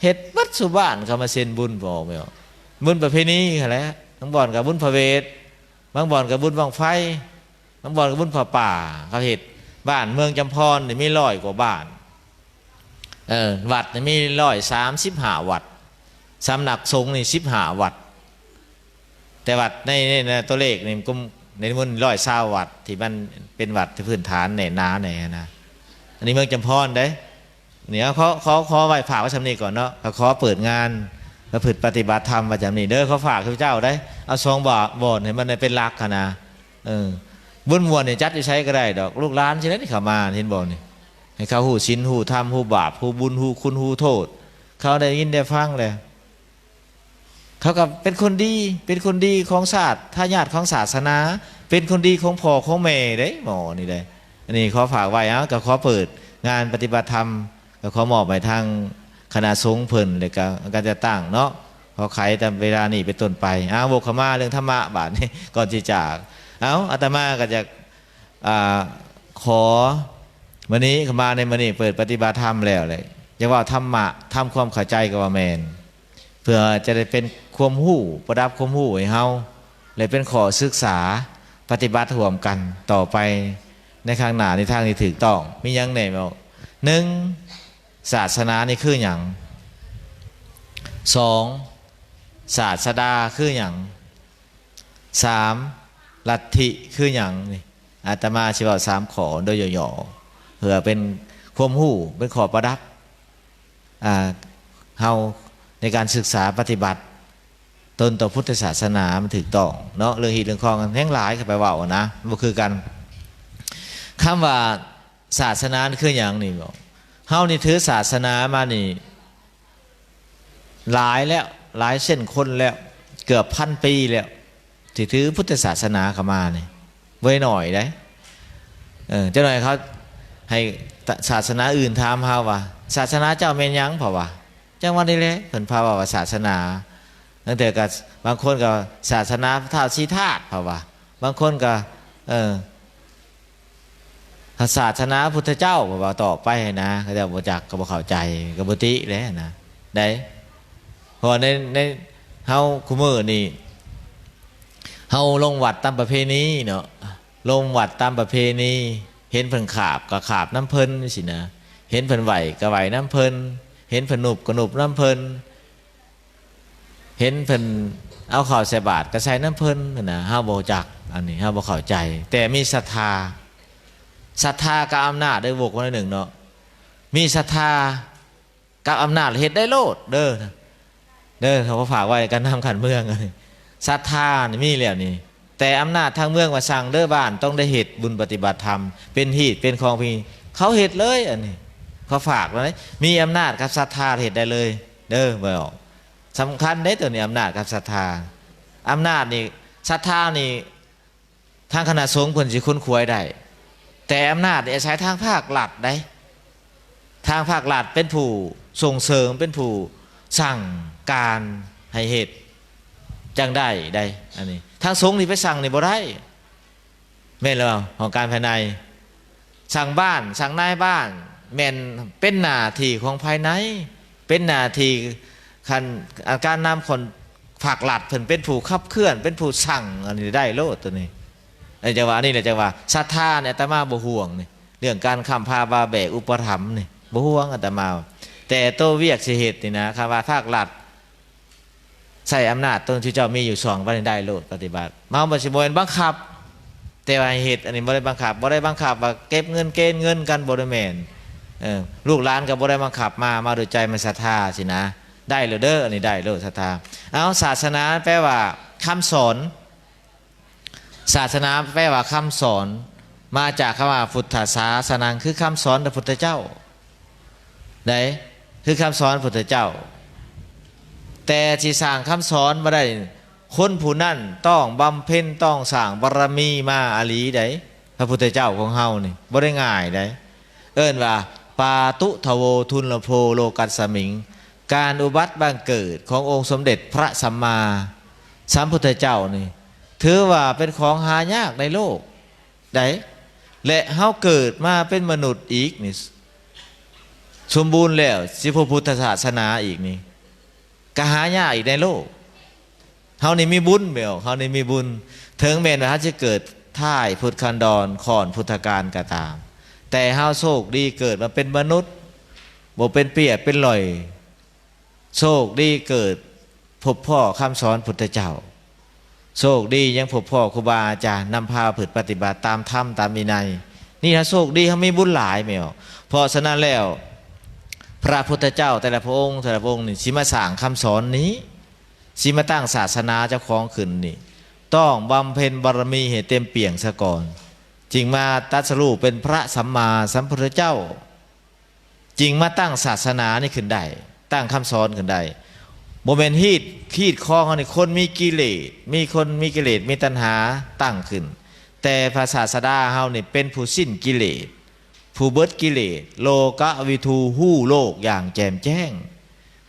ເຮັດເບິດສູ່ບ້ານ ເຂົາມາເຊັນບຸນ ພໍ່ອອກແມ່ອອກ ບຸນປະເພນີຫັ້ນແຫຼະ. ບາງບ່ອນກໍບຸນພະເວດ ບາງບ່ອນກໍບຸນບັ້ງໄຟ ບາງບ່ອນກໍບຸນຜ້າປ່າ ເຂົາເຮັດ. ບ້ານເມືອງຈຳພອນນີ້ມີຮ້ອຍກວ່າບ້ານ ເອີ ວັດນີ້ມີຮ້ອຍສາມສິບຫ້າວັດ ສຳນັກສົງນີ້ສິບຫ້າວັດ. ແຕ່ວັດໃນ ໃນ ໃນຕົວເລກນີ້ ໃນໝູ່ຮ້ອຍຊາວວັດ ທີ່ມັນເປັນວັດທີ່ພື້ນຖານແໜ້ນໜາແດ່ນະ. ອັນນີ້ເມືອງຈຳພອນເດ້. ນີ້ ເອົາ ຂໍ ຂໍ ຂໍໄວ້ ຝາກໄວ້ຊ່ຳນີ້ກ່ອນເນາະ ກໍຂໍເປີດງານປະພຶດປະຕິບັດທຳໄວ້ຊ່ຳນີ້ເດີ ຂໍຝາກເຈົ້າໄດ້ ເອົາສອງບ່ອນ ບ່ອນໃຫ້ມັນໄດ້ເປັນຫຼັກຫັ້ນນະ ເອີ ບຸນມ່ວນນີ້ຈັດຢູ່ໃສກໍໄດ້ດອກ ລູກຫຼານຊິໄດ້ເຂົ້າມາ ເຫັນບໍ່ນີ້ ໃຫ້ເຂົາຮູ້ສິນ ຮູ້ທຳ ຮູ້ບາບ ຮູ້ບຸນ ຮູ້ຄຸນ ຮູ້ໂທດ ເຂົາໄດ້ຍິນໄດ້ຟັງແລ້ວ ເຂົາກໍເປັນຄົນດີ ເປັນຄົນດີຂອງຊາດ ທາຍາດຂອງສາສະໜາ ເປັນຄົນດີຂອງພໍ່ຂອງແມ່ເດ້ ໝໍນີ້ເດ້ ອັນນີ້ຂໍຝາກໄວ້ ເອົາ ກໍຂໍເປີດງານປະຕິບັດທຳ ກໍຂໍມອບໃຫ້ທາງຄະນະສົງເພິ່ນ ແລ້ວກໍການຈັດຕັ້ງເນາະ ຂໍໄຂແຕ່ເວລານີ້ເປັນຕົ້ນໄປ ເອົາ ວົກເຂົ້າມາເລື່ອງທຳມະບາດນີ້ ກ່ອນຊິຈາກ ເອົາ ອາດຕະມາກໍຈະ ອ່າ ຂໍ ມື້ນີ້ເຂົ້າມາໃນມື້ນີ້ເປີດປະຕິບັດທຳແລ້ວເລີຍ ຢາກເວົ້າທຳມະ ທຳຄວາມເຂົ້າໃຈກໍວ່າແມ່ນ ເພື່ອຈະໄດ້ເປັນຄວາມຮູ້ ປະດັບຄວາມຮູ້ໃຫ້ເຮົາ ແລະ ເປັນຂໍ້ສຶກສາປະຕິບັດຮ່ວມກັນຕໍ່ໄປໃນຂ້າງໜ້າ ໃນທາງທີ່ຖືກຕ້ອງ ມີຫຍັງແດ່ເວົ້າ ໜຶ່ງ ສາສະໜານີ້ຄືຫຍັງ? ສອງ ສາດສະດາຄືຫຍັງ? ສາມ ລັດທິຄືຫຍັງ? ນີ້ ອາດຕະມາຊິເວົ້າສາມຂໍ້ໂດຍຫຍໍ້ໆ ເພື່ອເປັນຄວາມຮູ້ ເປັນຂໍ້ປະດັບ ອ່າ ເຮົາໃນການສຶກສາປະຕິບັດຕົນຕໍ່ພຸດທະສາສະໜາມັນຖືກຕ້ອງເນາະ ເລື່ອງຮີດເລື່ອງຄອງແຮງຫຼາຍ ຂ້າໄປເວົ້ານະ ບໍ່ຄືກັນ ຄຳວ່າສາສະໜາຄືຫຍັງນີ້ບໍ ເຮົານີ້ຖືສາສະໜາມານີ້ ຫຼາຍແລ້ວ ຫຼາຍເຊັ່ນຄົນແລ້ວ ເກືອບພັນປີແລ້ວ ທີ່ຖືພຸດທະສາສະໜາເຂົ້າມານີ້ ບໍ່ໄດ້ໜ້ອຍເດ້ ເອີ ຈັກໜ້ອຍເຂົາໃຫ້ສາສະໜາອື່ນຖາມເຮົາວ່າ ສາສະໜາເຈົ້າແມ່ນຫຍັງ? ເພາະວ່າ ຈັ່ງວ່ານີ້ແຫຼະ ເພິ່ນພາເວົ້າວ່າສາສະໜາ ລາງເທື່ອກໍບາງຄົນກໍສາສະໜາທ້າວສີທາດ ເພາະວ່າ ບາງຄົນກໍ ເອີ ສາສະໜາພຸດທະເຈົ້າ ເພາະວ່າຕໍ່ໄປຫັ້ນນະ ເຂົາເຈົ້າບໍ່ຈັກ ກໍບໍ່ເຂົ້າໃຈ ກໍບໍ່ຕິແຫຼະນະ ໄດ້ ເພາະວ່າໃນ ໃນເຮົາຄູ່ມື້ນີ້ ເຮົາລົງວັດຕາມປະເພນີເນາະ ລົງວັດຕາມປະເພນີ ເຫັນເພິ່ນຂາບກໍຂາບນຳເພິ່ນຊີ້ນະ ເຫັນເພິ່ນໄຫວ້ກໍໄຫວ້ນຳເພິ່ນ ເຫັນເພິ່ນນຸບກໍນຸບນຳເພິ່ນ ເຫັນເພິ່ນເອົາເຂົ້າໃສ່ບາດກໍໃສ່ນຳເພິ່ນຫັ້ນນະ ເຮົາບໍ່ຈັກ ອັນນີ້ເຮົາບໍ່ເຂົ້າໃຈ ແຕ່ມີສັດທາ ສັດທາກັບອຳນາດ ໄດ້ວົກມາໜ້ອຍໜຶ່ງເນາະ ມີສັດທາກັບອຳນາດເຮັດໄດ້ໂລດເດີ ເດີ ເຂົາກໍຝາກໄວ້ກັບນຳຂັ້ນເມືອງ ສັດທານີ້ມີແລ້ວນີ້ ແຕ່ອຳນາດທາງເມືອງວ່າສັ່ງເດີ ບ້ານຕ້ອງໄດ້ເຮັດບຸນປະຕິບັດທຳ ເປັນຮີດເປັນຄອງພີ ເຂົາເຮັດເລີຍ ອັນນີ້ເຂົາຝາກເລີຍ ມີອຳນາດກັບສັດທາເຮັດໄດ້ເລີຍເດີ ບໍ່ອອກ ສຳຄັນເດ້ໂຕນີ້ ອຳນາດກັບສັດທາ ອຳນາດນີ້ ສັດທານີ້ ທາງຄະນະສົງເພິ່ນຊິຄົ້ນຄວ້າຍໄດ້ ແຕ່ອຳນາດນີ້ອາໄສທາງພາກລັດໄດ໋ ທາງພາກລັດເປັນຜູ້ສົ່ງເສີມ ເປັນຜູ້ສັ່ງການໃຫ້ເຮັດ ຈັ່ງໄດ້ໄດ໋ ອັນນີ້ ທາງສົງນີ້ໄປສັ່ງນີ້ບໍ່ໄດ້ ແມ່ນແລ້ວ ຫ້ອງການພາຍໃນ ສ້າງບ້ານ ສ້າງນາຍບ້ານ ແມ່ນເປັນໜ້າທີ່ຂອງພາຍໃນ ເປັນໜ້າທີ່ຂັ້ນ ອາ ການນຳຄົນພາກລັດ ເພິ່ນເປັນຜູ້ຂັບເຄື່ອນ ເປັນຜູ້ສັ່ງ ອັນນີ້ໄດ້ໂລດໂຕນີ້ ເອີ ຈັ່ງວ່າ ອັນນີ້ແຫຼະ ຈັ່ງວ່າ ສັດທານີ້ອາດຕະມາບໍ່ຫ່ວງນີ້ ເລື່ອງການຄ້ຳພາບາແບກອຸປະຖຳນີ້ ບໍ່ຫ່ວງອາດຕະມາ ແຕ່ໂຕວຽກຊິເຮັດນີ້ນະ ຄັນວ່າພາກລັດ ໃຊ້ອຳນາດຕົນທີ່ເຈົ້າມີຢູ່ສອງໄປໄດ້ໂລດ ປະຕິບັດ ເຮົາບໍ່ ຊິບໍ່ແມ່ນບັງຄັບ ແຕ່ວ່າໃຫ້ເຮັດ ອັນນີ້ບໍ່ໄດ້ບັງຄັບ ບໍ່ໄດ້ບັງຄັບວ່າເກັບເງິນເກນເງິນກັນ ບໍ່ໄດ້ແມ່ນ ເອີ ລູກຫຼານກໍບໍ່ໄດ້ບັງຄັບມາ ມາໂດຍໃຈມັນສັດທາຊີ້ນະ ໄດ້ໂລດເດີ ອັນນີ້ໄດ້ໂລດສັດທາ ເອົາ ສາສະໜາແປວ່າຄຳສອນ ສາສະໜາແປວ່າຄຳສອນ ມາຈາກຄຳວ່າ ພຸດທະສາສະນັງ ຄືຄຳສອນພະພຸດທະເຈົ້າ ໃດ໋ ຄືຄຳສອນພະພຸດທະເຈົ້າ ແຕ່ຊິສ້າງຄຳສອນບໍ່ໄດ້ ຄົນຜູ້ນັ້ນຕ້ອງບຳເພັນ ຕ້ອງສ້າງບາລະມີມາອີ່ຫຼີໃດ໋ ພະພຸດທະເຈົ້າຂອງເຮົານີ້ ບໍ່ໄດ້ງ່າຍໃດ໋ ເອີ້ນວ່າ ປາຕຸທະໂວ ທຸນລະໂພ ໂລກັດສະມິງ ການອຸບັດບັງເກີດຂອງອົງສົມເດັດພະສຳມາສຳພຸດທະເຈົ້ານີ້ ຖືວ່າເປັນຂອງຫາຍາກໃນໂລກໃດ໋ ແລະ ເຮົາເກີດມາເປັນມະນຸດອີກນີ້ ສົມບູນແລ້ວ ຊິພົບພຸດທະສາສະໜາອີກນີ້ ກໍຫາຍາກອີກໃນໂລກ ເຮົານີ້ມີບຸນແມ່ນບໍ່ ເຮົານີ້ມີບຸນ ເຖິງແມ່ນວ່າເຮົາຊິເກີດທ້າຍພຸດຄັນດອນ ຄ້ອນພຸດທະການກໍຕາມ ແຕ່ເຮົາໂຊກດີເກີດມາເປັນມະນຸດ ບໍ່ເປັນເປ້ຍເປັນຫຼ້ອຍ ໂຊກດີເກີດພົບພໍ້ຄຳສອນພຸດທະເຈົ້າ ໂຊກດີຍັງພົບພໍ້ຄູບາອາຈານນຳພາປະພຶດປະຕິບັດຕາມທຳຕາມວິໄນ ນີ້ເຮົາໂຊກດີ ເຮົາມີບຸນຫຼາຍແມ່ນບໍ່ ເພາະສະນັ້ນແລ້ວ ພະພຸດທະເຈົ້າແຕ່ລະພະອົງ ແຕ່ລະພະອົງນີ້ ຊິມາສ້າງຄຳສອນນີ້ ຊິມາຕັ້ງສາສະໜາເຈົ້າຂອງຂຶ້ນນີ້ ຕ້ອງບຳເພັນບາລະມີໃຫ້ເຕັມປ່ຽງສາກ່ອນ ຈຶ່ງມາຕັດສະຮູ້ເປັນພະສຳມາສຳພຸດທະເຈົ້າ ຈຶ່ງມາຕັ້ງສາສະໜານີ້ຂຶ້ນໄດ້ ຕັ້ງຄຳສອນຂຶ້ນໄດ້. ບໍ່ແມ່ນຮີດ ຮີດຄອງເຮົານີ້ ຄົນມີກິເລດ ມີຄົນມີກິເລດ ມີຕັນຫາຕັ້ງຂຶ້ນ. ແຕ່ພະສາສະດາເຮົານີ້ເປັນຜູ້ສິ້ນກິເລດ ຜູ້ເບິດກິເລດ ໂລກະວິທູ ຮູ້ໂລກຢ່າງແຈ່ມແຈ້ງ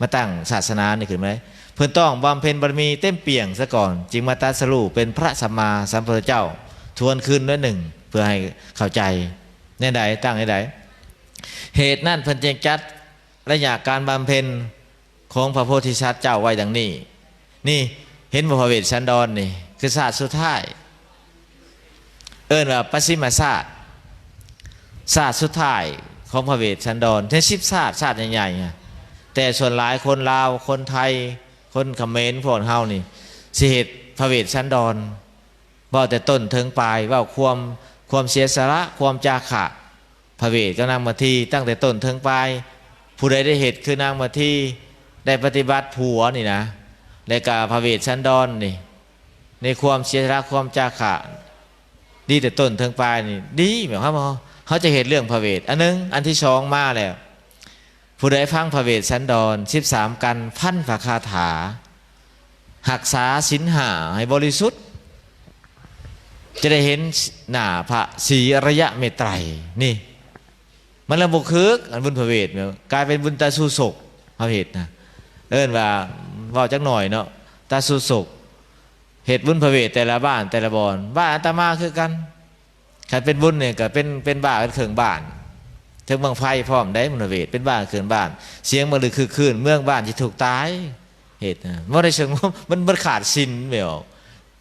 ມາຕັ້ງສາສະໜານີ້ຂຶ້ນມາ. ເພິ່ນຕ້ອງບຳເພັນບາລະມີເຕັມປ່ຽງສາກ່ອນ ຈຶ່ງມາຕັດສະຮູ້ເປັນພະສຳມາສຳພຸດທະເຈົ້າ. ທວນຄືນໜ້ອຍໜຶ່ງ ເພື່ອໃຫ້ເຂົ້າໃຈ. ແນວໃດ? ຕັ້ງແນວໃດ? ເຫດນັ້ນເພິ່ນຈຶ່ງຈັດໄລຍະການບຳເພັນຂອງພະໂພທິສັດເຈົ້າໄວ້ດັ່ງນີ້. ນີ້ ເຫັນບໍ່? ພະເວດສັນດອນນີ້ຄືຊາດສຸດທ້າຍ ເອີ້ນວ່າປະຊິມມະຊາດ ຊາດສຸດທ້າຍຂອງພະເວດສັນດອນ ໃນສິບຊາດ ຊາດໃຫຍ່ໆ. ແຕ່ສ່ວນຫຼາຍຄົນລາວ ຄົນໄທ ຄົນຂະເໝນ ພວກເຮົານີ້ ຊິເຮັດພະເວດສັນດອນ ເວົ້າແຕ່ຕົ້ນເຖິງປາຍ ເວົ້າຄວາມ ຄວາມເສຍສະຫຼະ ຄວາມຈາຄະ ພະເວດກັບນາງມາທີ ຕັ້ງແຕ່ຕົ້ນເຖິງປາຍ. ຜູ້ໃດໄດ້ເຮັດຄືນາງມາທີ ໄດ້ປະຕິບັດຜົວນີ້ນະ ແລະກະພະເວດສັນດອນນີ້ ໃນຄວາມເສຍສະຫຼະ ຄວາມຈາຄະ ດີແຕ່ຕົ້ນເຖິງປາຍນີ້ ດີແບບເຮົາ ເຮົາຈະເຮັດເລື່ອງພະເວດອັນໜຶ່ງ. ອັນທີສອງມາແລ້ວ ຜູ້ໃດຟັງພະເວດສັນດອນສິບສາມກັນ ພັນພະຄາຖາ ຮັກສາສິນຫ້າໃຫ້ບໍລິສຸດ ຈະໄດ້ເຫັນໜ້າພະສີອະລິຍະເມດໄຕ. ນີ້ ມັນລະບໍ່ຄືກັນ ບຸນພະເວດ ກາຍເປັນບຸນຕາສູ່ສົກ ເຮົາເຮັດນະ ເອີ້ນວ່າ ເວົ້າຈັກໜ້ອຍເນາະ ຕາສູ່ສົກ ເຮັດບຸນພະເວດແຕ່ລະບ້ານແຕ່ລະບ່ອນ. ບ້ານອາດຕະມາຄືກັນ ຄັນເປັນບຸນນີ້ກໍເປັນ ເປັນບ້າກັນເຄິ່ງບ້ານ ເຖິງບັ້ງໄຟພ້ອມໄດ໋ ບຸນພະເວດ ເປັນບ້າກັນເຄິ່ງບ້ານ. ສຽງບັ້ງລຶກຄຶກຄື້ນ ເມືອງບ້ານຊິຖືກຕາຍ ເຮັດນະ ບໍ່ໄດ້ສະຫງົບ ມັນ ມັນຂາດສິນແມ່ນບໍ່?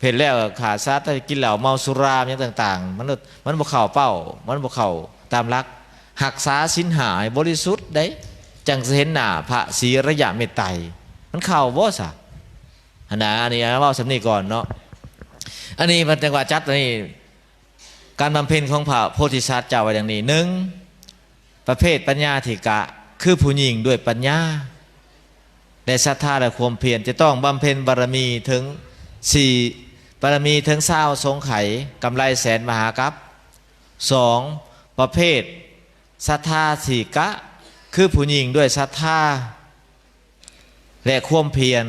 ເຮັດແລ້ວຂາດສັດ ກິນເຫຼົ້າເມົາສຸລາຫຍັງຕ່າງໆ ມັນ ມັນບໍ່ເຂົ້າເປົ້າ ມັນບໍ່ເຂົ້າຕາມຫຼັກ. ຮັກສາສິນຫ້າໃຫ້ບໍລິສຸດໄດ໋ ຈັ່ງຊິເຫັນໜ້າພະສີອະລິຍະເມດໄຕ. ມັນເຂົ້າບໍ່ຊະ? ຫັ້ນນະ ອັນນີ້ເວົ້າສ່ຳນີ້ກ່ອນເນາະ. ອັນນີ້ເພິ່ນຈັ່ງວ່າຈັດອັນນີ້ ການບຳເພັນຂອງພະໂພທິສັດເຈົ້າວ່າຢ່າງນີ້ ໜຶ່ງ ປະເພດປັນຍາທິກະ ຄືຜູ້ຍິ່ງດ້ວຍປັນຍາ ແລະ ສັດທາ ແລະ ຄວາມພຽນ ຈະຕ້ອງບຳເພັນບາລະມີເຖິງສີ່ ບາລະມີເຖິງຊາວອະສົງໄຂ ກຳໄລແສນມະຫາກັບ. ສອງ ປະເພດສັດທາທິກະ ຄືຜູ້ຍິ່ງດ້ວຍສັດທາ ແລະ ຄວາມພຽນ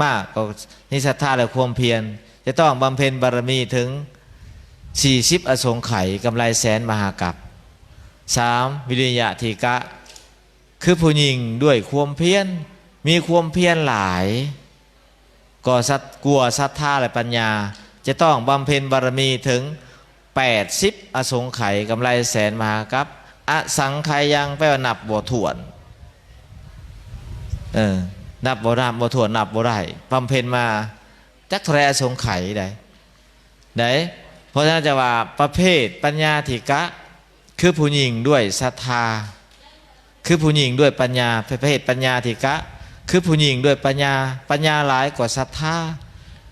ມາກກໍມີສັດທາ ແລະ ຄວາມພຽນ ຈະຕ້ອງບຳເພັນບາລະມີເຖິງສີ່ສິບອະສົງໄຂ ກຳໄລແສນມະຫາກັບ. ສາມ ວິລິຍະທິກະ ຄືຜູ້ຍິ່ງດ້ວຍຄວາມພຽນ ມີຄວາມພຽນຫຼາຍ ກໍສັດ ກວ່າສັດທາ ແລະ ປັນຍາ ຈະຕ້ອງບຳເພັນບາລະມີເຖິງ ແປດສິບອະສົງໄຂ ກຳໄລແສນມະຫາກັບ. ອະສັງຂາຍັງ ແປວ່ານັບບໍ່ຖ້ວນ ເອີ ນັບບໍ່ ນັບບໍ່ຖ້ວນ ນັບບໍ່ໄດ້ ບຳເພັນມາຈັກເທົ່າໃດອະສົງໄຂໃດ ໃດ. ເພາະສະນັ້ນຈະວ່າປະເພດປັນຍາທິກະ ຄືຜູ້ຍິ່ງດ້ວຍສັດທາ ຄືຜູ້ຍິ່ງດ້ວຍປັນຍາ ປະເພດປັນຍາທິກະ ຄືຜູ້ຍິ່ງດ້ວຍປັນຍາ ປັນຍາຫຼາຍກວ່າສັດທາ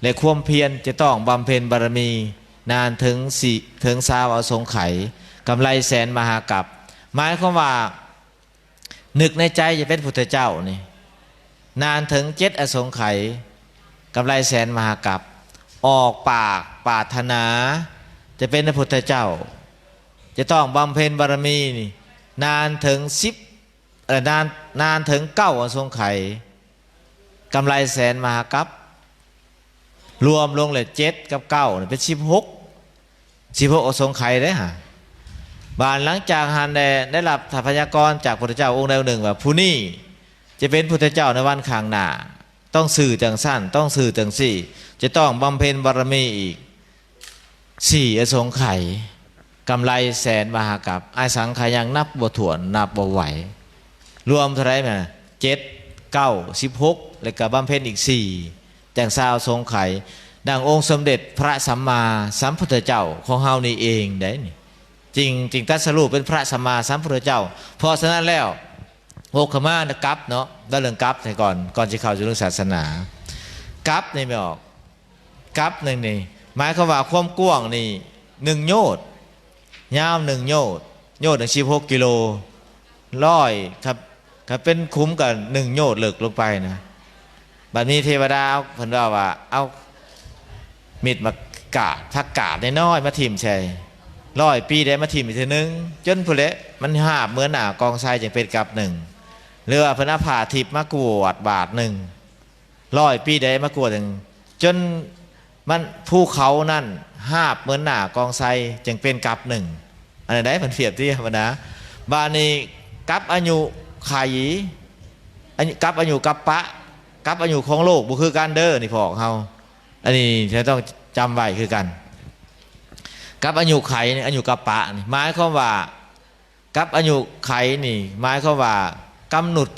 ແລະ ຄວາມພຽນ ຈະຕ້ອງບຳເພັນບາລະມີນານເຖິງສີ່ ເຖິງຊາວອະສົງໄຂ ກຳໄລແສນມະຫາກັບ. ໝາຍຄວາມວ່າ ນຶກໃນໃຈຈະເປັນພຸດທະເຈົ້ານີ້ ນານເຖິງເຈັດອະສົງໄຂ ກຳໄລແສນມະຫາກັບ. ອອກປາກປາດຖະໜາຈະເປັນພະພຸດທະເຈົ້າ ຈະຕ້ອງບຳເພັນບາລະມີນີ້ ນານເຖິງສິບ ເອີ ນານ ນານເຖິງເກົ້າອະສົງໄຂ ກຳໄລແສນມະຫາກັບ. ລວມລົງແລ້ວເຈັດກັບເກົ້ານີ້ເປັນສິບຫົກ ສິບຫົກອະສົງໄຂເດ້ຫາ. ບາດຫຼັງຈາກຫັ້ນແລ້ວ ໄດ້ຮັບໄວຍາກອນຈາກພຸດທະເຈົ້າອົງໃດອົງໜຶ່ງວ່າ ຜູ້ນີ້ຈະເປັນພຸດທະເຈົ້າໃນວັນຂ້າງໜ້າ ຕ້ອງຊື່ຈັ່ງຊັ້ນ ຕ້ອງຊື່ຈັ່ງຊີ້ ຈະຕ້ອງບຳເພັນບາລະມີອີກສີ່ອະສົງໄຂ ກຳໄລແສນມະຫາກັບ. ອະສັງຂາຍັງ ນັບບໍ່ຖ້ວນ ນັບບໍ່ໄຫວ. ລວມເທົ່າໃດແມ່ນ ເຈັດ ເກົ້າ ສິບຫົກ ແລ້ວກໍບຳເພັນອີກສີ່ ຈັ່ງຊາວອະສົງໄຂ ດັ່ງອົງສົມເດັດພະສຳມາສຳພຸດທະເຈົ້າຂອງເຮົານີ້ເອງໄດ໋ນີ້ ຈຶ່ງ ຈຶ່ງຕັດສະຮູ້ເປັນພະສຳມາສຳພຸດທະເຈົ້າ. ເພາະສະນັ້ນແລ້ວ ໂອຄະມາກັບເນາະ ເວົ້າເລື່ອງກັບໃຫ້ກ່ອນ ກ່ອນຊິເຂົ້າສູ່ເລື່ອງສາສະໜາ. ກັບນີ້ແມ່ນອອກ ກັບໜຶ່ງນີ້ ໝາຍຄວາມວ່າຄວາມກວ້າງນີ້ໜຶ່ງໂຍດ ຍາວໜຶ່ງໂຍດ ໂຍດໜຶ່ງສິບຫົກກິໂລ ຮ້ອຍ ຄັບ ຄັບເປັນຂຸມກໍໜຶ່ງໂຍດເລິກລົງໄປນະ. ບັດນີ້ເທວະດາເພິ່ນເວົ້າວ່າ ເອົາເມັດໝາກກາດ ຜັກກາດນ້ອຍໆມາຖິ້ມໃສ່ ຮ້ອຍປີໄດ້ມາຖິ້ມອີກເທື່ອໜຶ່ງ ຈົນພຸ້ນແຫຼະ ມັນຫາບເໝືອນໜ້າກອງໄຊ ຈຶ່ງເປັນກັບໜຶ່ງ. ຫຼືວ່າເພິ່ນເອົາຜ້າທິບມາກວາດບາດໜຶ່ງ ຮ້ອຍປີໄດ້ມາກວດໜຶ່ງ ຈົນມັນ ພູເຂົານັ້ນຫາບເໝືອນໜ້າກອງໄຊ ຈຶ່ງເປັນກັບໜຶ່ງ. ອັນນັ້ນໄດ໋ ເພິ່ນປຽບທຽບນະ. ບາດນີ້ກັບອາຍຸໄຂ ອາຍຸ ກັບອາຍຸກັບປະ ກັບອາຍຸຂອງໂລກບໍ່ຄືກັນເດີ ນີ້ພວກເຮົາ ອັນນີ້ຈະຕ້ອງຈຳໄວ້ຄືກັນ. ກັບອາຍຸໄຂນີ້ ອາຍຸກັບປະນີ້ ໝາຍຄວາມວ່າ ກັບອາຍຸໄຂນີ້ ໝາຍຄວາມວ່າກຳນົດ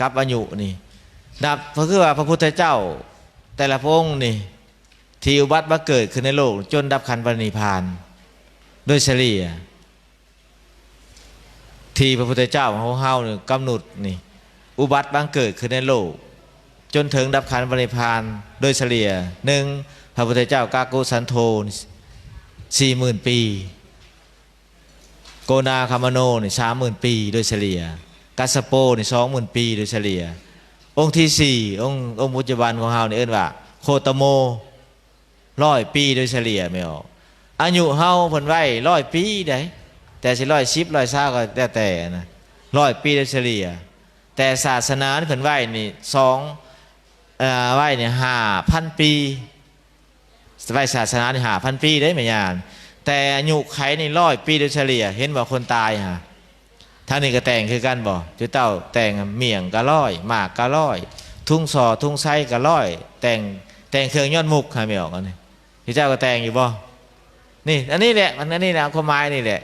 ກັບອາຍຸນີ້ ນັບ ກໍຄືວ່າພະພຸດທະເຈົ້າແຕ່ລະພະອົງນີ້ ທີ່ອຸບັດບັງເກີດຂຶ້ນໃນໂລກ ຈົນດັບຂັນປະລິນິບພານ ໂດຍສະເລ່ຍ ທີ່ພະພຸດທະເຈົ້າຂອງເຮົານີ້ກຳນົດນີ້ ອຸບັດບັງເກີດຂຶ້ນໃນໂລກ ຈົນເຖິງດັບຂັນປະລິນິບພານ ໂດຍສະເລ່ຍ ໜຶ່ງ ພະພຸດທະເຈົ້າກາກຸສັນໂທ ສີ່ໝື່ນປີ. ໂກນາຄາມະໂນນີ້ ສາມໝື່ນປີໂດຍສະເລ່ຍ, ກັດສະໂປນີ້ ສອງໝື່ນປີໂດຍສະເລ່ຍ. ອົງທີສີ່ ອົງ ອົງປັດຈຸບັນຂອງເຮົານີ້ເອີ້ນວ່າໂຄຕະໂມ ຮ້ອຍປີໂດຍສະເລ່ຍແມ່ນບໍ່? ອາຍຸເຮົາເພິ່ນໄວ້ຮ້ອຍປີໃດ໋ ແຕ່ຊິຮ້ອຍສິບ ຮ້ອຍຊາວກໍແລ້ວແຕ່ນະ ຮ້ອຍປີໂດຍສະເລ່ຍ. ແຕ່ສາສະໜານີ້ເພິ່ນໄວ້ນີ້ສອງ ເອີ ໄວ້ນີ້ຫ້າພັນປີ. ໄວ້ສາສະໜານີ້ຫ້າພັນປີເດ້ແມ່ຍ່າ, ແຕ່ອາຍຸໄຂນີ້ຮ້ອຍປີໂດຍສະເລ່ຍ. ເຫັນບໍ່ຄົນຕາຍຫາ? ທາງນີ້ກໍແຕ່ງຄືກັນບໍ່? ຈຸເຕົ້າແຕ່ງໝ້ຽງກໍຮ້ອຍ, ໝາກກໍຮ້ອຍ, ທຸງສໍ່ທຸງໄຊກໍຮ້ອຍ, ແຕ່ງ ແຕ່ງເຄື່ອງຍອດມຸກໃຫ້ແມ່ອອກອັນນີ້. ເຈົ້າກໍແຕ່ງຢູ່ບໍ່? ນີ້ ອັນນີ້ແຫຼະ ມັນ ອັນນີ້ແຫຼະ ຄວາມໝາຍນີ້ແຫຼະ.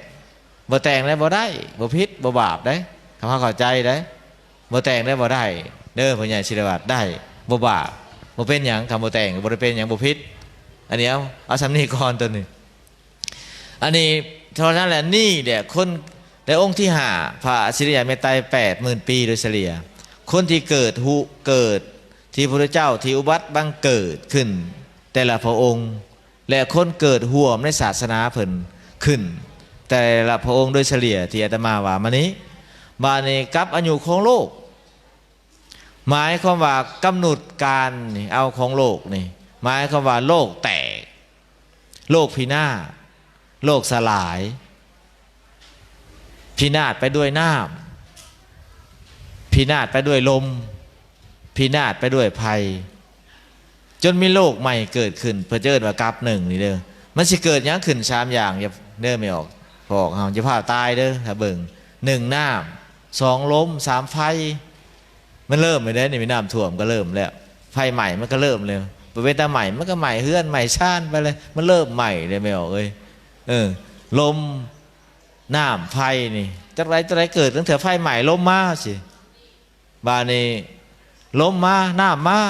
ບໍ່ແຕ່ງແລ້ວບໍ່ໄດ້ ບໍ່ຜິດ ບໍ່ບາບເດ້ ຄັນເຮົາເຂົ້າໃຈເດ້. ບໍ່ແຕ່ງໄດ້ບໍ່ໄດ້ເດີ ພໍ່ໃຫຍ່ສິລະວັດ ໄດ້ ບໍ່ບາບ ບໍ່ເປັນຫຍັງ. ຄັນບໍ່ແຕ່ງກໍບໍ່ໄດ້ເປັນຫຍັງ ບໍ່ຜິດ. ອັນນີ້ເອົາ ເອົາສ່ຳນີ້ກ່ອນ ຕົວນີ້. ອັນນີ້ເທົ່ານັ້ນແຫຼະ. ນີ້ແຫຼະຄົນ ແລະ ອົງທີຫ້າ ພະອະຊີລິຍະເມດໄຕ ແປດໝື່ນປີໂດຍສະເລ່ຍ. ຄົນທີ່ເກີດຮູ້ ເກີດທີ່ພະພຸດທະເຈົ້າທີ່ອຸບັດບັງເກີດຂຶ້ນແຕ່ລະພະອົງ ແລະ ຄົນເກີດຮ່ວມໃນສາສະໜາເພິ່ນຂຶ້ນແຕ່ລະພະອົງໂດຍສະເລ່ຍທີ່ອາດຕະມາວ່າມານີ້. ບາດນີ້ກັບອາຍຸຂອງໂລກ ໝາຍຄວາມວ່າກຳນົດການນີ້ ເອົາຂອງໂລກນີ້ ໝາຍຄວາມວ່າໂລກແຕກ ໂລກພິນາດ ໂລກສະຫຼາຍ ພິນາດໄປດ້ວຍນ້ຳ ພິນາດໄປດ້ວຍລົມ ພິນາດໄປດ້ວຍໄຟ ຈົນມີໂລກໃໝ່ເກີດຂຶ້ນ. ເພິ່ນຈະເອີ້ນວ່າກັບໜຶ່ງນີ້ເດີ. ມັນຊິເກີດຫຍັງຂຶ້ນສາມຢ່າງເດີແມ່ອອກ ພວກເຮົາ ຢ່າພາວຕາຍເດີ. ຖ້າເບິ່ງ ໜຶ່ງ ນ້ຳ ສອງ ລົມ ສາມ ໄຟ. ມັນເລີ່ມແລ້ວເດ້ ນີ້ນ້ຳຖ້ວມກໍເລີ່ມແລ້ວ ໄຟໄໝ້ມັນກໍເລີ່ມແລ້ວ. ບໍ່ເປັນຕາໄໝ້ ມັນກໍໄໝ້ເຮືອນໄໝ້ຊານໄປເລີຍ ມັນເລີ່ມໄໝ້ເດ້ແມ່ອອກເອີຍ. ເອີ ລົມ ນ້ຳ ໄຟນີ້ ຈັກໃດ ຈັກໃດເກີດຕັ້ງແຕ່ໄຟໄໝ້ລົມມາຊີ້. ບາດນີ້ລົມມາ ນ້ຳມາ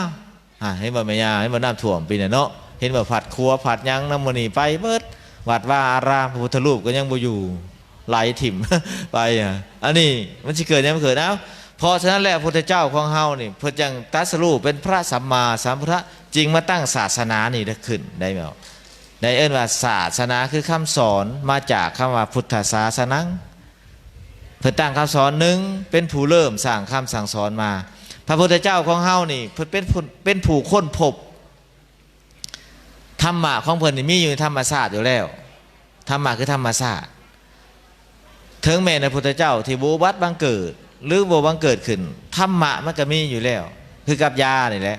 ອ່າ ເຫັນບໍ່ແມ່ຍ່າ ເຫັນບໍ່ນ້ຳຖ້ວມປີນີ້ເນາະ ເຫັນບໍ່ ພັດຄົວພັດຫຍັງນຳມື້ນີ້ໄປເບິດ ວັດວາອາຣາມ ພະພຸດທະຮູບກໍຍັງບໍ່ຢູ່ ໄຫຼຖິ້ມໄປ. ອາ ອັນນີ້ມັນຊິເກີດຫຍັງ ມັນເກີດ ເອົ້າ ເພາະສະນັ້ນແລ້ວ ພະພຸດທະເຈົ້າຂອງເຮົານີ້ ເພິ່ນຈັ່ງຕັດສະຮູ້ເປັນພະສຳມາສຳພຸດທະ ຈຶ່ງມາຕັ້ງສາສະໜານີ້ຂຶ້ນໄດ້ແມ່ນບໍ່? ໄດ້ເອີ້ນວ່າສາສະໜາຄືຄຳສອນ ມາຈາກຄຳວ່າພຸດທະສາສະໜັງ. ເພິ່ນຕັ້ງຄຳສອນ ໜຶ່ງ ເປັນຜູ້ເລີ່ມສ້າງຄຳສັ່ງສອນມາ. ພະພຸດທະເຈົ້າຂອງເຮົານີ້ ເພິ່ນເປັນຜູ້ ເປັນຜູ້ຄົ້ນພົບ. ທຳມະຂອງເພິ່ນນີ້ມີຢູ່ໃນທຳມະຊາດຢູ່ແລ້ວ. ທຳມະຄືທຳມະຊາດ. ເຖິງແມ່ນພະພຸດທະເຈົ້າທີ່ບໍ່ອຸບັດບັງເກີດ ຫຼື ບໍ່ບັງເກີດຂຶ້ນ, ທຳມະມັນກໍມີຢູ່ແລ້ວ ຄືກັບຢານີ້ແຫຼະ.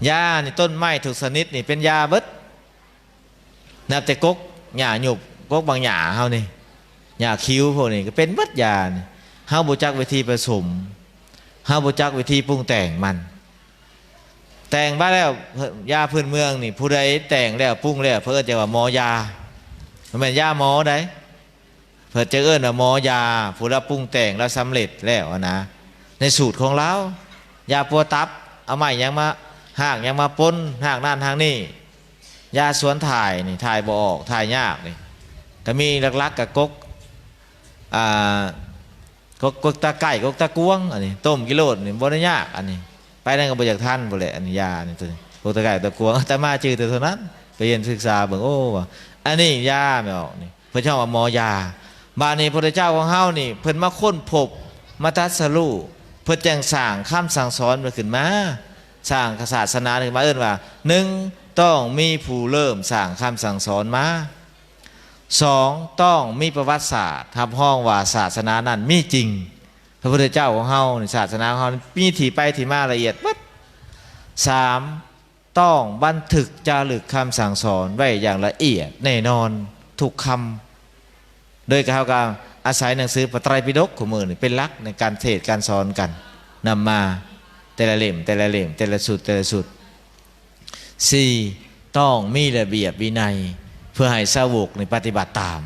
ຢານີ້ ຕົ້ນໄມ້ທຸກຊະນິດນີ້ເປັນຢາເບິດ. ນັບແຕ່ກົກຫຍ້າຫຍຸບ ກົກບາງຫຍ້າເຮົານີ້ ຫຍ້າຄິ້ວພວກນີ້ກໍເປັນເບິດຢານີ້. ເຮົາບໍ່ຈັກວິທີປະສົມ ເຮົາບໍ່ຈັກວິທີປຸງແຕ່ງມັນ. ແຕ່ງມາແລ້ວ ຢາພື້ນເມືອງນີ້ ຜູ້ໃດແຕ່ງແລ້ວປຸງແລ້ວ ເພິ່ນເອີ້ນຈັ່ງວ່າໝໍຢາ ບໍ່ແມ່ນຢາໝໍໃດ. ເພິ່ນຈະເອີ້ນວ່າໝໍຢາ ຜູ້ລາວປຸງແຕ່ງ ລາວສຳເລັດແລ້ວຫັ້ນນະ ໃນສູດຂອງລາວ. ຢາປົວຕັບ ເອົາໄມ້ຫຍັງມາ ຮາກຫຍັງມາປົນ ຮາກນັ້ນຮາກນີ້. ຢາສວນຖ່າຍນີ້ ຖ່າຍບໍ່ອອກ ຖ່າຍຍາກນີ້ ກໍມີຫຼັກໆກໍກົກ ອ່າ ກົກ ກົກຕາໄກ່ ກົກຕາກວງ. ອັນນີ້ຕົ້ມກິໂລດນີ້ບໍ່ໄດ້ຍາກ. ອັນນີ້ໄປນັ້ນກໍບໍ່ຢາກທັນພຸ້ນແຫຼະ. ອັນນີ້ຢານີ້ ຕົວນີ້ ກົກຕາໄກ່ ຕົວກວງ ອາດຕະມາຈື່ແຕ່ເທົ່ານັ້ນ ໄປຮຽນສຶກສາເບິ່ງ. ໂອ້ ວ່າ ອັນນີ້ຢາແມ່ນອອກນີ້ ເພິ່ນເອີ້ນວ່າໝໍຢາ. ບາດນີ້ພະພຸດທະເຈົ້າຂອງເຮົານີ້ ເພິ່ນມາຄົ້ນພົບ ມາຕັດສະຮູ້ ເພິ່ນຈັ່ງສ້າງຄຳສັ່ງສອນເພິ່ນຂຶ້ນມາ ສ້າງສາສະໜາຂຶ້ນມາ ເອີ້ນວ່າ ໜຶ່ງ ຕ້ອງມີຜູ້ເລີ່ມສ້າງຄຳສັ່ງສອນມາ, ສອງ ຕ້ອງມີປະຫວັດສາດຮັບຮອງວ່າສາສະໜານັ້ນມີຈິງ. ພະພຸດທະເຈົ້າຂອງເຮົານີ້ ສາສະໜາຂອງເຮົານີ້ ມີທີ່ໄປທີ່ມາລະອຽດເບິດ. ສາມ ຕ້ອງບັນທຶກຈາລຶກຄຳສັ່ງສອນໄວ້ຢ່າງລະອຽດແນ່ນອນທຸກຄຳ, ໂດຍເຮົາກໍອາໄສໜັງສືພະໄຕຣປິດົກຄູ່ມື້ນີ້ເປັນຫຼັກໃນການເທດການສອນກັນ, ນຳມາແຕ່ລະເຫຼັ້ມ ແຕ່ລະເຫຼັ້ມ ແຕ່ລະຊຸດ ແຕ່ລະຊຸດ. ສີ່ ຕ້ອງມີລະບຽບວິໄນ ເພື່ອໃຫ້ສາວົກນີ້ປະຕິບັດຕາມ.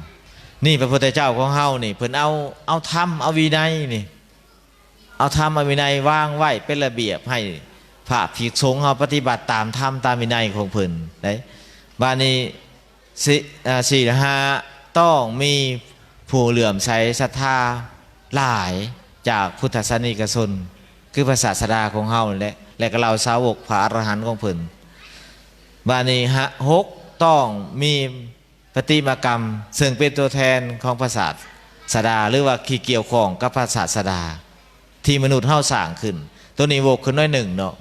ນີ້ພະພຸດທະເຈົ້າຂອງເຮົານີ້ ເພິ່ນເອົາ ເອົາທຳ ເອົາວິໄນນີ້ ເອົາທຳເອົາວິໄນວາງໄວ້ເປັນລະບຽບ ໃຫ້ພະພິກສົງເຮົາປະຕິບັດຕາມທຳຕາມວິໄນຂອງເພິ່ນໄດ໋. ບາດນີ້ ສີ່ ອ່າ ສີ່ ແລະ ຫ້າ ຕ້ອງມີຜູ້ເຫຼື້ອມໃສສັດທາຫຼາຍຈາກພຸດທະສາສະນິກະຊົນ ຄືພະສາສະດາຂອງເຮົານີ້ແຫຼະ ແລະ ກໍເຫຼົ່າສາວົກພະອະລະຫັນຂອງເພິ່ນ. ບາດນີ້ ຫ້າ ຫົກ ຕ້ອງມີ ປະຕິມາກຳ ເຊິ່ງເປັນຕົວແທນຂອງພະສາສະດາ ຫຼືວ່າທີ່ກ່ຽວຂ້ອງກັບພະສາສະດາ ທີ່ມະນຸດເຮົາສ້າງຂຶ້ນ. ໂຕນີ້ວົກຂຶ້ນໜ້ອຍໜຶ່ງເນາະ.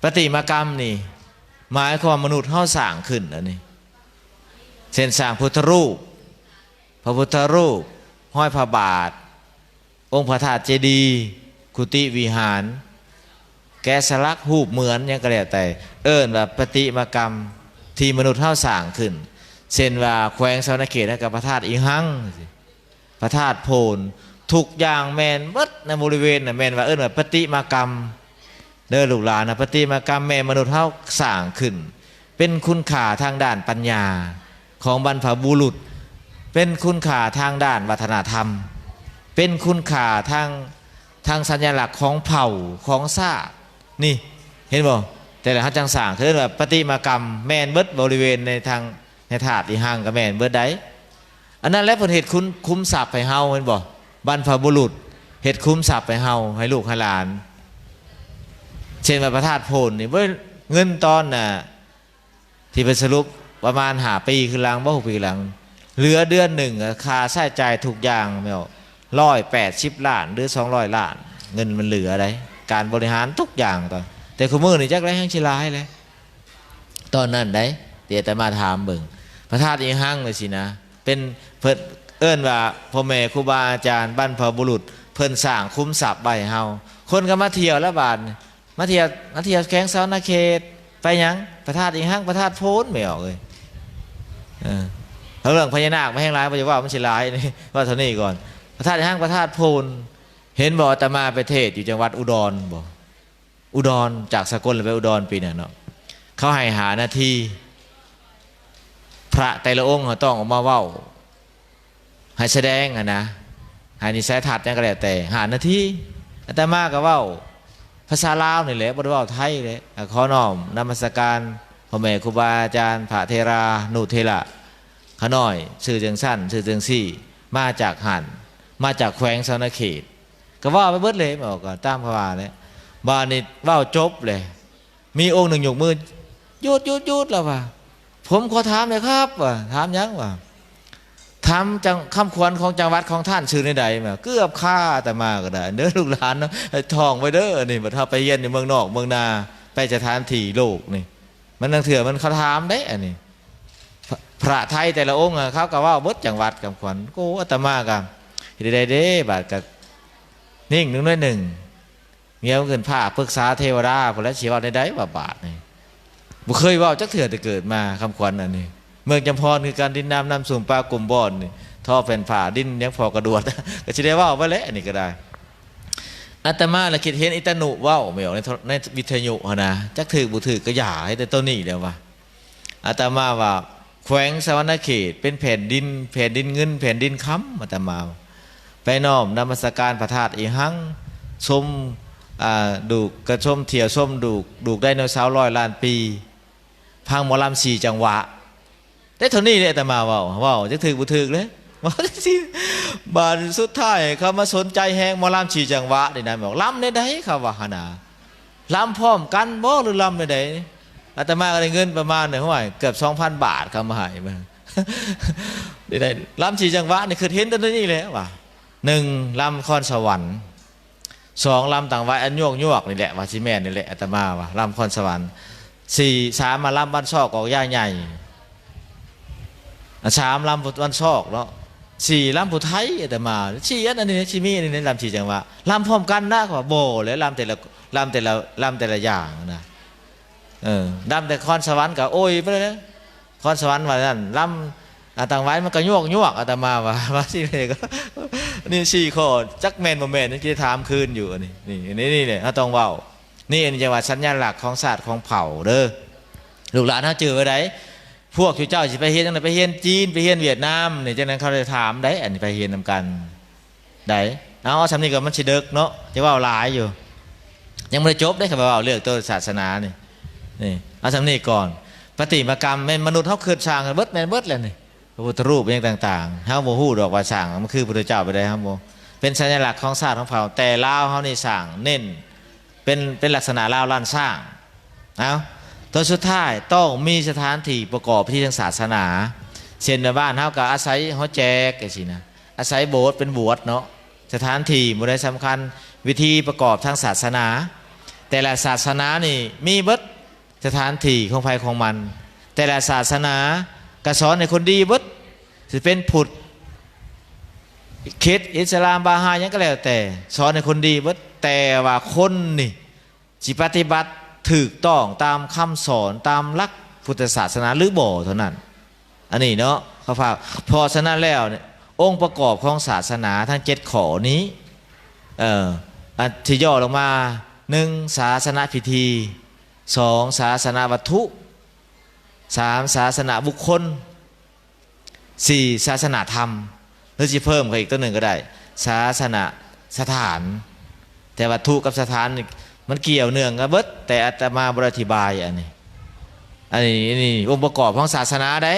ປະຕິມາກຳນີ້ ໝາຍຄວາມມະນຸດເຮົາສ້າງຂຶ້ນອັນນີ້ ເຊັ່ນ ສ້າງພຸດທະຮູບ, ພະພຸດທະຮູບ, ຮອຍພະບາດ, ອົງພະທາດເຈດີ, ກຸຕິວິຫານ, ແກະສະຫຼັກ, ຮູບເໝືອນ ຫຍັງກໍແລ້ວແຕ່ ເອີ້ນວ່າປະຕິມາກຳທີ່ມະນຸດເຮົາສ້າງຂຶ້ນ. ເຊັ່ນວ່າ ແຂວງສະຫວັນນະເຂດ ເຮົາກໍພະທາດອີງຮັງ, ພະທາດໂພນ, ທຸກຢ່າງແມ່ນເບິດໃນບໍລິເວນນະ ແມ່ນວ່າເອີ້ນວ່າປະຕິມາກຳ. ເດີລູກຫຼານນະ, ປະຕິມາກຳແມ່ມະນຸດເຮົາສ້າງຂຶ້ນ ເປັນຄຸນຄ່າທາງດ້ານປັນຍາຂອງບັນພະບຸລຸດ, ເປັນຄຸນຄ່າທາງດ້ານວັດທະນະທຳ, ເປັນຄຸນຄ່າທາງ ທາງສັນຍະລັກຂອງເຜົ່າຂອງຊາດ. ນີ້ ເຫັນບໍ່? ແຕ່ລະເຮົາຈັ່ງສ້າງ ເອີ້ນວ່າປະຕິມາກຳ ແມ່ນເບິດບໍລິເວນໃນທາງ ໃນທາດອີງຮັງກໍແມ່ນເບິດໄດ໋. ອັນນັ້ນແຫຼະເພິ່ນເຮັດຄຸນ ຄຸ້ມຊັບໃຫ້ເຮົາ ເຫັນບໍ່? ບັນພະບຸລຸດເຮັດຄຸ້ມຊັບໃຫ້ເຮົາ ໃຫ້ລູກໃຫ້ຫຼານ. ເຊັ່ນວ່າພະທາດໂພນນີ້ ເບິ່ງເງິນຕອນ ອ່າ ທີ່ເພິ່ນສະຫຼຸບປະມານຫ້າປີຄືນຫຼັງ ບໍ່ ຫົກປີຄືນຫຼັງ ເຫຼືອເດືອນໜຶ່ງ ຄ່າໃຊ້ຈ່າຍທຸກຢ່າງແມ່ນຮ້ອຍແປດສິບລ້ານ ຫຼື ສອງຮ້ອຍລ້ານ ເງິນມັນເຫຼືອໄດ໋ ການບໍລິຫານທຸກຢ່າງ. ຕອນ ແຕ່ຄູ່ມື້ນີ້ຈັກໄດ້ແຮງຊິຫຼາຍແຫຼະ ຕອນນັ້ນໄດ໋ ທີ່ອາດຕະມາຖາມເບິ່ງ ພະທາດອີງຮັງນີ້ຊີ້ນະ ເປັນ ເພິ່ນເອີ້ນວ່າພໍ່ແມ່ຄູບາອາຈານບັນພະບຸລຸດ ເພິ່ນສ້າງຄຸ້ມຊັບໄວ້ໃຫ້ເຮົາ ຄົນກໍມາທ່ຽວລະບາດ ມາທ່ຽວ ມາທ່ຽວແຂວງສະຫວັນນະເຂດ ໄປຫຍັງ ພະທາດອີງຮັງ ພະທາດໂພນ ແມ່ອອກເອີຍ. ເອີ ເລື່ອງພະຍານາກມັນແຮງຫຼາຍ ບໍ່ຢາກເວົ້າ ມັນຊິຫຼາຍ ເວົ້າເທົ່ານີ້ກ່ອນ. ພະທາດອີງຮັງ ພະທາດໂພນ ເຫັນບໍ່ ອາດຕະມາໄປເທດຢູ່ຈັງຫວັດອຸດອນບໍ່? ອຸດອນ ຈາກສະກົນແລ້ວໄປອຸດອນປີນັ້ນເນາະ ເຂົາໃຫ້ຫ້ານາທີ ພະແຕ່ລະອົງຕ້ອງອອກມາເວົ້າ ໃຫ້ສະແດງຫັ້ນນະ ໃຫ້ວິໄສທັດຫຍັງກໍແລ້ວແຕ່ ຫ້ານາທີ. ອາດຕະມາກໍເວົ້າພາສາລາວນີ້ແຫຼະ ບໍ່ໄດ້ເວົ້າໄທເດ້. ຂໍນ້ອມນະມັດສະການພໍ່ແມ່ຄູບາອາຈານ ພະເຖລານຸເຖລະ ຂະນ້ອຍຊື່ຈັ່ງຊັ້ນ ຊື່ຈັ່ງຊີ້ ມາຈາກຫັ້ນ ມາຈາກແຂວງສະຫວັນນະເຂດ ກໍເວົ້າໄປເບິດເລີຍ ອອກກໍຕາມເຂົາວ່າແຫຼະ. ບາດນີ້ເວົ້າຈົບແຫຼະ ມີອົງໜຶ່ງຍົກມື ຢຸດ ຢຸດ ຢຸດ ລາວວ່າ ຜົມຂໍຖາມໜ້ອຍຄັບ ວ່າ ຖາມຫຍັງ ວ່າ ຖາມຈັງ ຄຳຂວັນຂອງຈັງຫວັດຂອງທ່ານຊື່ແນວໃດ? ວ່າ ເກືອບຄາອາດຕະມາກໍໄດ້ ເດີລູກຫຼານເນາະ ທ່ອງໄວ້ເດີ ອັນນີ້ ບັດເຮົາໄປຮຽນຢູ່ເມືອງນອກເມືອງນາ ໄປສະຖານທີ່ໂລກນີ້ ມັນລາງເທື່ອມັນເຂົາຖາມເດ້ ອັນນີ້ ພະ ພະໄທແຕ່ລະອົງ ເຂົາກໍເວົ້າເບິດຈັງຫວັດຄຳຂວັນ. ໂອ້ ອາດຕະມາກໍເຮັດໄດ້ເດ້ ບາດກໍນິ່ງໜຶ່ງໜ້ອຍໜຶ່ງ ງຽບຂຶ້ນ ພາປຶກສາເທວະດາພຸ້ນແຫຼະ ຊິເວົ້າແນວໃດວ່າບາດນີ້ ບໍ່ເຄີຍເວົ້າຈັກເທື່ອແຕ່ເກີດມາ ຄຳຂວັນອັນນີ້. ເມືອງຈຳພອນຄືກັນ ດິນນ້ຳນ້ຳຊຸ່ມ ປາກົມບ່ອນນີ້ ທໍແຜ່ນຜ້າ ດິນຫຍັງພໍກະດວດ ກໍຊິໄດ້ເວົ້າໄປແຫຼະ ອັນນີ້ກໍໄດ້. ອາດຕະມາລະຄິດເຫັນອີຕານຸເວົ້າ ແມ່ນ ໃນ ໃນວິທະຍຸຫັ້ນນະ ຈັກຖືກບໍ່ຖືກກໍຢ່າ ເຮັດແຕ່ໂຕນີ້ແຫຼະວ່າ ອາດຕະມາວ່າ ແຂວງສະຫວັນນະເຂດເປັນແຜ່ນດິນ ແຜ່ນດິນເງິນ ແຜ່ນດິນຄຳ. ອາດຕະມາໄປນ້ອມນະມັດສະການພະທາດອີງຮັງ ຊົມ ອ່າ ດູກ ກະຊົມທ່ຽວຊົມດູກ ດູກໄດໂນເສົາຮ້ອຍລ້ານປີ ຟັງໝໍລຳສີ່ຈັງຫວະ. ແຕ່ເທົ່ານີ້ເດ້ ອາດຕະມາເວົ້າ ເວົ້າຈັກຖືກບໍ່ຖືກເລີຍ ເວົ້າຈັ່ງຊີ້. ບາດສຸດທ້າຍເຂົາມາສົນໃຈແຮງ ໝໍລຳສີ່ຈັງຫວະນີ້ນະ ບອກລຳແນວໃດ ເຂົາວ່າຫັ້ນນະ ລຳພ້ອມກັນບໍ່ ຫຼືລຳແນວໃດ? ອາດຕະມາກໍໄດ້ເງິນປະມານ ໂອ້ຍ ເກືອບສອງພັນບາດ ເຂົາມາໃຫ້ ນີ້ໄດ້ ລຳສີ່ຈັງຫວະນີ້ ຄິດເຫັນແຕ່ນີ້ແຫຼະວ່າ ໜຶ່ງ ລຳນະຄອນສະຫວັນ ສອງ ລຳຕ່າງໄວອັນຍວກໆນີ້ແຫຼະ ວ່າຊິແມ່ນນີ້ແຫຼະ ອາດຕະມາວ່າ ລຳນະຄອນສະຫວັນ ສີ່ ສາມ ມາລຳວັນຊອກອອກຢ່າໃຫຍ່ ອັນ ສາມ ລຳວັນຊອກເນາະ ສີ່ ລຳຜູ້ໄທ ອາດຕະມາ ສີ່ ອັນ ອັນນີ້ຊິມີອັນນີ້ ລຳສີ່ຈັງຫວະ ລຳພ້ອມກັນນະ ວ່າບໍ່ແຫຼະ ລຳແຕ່ລະ ລຳແຕ່ລະ ລຳແຕ່ລະຢ່າງນະ ເອີ ລຳແຕ່ຄອນສະຫວັນກໍໂອ້ຍໄປແລ້ວ ຄອນສະຫວັນວ່ານັ້ນ ລຳ ອາ ຕ່າງໄວມັນກໍຍວກໆ ອາດຕະມາວ່າ ວ່າຊິແມ່ນກໍ ນີ້ສີ່ຂໍ້ ຈັກແມ່ນບໍ່ແມ່ນ ຍັງຊິໄດ້ຖາມຄືນຢູ່ ອັນນີ້ ນີ້ ນີ້ ນີ້ແຫຼະ ເຮົາຕ້ອງເວົ້າ ນີ້ ອັນນີ້ຈັ່ງວ່າສັນຍາລັກຂອງຊາດຂອງເຜົ່າເດີ ລູກຫຼານເຮົາຈື່ໄວ້ໃດ ພວກເຈົ້າຊິໄປຮຽນຈັ່ງໃດ ໄປຮຽນຈີນ ໄປຮຽນຫວຽດນາມ ນີ້ ຈັ່ງນັ້ນເຂົາໄດ້ຖາມໄດ໋ ອັນນີ້ໄປຮຽນນຳກັນ ໄດ໋ ເອົາ ເອົາສ່ຳນີ້ກ່ອນ ມັນຊິເດິກເນາະ ຈະເວົ້າຫຼາຍຢູ່ ຍັງບໍ່ໄດ້ຈົບເດ້ ຄັນວ່າເວົ້າເລື່ອງໂຕສາສະໜານີ້ ນີ້ ເອົາສ່ຳນີ້ກ່ອນ ປະຕິມາກຳ ແມ່ນມະນຸດເຮົາຄິດສ້າງເບິດ ແມ່ນເບິດແລ້ວນີ້ ພະພຸດທະຮູບຫຍັງຕ່າງໆ ເຮົາບໍ່ຮູ້ດອກວ່າສ້າງ ມັນຄືພຸດທະເຈົ້າໄປໄດ້ ເຮົາບໍ່ ເປັນສັນຍາລັກຂອງຊາດຂອງເຜົ່າ ແຕ່ລາວເຮົານີ້ສ້າງ ເນັ້ນ ເປັນ ເປັນລັກສະນະລາວລ້ານຊ້າງ ເອົາ ຕົວສຸດທ້າຍຕ້ອງມີສະຖານທີ່ປະກອບພິທີທາງສາສະໜາ ເຊັ່ນວ່າບ້ານເຮົາກໍອາໄສຫໍແຈກຈັ່ງຊີ້ນະ ອາໄສໂບດເປັນບວດເນາະ ສະຖານທີ່ບໍ່ໄດ້ສຳຄັນ ວິທີປະກອບທາງສາສະໜາ ແຕ່ລະສາສະໜານີ້ມີເບິດສະຖານທີ່ຂອງໃຜຂອງມັນ ແຕ່ລະສາສະໜາກໍສອນໃຫ້ຄົນດີເບິດ ຊິເປັນພຸດ ຄຣິດ ອິດສະລາມ ບາຮາ ຫຍັງກໍແລ້ວແຕ່ ສອນໃຫ້ຄົນດີເບິດ ແຕ່ວ່າຄົນນີ້ ຊິປະຕິບັດຖືກຕ້ອງຕາມຄຳສອນ ຕາມຫຼັກພຸດທະສາສະໜາ ຫຼື ບໍ່ເທົ່ານັ້ນ ອັນນີ້ເນາະ ເຂົາພາ ເພາະສະນັ້ນແລ້ວ ອົງປະກອບຂອງສາສະໜາທັງເຈັດຂໍ້ນີ້ ເອີ ອັນທີ່ຫຍໍ້ລົງມາ ໜຶ່ງ ສາສະນະພິທີ ສອງ ສາສະນະວັດຖຸ ສາມ ສາສະນະບຸກຄົນ ສີ່ ສາສະນະທຳ ຫຼື ຊິເພີ່ມເຂົ້າອີກຕົວໜຶ່ງກໍໄດ້ ສາສະນະສະຖານ ແຕ່ວັດຖຸກັບສະຖານນີ້ມັນກ່ຽວເນື່ອງກັນເບິດ ແຕ່ອາດຕະມາບໍ່ໄດ້ອະທິບາຍອັນນີ້ ອັນນີ້ ອັນນີ້ອົງປະກອບຂອງສາສະໜາໃດ໋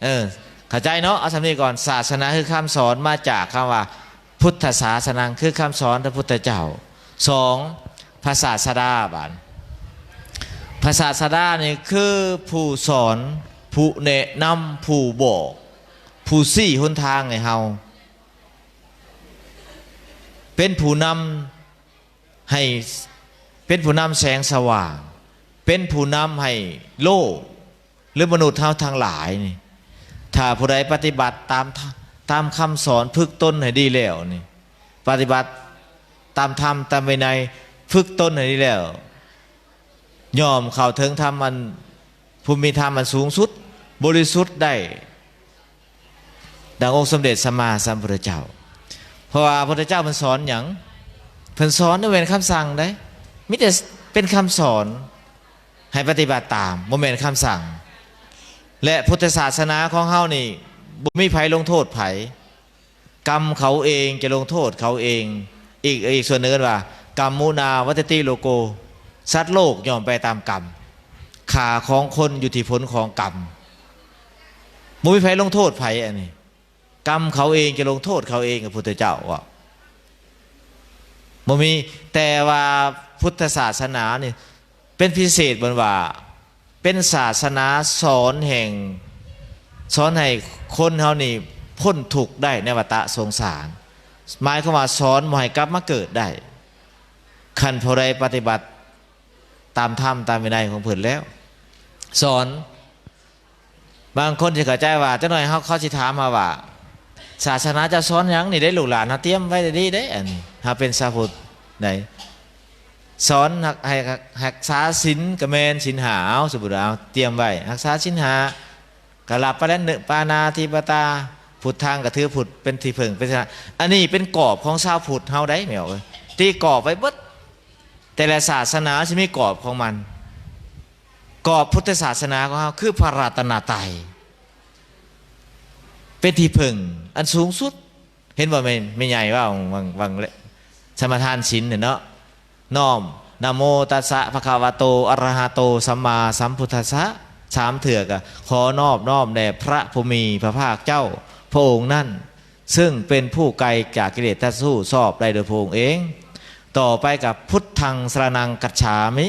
ເອີ ເຂົ້າໃຈເນາະ ເອົາສ່ຳນີ້ກ່ອນ ສາສະໜາຄືຄຳສອນມາຈາກຄຳວ່າ ພຸດທະສາສະນັງ ຄືຄຳສອນພະພຸດທະເຈົ້າ ສອງ ພະສາດສະດາ ບາດ ພະສາດສະດານີ້ຄືຜູ້ສອນ ຜູ້ແນະນຳ ຜູ້ບອກ ຜູ້ຊີ້ຫົນທາງໃຫ້ເຮົາ ເປັນຜູ້ນຳໃຫ້ ເປັນຜູ້ນຳແສງສະຫວ່າງ ເປັນຜູ້ນຳໃຫ້ໂລກ ຫຼື ມະນຸດເຮົາທັງຫຼາຍນີ້ ຖ້າຜູ້ໃດປະຕິບັດຕາມ ຕາມຄຳສອນ ຝຶກຕົນໃຫ້ດີແລ້ວນີ້ ປະຕິບັດຕາມທຳຕາມວິໄນ ຝຶກຕົນໃຫ້ດີແລ້ວ ຍ່ອມເຂົ້າເຖິງທຳອັນ ພູມມີທຳອັນສູງສຸດ ບໍລິສຸດໄດ້ ດັ່ງອົງສົມເດັດສຳມາສຳພຸດທະເຈົ້າ ເພາະວ່າພະພຸດທະເຈົ້າເພິ່ນສອນຫຍັງ? ເພິ່ນສອນ ບໍ່ແມ່ນຄຳສັ່ງເດ້ ມີແຕ່ເປັນຄຳສອນ ໃຫ້ປະຕິບັດຕາມ ບໍ່ແມ່ນຄຳສັ່ງ ແລະ ພຸດທະສາສະໜາຂອງເຮົານີ້ ບໍ່ມີໃຜລົງໂທດໃຜ ກຳເຂົາເອງຈະລົງໂທດເຂົາເອງ ອີກ ອີກສ່ວນໜຶ່ງເອີ້ນວ່າ ກຳມຸນາວັດຕະຕິໂລໂກ ສັດໂລກຍ່ອມໄປຕາມກຳ ຂ້າຂອງຄົນຢູ່ທີ່ຜົນຂອງກຳ ບໍ່ມີໃຜລົງໂທດໃຜ ອັນນີ້ ກຳເຂົາເອງຈະລົງໂທດເຂົາເອງ ພະພຸດທະເຈົ້າເວົ້າ ບໍ່ມີ ແຕ່ວ່າພຸດທະສາສະໜານີ້ ເປັນພິເສດ ເພິ່ນວ່າເປັນສາສະໜາສອນແຫ່ງ ສອນໃຫ້ຄົນເຮົານີ້ພົ້ນທຸກໄດ້ໃນວັດຕະສົງສານ ໝາຍຄວາມວ່າສອນບໍ່ໃຫ້ກັບມາເກີດໄດ້ ຄັນຜູ້ໃດປະຕິບັດຕາມທຳຕາມວິໄນຂອງເພິ່ນແລ້ວ ສອນ ບາງຄົນຊິເຂົ້າໃຈວ່າ ຈັກໜ້ອຍເຮົາ ເຂົາຊິຖາມເຮົາວ່າ ສາສະໜາເຈົ້າສອນຫຍັງ? ນີ້ເດ້ ລູກຫຼານເຮົາຕຽມໄວ້ດີເດ້ ອັນນີ້ ເຮົາເປັນຊາວພຸດໃດ ສອນໃຫ້ຮັກສາສິນ ກໍແມ່ນສິນຫ້າ ເອົາ ສົມມຸດວ່າ ເອົາ ຕຽມໄວ້ ຮັກສາສິນຫ້າ ກໍຫຼັບໄປແລ້ວ ປານາຕິປາຕາ ພຸດທັງ ກໍຖືພຸດເປັນທີ່ເພິ່ງ ເປັນສະ ອັນນີ້ເປັນກອບຂອງຊາວພຸດເຮົາໃດ໋ ແມ່ນບໍ່? ຕີກອບໄວ້ເບິດ ແຕ່ລະສາສະໜາຊິມີກອບຂອງມັນ ກອບພຸດທະສາສະໜາຂອງເຮົາຄືພະລັດຕະນະໄຕ ເປັນທີ່ເພິ່ງອັນສູງສຸດ ເຫັນບໍ່ແມ່ ແມ່ໃຫຍ່ເວົ້າຫວ່າງ ຫວ່າງ ຫວ່າງສະມາທານສິນເນາະ ນ້ອມ ນະໂມຕັດສະພະຄະວະໂຕ ອະລະຫະໂຕ ສຳມາສຳພຸດທັດສະ ສາມເທື່ອ ກໍຂໍນອບນ້ອມແດ່ພະຜູ້ມີພະພາກເຈົ້າ ພະອົງນັ້ນ ຊຶ່ງເປັນຜູ້ໄກຈາກກິເລດຕັດສະຮູ້ຊອບໄດ້ໂດຍພະອົງເອງ ຕໍ່ໄປກໍພຸດທັງສະລະນັງກັດສາມິ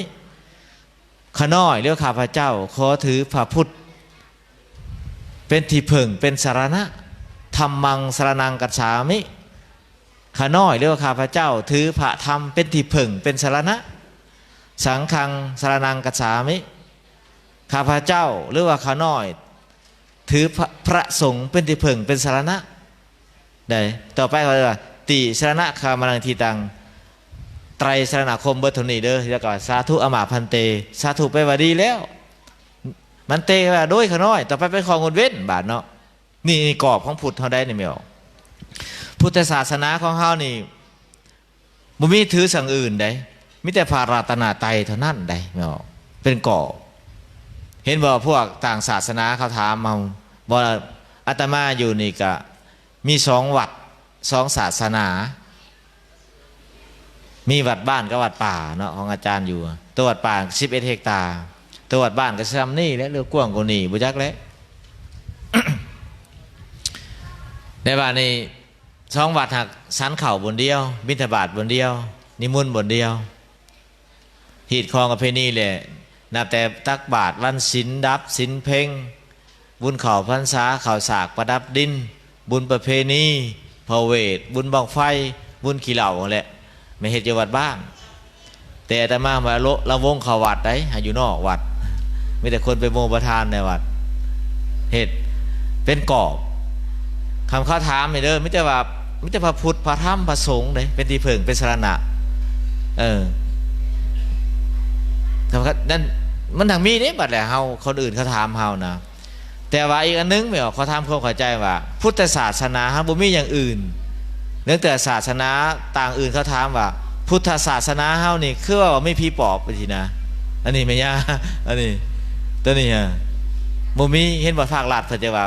ຂ້ານ້ອຍ ຫຼື ຂ້າພະເຈົ້າ ຂໍຖືພະພຸດ ເປັນທີ່ເພິ່ງ ເປັນສະລະນະ. ທຳມັງສະລະນັງກັດສາມິ. ຂ້ານ້ອຍ ຫຼືວ່າຂ້າພະເຈົ້າ ຖືພະທຳເປັນທີ່ເພິ່ງ ເປັນສະລະນະ. ສັງຄັງສະລະນັງກັດສາມິ. ຂ້າພະເຈົ້າ ຫຼືວ່າຂ້ານ້ອຍ ຖືພະ ພະສົງເປັນທີ່ເພິ່ງ ເປັນສະລະນະ. ໄດ້ ຕໍ່ໄປເຂົາເອີ້ນວ່າ ຕິສະລະນະຄາມະນັງທິຕັງ. ໄຕຣສະລະນະຄົມເບິດເທົ່ານີ້ເດີ. ແລ້ວກໍ ສາທຸອະມາພັນເຕ. ສາທຸແປວ່າດີແລ້ວ. ມັນເຕ ແປວ່າໂດຍຂ້ານ້ອຍ. ຕໍ່ໄປເປັນຂໍ້ງົດເວັ້ນບາດເນາະ. ນີ້ ນີ້ກອບຂອງພຸດເຮົາໄດ໋ນີ້ແມ່ນບໍ່? ພຸດທະສາສະໜາຂອງເຮົານີ້ ບໍ່ມີຖືສັງອື່ນໃດ ມີແຕ່ພະລັດຕະນະໄຕເທົ່ານັ້ນໃດ ເນາະ ເປັນກອບ. ເຫັນບໍ່ ພວກຕ່າງສາສະໜາເຂົາຖາມເຮົາ ບໍ່ ອາດຕະມາຢູ່ນີ້ກະມີສອງວັດ ສອງສາສະໜາ ມີວັດບ້ານກັບວັດປ່າເນາະ ຂອງອາຈານຢູ່. ຕົວວັດປ່າສິບເອັດເຮັກຕາ ຕົວວັດບ້ານກໍຊ່ຳນີ້ແຫຼະ ຫຼືກວ້າງກວ່ານີ້ບໍ່ຈັກແຫຼະ. ໃນບາດນີ້ ສອງວັດຫາກສັນເຂົ້າບ່ອນດຽວ ບິນທະບາດບ່ອນດຽວ ນິມົນບ່ອນດຽວ. ຮີດຄອງປະເພນີແຫຼະ ນັບແຕ່ຕັກບາດວັນສິນ ດັບສິນເພັງ ບຸນເຂົ້າພັນສາ ເຂົ້າສາກປະດັບດິນ ບຸນປະເພນີ ພະເວດ ບຸນບັ້ງໄຟ ບຸນຂີ້ເຫຼົ້າຫັ້ນແຫຼະ ແມ່ນເຮັດຢູ່ວັດບ້ານ. ແຕ່ອາດຕະມາວ່າລະ ລະວົງເຂົ້າວັດໄດ໋ ໃຫ້ຢູ່ນອກວັດ ມີແຕ່ຄົນໄປໂມປະທານໃນວັດ ເຮັດເປັນກອບ. ຄຳເຂົາຖາມນີ້ເດີ ມີແຕ່ວ່າ ມີແຕ່ພະພຸດ ພະທຳ ພະສົງເດ້ ເປັນທີ່ເພິ່ງ ເປັນສະລະນະ. ເອີ ນັ້ນ ມັນທັງມີເດ້ ບັດແລ້ວເຮົາ ຄົນອື່ນເຂົາຖາມເຮົານະ. ແຕ່ວ່າອີກອັນໜຶ່ງ ແມ່ນວ່າເຂົາທຳຄວາມເຂົ້າໃຈວ່າ ພຸດທະສາສະໜາເຮົາບໍ່ມີຢ່າງອື່ນ ເນື່ອງຈາກສາສະໜາຕ່າງອື່ນເຂົາຖາມວ່າ ພຸດທະສາສະໜາເຮົານີ້ຄືວ່າມີຜີປອບຈັ່ງຊີ້ນະ. ອັນນີ້ແມ່ນຫຍັງ ອັນນີ້ ໂຕນີ້ຮະ ບໍ່ມີ. ເຫັນບໍ່ ພາກລັດເພິ່ນຈະວ່າ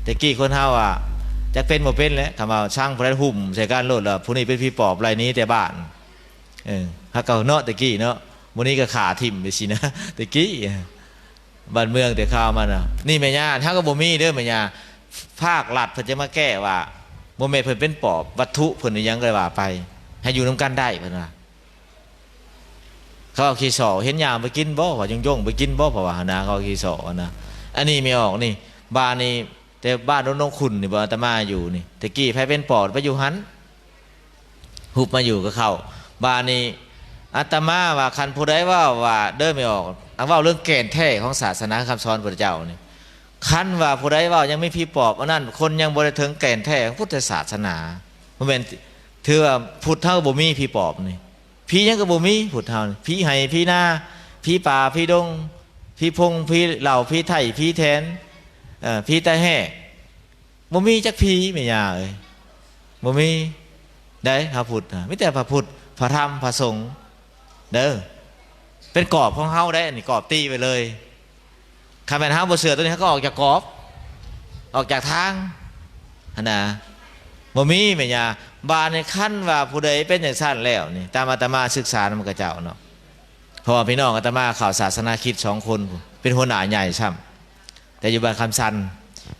ແຕ່ກີ້ຄົນເຮົາວ່າ ຈັກເປັນບໍ່ເປັນແຫຼະ ຄຳວ່າຊັງຜູ້ໃດຫຸ້ມໃສ່ກັນໂລດ ແລ້ວຜູ້ນີ້ເປັນຜີປອບ ໄລ່ໜີແຕ່ບ້ານ. ເອີ ຫາກເກົ່າເນາະ ແຕ່ກີ້ເນາະ ມື້ນີ້ກໍຂ້າຖິ້ມໄປຊີ້ນະ ແຕ່ກີ້. ບ້ານເມືອງແຕ່ຄາວມານະ ນີ້ແມ່ຍ່າ ເຮົາກໍບໍ່ມີເດີແມ່ຍ່າ. ພາກລັດເພິ່ນຈະມາແກ້ວ່າ ບໍ່ແມ່ນເພິ່ນເປັນປອບ ວັດຖຸເພິ່ນອີ່ຫຍັງກໍວ່າໄປ ໃຫ້ຢູ່ນຳກັນໄດ້ ເພິ່ນວ່າ. ເຂົາເອົາຂີ້ສໍ້ ເຫັນຍ່າງໄປກິນບໍ່ ວ່າຍົງໆໄປກິນບໍ່ ເພາະວ່າຫັ້ນນະ ເຂົາເອົາຂີ້ສໍ້ຫັ້ນນະ. ອັນນີ້ແມ່ອອກນີ້ ບ້ານນີ້ ແຕ່ບ້ານດົງນົງຂຸນນີ້ບໍ່ ອາດຕະມາຢູ່ນີ້ ແຕ່ກີ້ໃຜເປັນປອບໄປຢູ່ຫັ້ນ ຮຸບມາຢູ່ກັບເຂົາ. ບາດນີ້ອາດຕະມາວ່າ ຄັນຜູ້ໃດເວົ້າວ່າ ເດີແມ່ອອກ ເວົ້າເລື່ອງແກ່ນແທ້ຂອງສາສະໜາຄຳສອນພະພຸດທະເຈົ້ານີ້ ຄັນວ່າຜູ້ໃດເວົ້າຍັງມີຜີປອບ ອັນນັ້ນຄົນຍັງບໍ່ໄດ້ເຖິງແກ່ນແທ້ຂອງພຸດທະສາສະໜາ. ບໍ່ແມ່ນ ຖືວ່າພຸດເຮົາບໍ່ມີຜີປອບນີ້ ຜີຫຍັງກໍບໍ່ມີ ພຸດເຮົາ ຜີໄຮ່ ຜີນາ ຜີປ່າ ຜີດົງ ຜີພົງ ຜີເຫຼົ່າ ຜີໄຖ ຜີແຖນ ເອີ ຜີຕາແຮກ ບໍ່ມີຈັກຜີ ແມ່ຍ່າເອີຍ ບໍ່ມີໃດ໋. ພະພຸດນະ ມີແຕ່ພະພຸດ ພະທຳ ພະສົງເດີ ເປັນກອບຂອງເຮົາໄດ໋ ອັນນີ້ກອບຕີໄວ້ເລີຍ. ຄັນແມ່ນເຮົາບໍ່ເຊື່ອໂຕນີ້ ເຮົາກໍອອກຈາກກອບ ອອກຈາກທາງຫັ້ນນະ ບໍ່ມີແມ່ຍ່າ. ບາດນີ້ຄັນວ່າຜູ້ໃດເປັນຈັ່ງຊັ້ນແລ້ວນີ້ ຕາມອາດຕະມາສຶກສານຳເຂົາເຈົ້າເນາະ ເພາະວ່າພີ່ນ້ອງອາດຕະມາເຂົ້າສາສະໜາຄຣິດສອງຄົນ ເປັນຫົວໜ້າໃຫຍ່ຊ້ຳ ແຕ່ຢູ່ບ້ານຄຳສັນ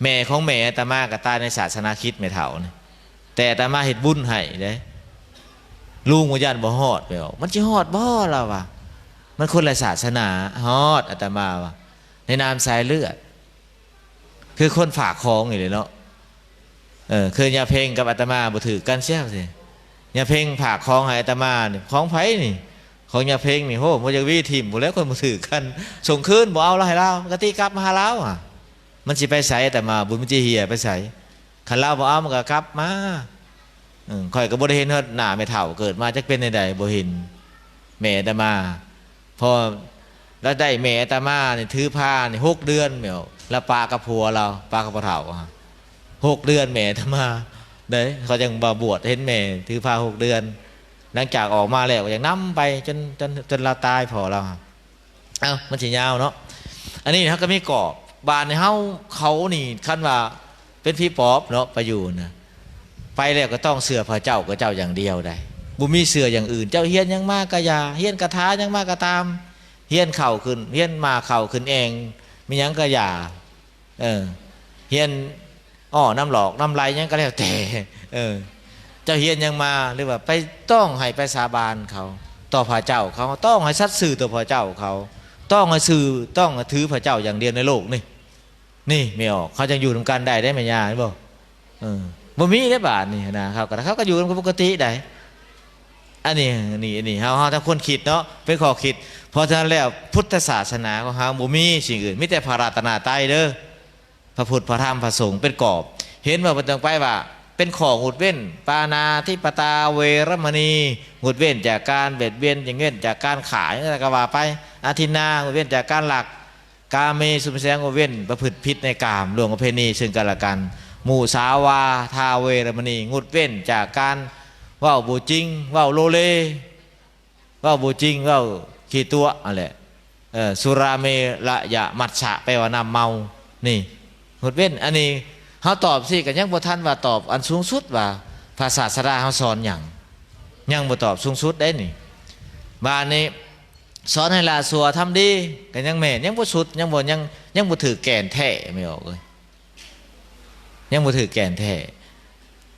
ແມ່ຂອງແມ່ອາດຕະມາກໍຕາຍໃນສາສະໜາຄຣິດ ແມ່ເຖົ້ານີ້ ແຕ່ອາດຕະມາເຮັດບຸນໃຫ້ເດ້. ລຸງວ່າຢ້ານບໍ່ຮອດ ແມ່ອອກ ມັນຊິຮອດບໍ່ລາວວ່າ ມັນຄົນລະສາສະໜາ. ຮອດ ອາດຕະມາວ່າ ໃນນາມສາຍເລືອດ ຄືຄົນຝາກຂອງນີ້ແຫຼະເນາະ. ເອີ ຄືຍາເພັງກັບອາດຕະມາບໍ່ຖືກກັນເສຍ ຍາເພັງຝາກຂອງໃຫ້ອາດຕະມານີ້ ຂອງໃຜນີ້ ຂອງຍາເພັງນີ້ ໂຫ ບໍ່ຢາກຫວີຖິ້ມພຸ້ນແຫຼະ ຄົນບໍ່ຖືກກັນ ສົ່ງຄືນ ບໍ່ເອົາລາວໃຫ້ລາວ ກະຕິກັບມາຫາລາວ ມັນຊິໄປໃສ ອາດຕະມາ ບຸນມັນຊິເຫ່ຍໄປໃສ ຄັນລາວບໍ່ເອົາມັນກໍກັບມາ. ເອີ ຂ້ອຍກໍບໍ່ໄດ້ເຫັນຮອດໜ້າແມ່ເຖົ້າ ເກີດມາຈັກເປັນແນວໃດ ບໍ່ເຫັນແມ່ອາດຕະມາ. ພໍລາວໄດ້ແມ່ອາດຕະມານີ້ ຖືພານີ້ຫົກເດືອນ ແມ່ນລາວປະກັບຜົວລາວ ປະກັບພໍ່ເຖົ້າ ຫົກເດືອນແມ່ອາດຕະມາເດ້ ເຂົາຈັ່ງມາບວດ ເຫັນແມ່ຖືພາຫົກເດືອນ. ຫຼັງຈາກອອກມາແລ້ວ ກໍຍັງນຳໄປຈົນ ຈົນ ຈົນລາວຕາຍ ພໍ່ລາວ. ເອົ້າ ມັນຊິຍາວເນາະ ອັນນີ້ເຮົາກໍມີກອບ. ບາດນີ້ເຮົາ ເຂົານີ້ ຄັນວ່າເປັນຜີປອບເນາະ ໄປຢູ່ນະ ໄປແລ້ວກໍຕ້ອງເຊື່ອພະເຈົ້າ ພະເຈົ້າຢ່າງດຽວໄດ໋ ບໍ່ມີເຊື່ອຢ່າງອື່ນ. ເຈົ້າຮຽນຫຍັງມາກໍຢ່າ ຮຽນຄາຖາຫຍັງມາກໍຕາມ ຮຽນເຂົ້າຂຶ້ນ ຮຽນມາເຂົ້າຂຶ້ນແອງ ມີຫຍັງກໍຢ່າ ເອີ ຮຽນ ອໍ້ ນຳຫຼອກນຳໄຫຼຫຍັງກໍແລ້ວແຕ່ ເອີ ເຈົ້າຮຽນຫຍັງມາ ຫຼືວ່າໄປ ຕ້ອງໃຫ້ໄປສາບານເຂົາ ຕໍ່ພະເຈົ້າເຂົາ ຕ້ອງໃຫ້ສັດຊື່ຕໍ່ພະເຈົ້າເຂົາ ຕ້ອງໃຫ້ຊື່ ຕ້ອງໃຫ້ຖືພະເຈົ້າຢ່າງດຽວໃນໂລກນີ້. ນີ້ແມ່ອອກ ເຂົາຈັ່ງຢູ່ນຳກັນໄດ້ເດ້ແມ່ຍ່າ ເຫັນບໍ່? ເອີ ບໍ່ມີເດ້ບາດນີ້ນະ ເຂົາກໍ ເຂົາກໍຢູ່ກັນປົກກະຕິໄດ້. ອັນນີ້ ນີ້ ອັນນີ້ເຮົາ ເຮົາທັງຄົນຄິດເນາະ ເປັນຂໍ້ຄິດ. ເພາະສະນັ້ນແລ້ວ ພຸດທະສາສະໜາຂອງເຮົາບໍ່ມີສິ່ງອື່ນ ມີແຕ່ພະລັດຕະນະໄຕເດີ ພະພຸດ ພະທຳ ພະສົງ ເປັນກອບ. ເຫັນບໍ່? ເພິ່ນຕ້ອງໄປວ່າເປັນຂໍ້ງົດເວັ້ນ ປານາທິປາຕາ ເວລະມະນີ ງົດເວັ້ນຈາກການບຽດບຽນ ງົດເວັ້ນຈາກການຂ້າ ຫຍັງກໍວ່າໄປ ອະທິນນາ ງົດເວັ້ນຈາກການລັກ ກາເມສຸມິດສະຫຍາ ງົດເວັ້ນປະພຶດຜິດໃນກາມ ລ່ວງປະເພນີເຊິ່ງກັນແລະກັນ ມຸສາວາທາ ເວລະມະນີ ງົດເວັ້ນຈາກການເວົ້າບໍ່ຈິງ ເວົ້າໂລເລ ເວົ້າບໍ່ຈິງ ເວົ້າຂີ້ຕົວະຫັ້ນແຫຼະ. ເອີ ສຸລາເມລະຍະມັດສະ ແປວ່ານ້ຳເມົາ ນີ້ ງົດເວັ້ນ. ອັນນີ້ເຮົາຕອບຊີ້ ກໍຍັງບໍ່ທັນວ່າຕອບອັນສູງສຸດວ່າພະສາສະດາເຮົາສອນຫຍັງ ຍັງບໍ່ຕອບສູງສຸດເດ້ນີ້. ບາດນີ້ ສອນໃຫ້ລະຊົ່ວທຳດີ ກໍຍັງແມ່ນ ຍັງບໍ່ສຸດ ຍັງບໍ່ ຍັງ ຍັງບໍ່ຖືກແກ່ນແທ້ ແມ່ອອກເອີຍ ຍັງບໍ່ຖືກແກ່ນແທ້.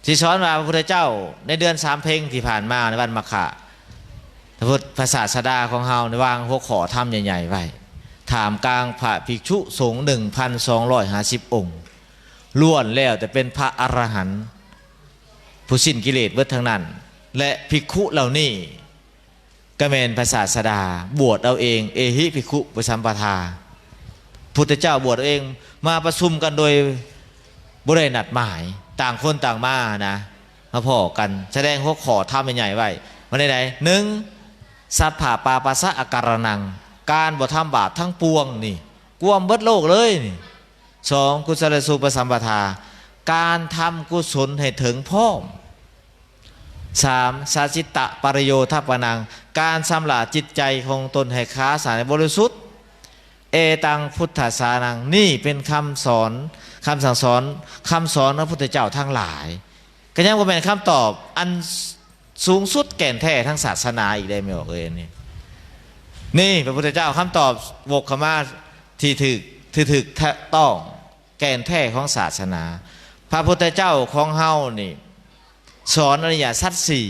ຊິສອນວ່າພະພຸດທະເຈົ້າໃນເດືອນສາມເພັງທີ່ຜ່ານມາ ໃນວັນມະຄະ ພະພຸດ ພະສາສະດາຂອງເຮົາໄດ້ວາງຫົວຂໍ້ທຳໃຫຍ່ໆໄວ້ ທ່າມກາງພະພິກຊຸສົງ ໜຶ່ງພັນສອງຮ້ອຍຫ້າສິບອົງ ລ້ວນແລ້ວແຕ່ເປັນພະອະລະຫັນ ຜູ້ສິ້ນກິເລດເບິດທັງນັ້ນ ແລະ ພິກຂຸເຫຼົ່ານີ້ ກໍແມ່ນພະສາສະດາບວດເອົາເອງ ເອຫິພິກຂຸປະສຳປະທາ ພຸດທະເຈົ້າບວດເອົາເອງ ມາປະຊຸມກັນໂດຍບໍ່ໄດ້ນັດໝາຍ ຕ່າງຄົນຕ່າງມານະ ມາພໍ້ກັນ ສະແດງຫົວຂໍ້ທຳໃຫຍ່ໆໄວ້ ວ່າໃດໆ ໜຶ່ງ ສັບພະປາປະຊະອາກາລະນັງ ການບໍ່ທຳບາບທັງປວງນີ້ ກວມເບິດໂລກເລີຍນີ້. ສອງ ກຸສະລະສູປະສຳປະທາ ການທຳກຸສົນໃຫ້ເຖິງພ້ອມ. ສາມ ສະຈິດຕະປະລິໂຍທະປະນັງ ການຊຳລະຈິດໃຈຂອງຕົນໃຫ້ຂາດສະອາດໃຫ້ບໍລິສຸດ. ເອຕັງພຸດທະສານັງ ນີ້ເປັນຄຳສອນ ຄຳສັ່ງສອນ ຄຳສອນຂອງພະພຸດທະເຈົ້າທັງຫຼາຍ ກໍຍັງບໍ່ແມ່ນຄຳຕອບອັນສູງສຸດແກ່ນແທ້ທາງສາສະໜາອີກໄດ໋ ແມ່ອອກເອີຍ. ນີ້ ນີ້ພະພຸດທະເຈົ້າຄຳຕອບວົກເຂົ້າມາທີ່ຖືກ ທີ່ຖືກຕ້ອງ ແກ່ນແທ້ຂອງສາສະໜາ. ພະພຸດທະເຈົ້າຂອງເຮົານີ້ ສອນອະລິຍະສັດສີ່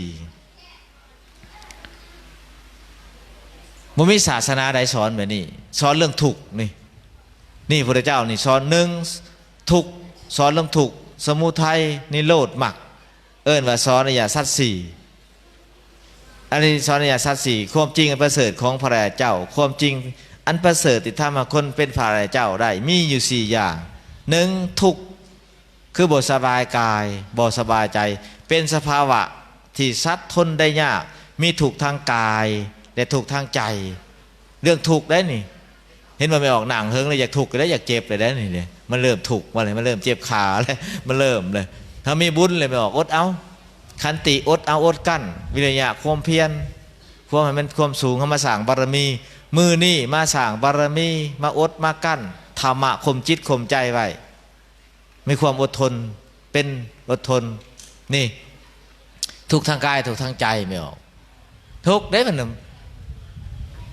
ບໍ່ມີສາສະໜາໃດສອນແບບນີ້ ສອນເລື່ອງທຸກນີ້. ນີ້ພະພຸດທະເຈົ້ານີ້ສອນ ໜຶ່ງ ທຸກ ສອນເລື່ອງທຸກ ສະມຸໄທ ນິໂຣດ ມັກ ເອີ້ນວ່າສອນອະລິຍະສັດສີ່. ອັນນີ້ສອນອະລິຍະສັດສີ່ ຄວາມຈິງອັນປະເສີດຂອງພະລາເຈົ້າ ຄວາມຈິງອັນປະເສີດທີ່ທຳໃຫ້ຄົນເປັນພະລາເຈົ້າໄດ້ ມີຢູ່ສີ່ຢ່າງ. ໜຶ່ງ ທຸກ ຄືບໍ່ສະບາຍກາຍ ບໍ່ສະບາຍໃຈ ເປັນສະພາວະທີ່ສັດທົນໄດ້ຍາກ ມີທຸກທາງກາຍ ແລະ ທຸກທາງໃຈ. ເລື່ອງທຸກໄດ໋ນີ້ ເຫັນບໍ່ແມ່ອອກ ນັ່ງເຫິງແລ້ວຢາກທຸກແລ້ວ ຢາກເຈັບແລ້ວໄດ໋ນີ້ເດ້ ມັນເລີ່ມທຸກມາແລ້ວ ມັນເລີ່ມເຈັບຂາແລ້ວ ມັນເລີ່ມແລ້ວ. ເຮົາມີບຸນແລ້ວແມ່ອອກ ອົດເອົາ ຂັນຕິ ອົດເອົາ ອົດກັ້ນ ວິລິຍະ ຄວາມພຽນ ຄວາມໃຫ້ມັນ ຄວາມສູງ ເຮົາມາສ້າງບາລະມີ ມື້ນີ້ມາສ້າງບາລະມີ ມາອົດມາກັ້ນ ທຳມະຂົ່ມຈິດຂົ່ມໃຈໄວ້ ມີຄວາມອົດທົນ ເປັນອົດທົນ ນີ້ ທຸກທາງກາຍ ທຸກທາງໃຈ ແມ່ອອກ ທຸກເດ້ມັນ.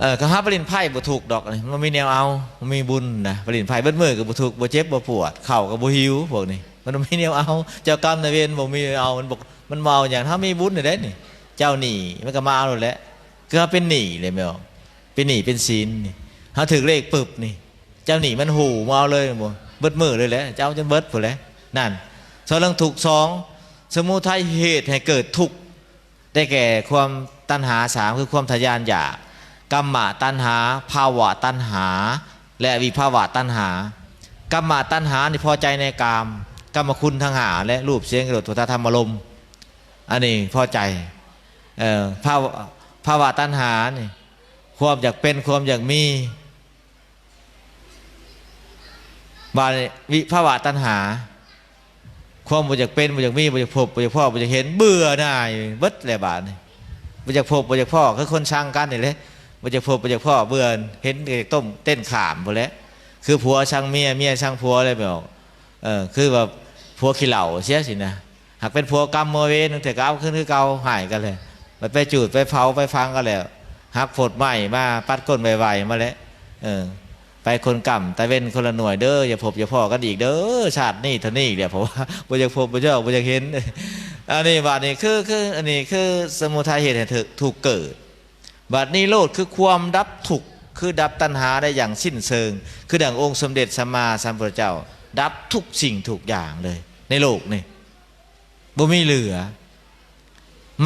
ເອີ ກໍຫາໄປຫຼິ້ນໄພ້ບໍ່ທຸກດອກ ມັນບໍ່ມີແນວເອົາ ມັນມີບຸນນະ ໄປຫຼິ້ນໄພ້ເບິດມື້ກໍບໍ່ທຸກ ບໍ່ເຈັບບໍ່ປວດ ເຂົ້າກໍບໍ່ຫິວ ພວກນີ້ ມັນບໍ່ມີແນວເອົາ. ເຈົ້າກຳນາຍເວນບໍ່ມີແນວເອົາ ມັນບໍ່ ມັນບໍ່ເອົາຫຍັງ. ເຮົາມີບຸນນີ້ເດ້ນີ້ ເຈົ້າໜີ້ມັນກໍມາເອົາໂລດແຫຼະ ຄືເຮົາເປັນໜີ້ເລີຍ ແມ່ນບໍ່? ເປັນໜີ້ເປັນສິນນີ້ ເຮົາຖືກເລກປຶບນີ້ ເຈົ້າໜີ້ມັນຫູມາເອົາເລີຍ ແມ່ນບໍ່? ເບິດມື້ເລີຍແຫຼະ ເຈົ້າຈົນເບິດພຸ້ນແຫຼະ. ນັ້ນ ສອນເລື່ອງທຸກ. ສອງ ສະມຸໄທເຫດໃຫ້ເກີດທຸກ ໄດ້ແກ່ຄວາມຕັນຫາສາມ ຄືຄວາມທະຍານຢາກ ກຳມະຕັນຫາ ພາວະຕັນຫາ ແລະ ວິພາວະຕັນຫາ. ກຳມະຕັນຫານີ້ພໍໃຈໃນກາມ ກຳມະຄຸນທັງຫ້າ ແລະ ຮູບ ສຽງ ລົດ ໂຜດຖະທຳມາລົມ ອັນນີ້ພໍໃຈ. ເອີ ພາວະ ພາວະຕັນຫານີ້ ຄວາມຢາກເປັນ ຄວາມຢາກມີ. ບາດນີ້ ວິພາວະຕັນຫາ ຄວາມບໍ່ຢາກເປັນ ບໍ່ຢາກມີ ບໍ່ຢາກພົບ ບໍ່ຢາກພໍ້ ບໍ່ຢາກເຫັນ ເບື່ອໜ່າຍເບິດແຫຼະ. ບາດນີ້ ບໍ່ຢາກພົບ ບໍ່ຢາກພໍ້ ຄືຄົນຊັງກັນນີ້ແຫຼະ ບໍ່ຢາກພົບ ບໍ່ຢາກພໍ້ ເບື່ອ ເຫັນແຕ່ຕົ້ມເຕັ້ນຂ້າມພຸ້ນແຫຼະ ຄືຜົວຊັງເມຍ ເມຍຊັງຜົວແຫຼະ ແມ່ນບໍ່? ເອີ ຄືວ່າຜົວຂີ້ເຫຼົ້າເສຍຊີ້ນະ ຫາກເປັນຜົວກຳເມືອເວນ ເທື່ອກໍເອົາຄືນຄືເກົ່າ ຮ້າຍກັນແຫຼະ ບັດໄປຈູດໄປເຜົາໄປຝັງກັນແລ້ວ ຫັກໂພດໄມ້ມາປັດກົ້ນໄວໆມາແຫຼະ. ເອີ ໄປຄົນກຳຕາເວັນຄົນລະໜ່ວຍເດີ ຢ່າພົບຢ່າພໍ້ກັນອີກເດີ ຊາດນີ້ເທົ່ານີ້ແຫຼະ ເພາະວ່າບໍ່ຢາກພົບ ບໍ່ຢາກ ບໍ່ຢາກເຫັນ. ອັນນີ້ ບາດນີ້ຄື ຄື ອັນນີ້ຄືສະມຸໄທເຫດໃຫ້ທຸກເກີດ. ບາດນີ້ໂລດຄືຄວາມດັບທຸກ ຄືດັບຕັນຫາໄດ້ຢ່າງສິ້ນເຊີງ, ຄືດັ່ງອົງສົມເດັດສຳມາສຳພຸດທະເຈົ້າດັບທຸກສິ່ງທຸກຢ່າງເລີຍໃນໂລກນີ້ ບໍ່ມີເຫຼືອ.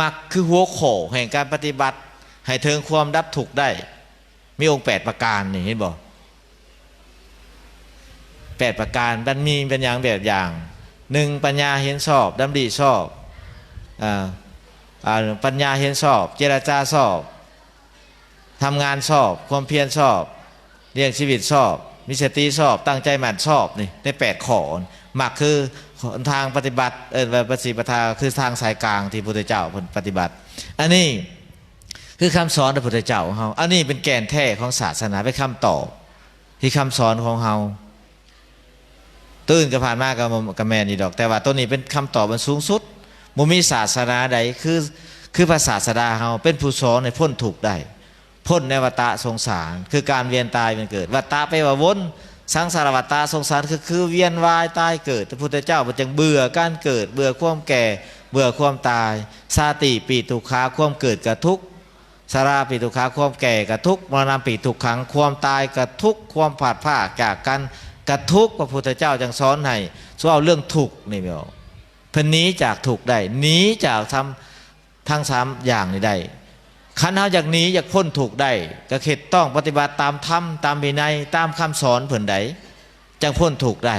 ມັກຄືຫົວຂໍ້ແຫ່ງການປະຕິບັດໃຫ້ເຖິງຄວາມດັບທຸກໄດ້ ມີອົງແປດປະການນີ້ ເຫັນບໍ່? ແປດປະການ ມັນມີເປັນຫຍັງ? ແບບຢ່າງ ໜຶ່ງ ປັນຍາເຫັນຊອບ, ດຳລິຊອບ, ອາ ອາ ປັນຍາເຫັນຊອບ, ເຈລະຈາຊອບ, ທຳງານຊອບ, ຄວາມພຽນຊອບ, ລ້ຽງຊີວິດຊອບ, ມີສະຕິຊອບ, ຕັ້ງໃຈໝັ້ນຊອບ ນີ້ ໃນແປດຂໍ້ ມັກຄືທາງປະຕິບັດ ເອີ້ນວ່າປະຕິປະທາ ຄືທາງສາຍກາງທີ່ພຸດທະເຈົ້າເພິ່ນປະຕິບັດ. ອັນນີ້ຄືຄຳສອນຂອງພຸດທະເຈົ້າຂອງເຮົາ. ອັນນີ້ເປັນແກ່ນແທ້ຂອງສາສະໜາ, ເປັນຄຳຕອບທີ່ຄຳສອນຂອງເຮົາ. ໂຕອື່ນກໍຜ່ານມາກໍ ກໍແມ່ນຢູ່ດອກ, ແຕ່ວ່າໂຕນີ້ເປັນຄຳຕອບອັນສູງສຸດ. ບໍ່ມີສາສະໜາໃດຄື ຄືພະສາສະດາເຮົາເປັນຜູ້ສອນໃຫ້ພົ້ນທຸກໄດ້, ພົ້ນໃນວັດຕະສົງສານ ຄືການວຽນຕາຍວຽນເກີດ. ວັດຕະແປວ່າວົນ, ສັງສາລະວັດຕະ, ສົງສານຄື ຄືວຽນວ່າຍຕາຍເກີດ. ພະພຸດທະເຈົ້າເພິ່ນຈຶ່ງເບື່ອການເກີດ, ເບື່ອຄວາມແກ່, ເບື່ອຄວາມຕາຍ. ຊາຕິປິທຸກຂາ, ຄວາມເກີດກໍທຸກ, ຊະລາປິທຸກຂາ, ຄວາມແກ່ກໍທຸກ, ມະລະນະປິທຸກຂັງ, ຄວາມຕາຍກໍທຸກ, ຄວາມພາດພາກຈາກກັນກໍທຸກ. ພະພຸດທະເຈົ້າຈຶ່ງສອນໃຫ້ເວົ້າເລື່ອງທຸກນີ້ແມ່ນບໍ່? ເພິ່ນໜີຈາກທຸກໄດ້, ໜີຈາກທຳ ທັງສາມຢ່າງນີ້ໄດ້. ຄັນເຮົາຢາກໜີ ຢາກພົ້ນທຸກໄດ້ ກໍເຮັດ ຕ້ອງປະຕິບັດຕາມທຳ, ຕາມວິໄນ, ຕາມຄຳສອນເພິ່ນໃດ ຈັ່ງພົ້ນທຸກໄດ້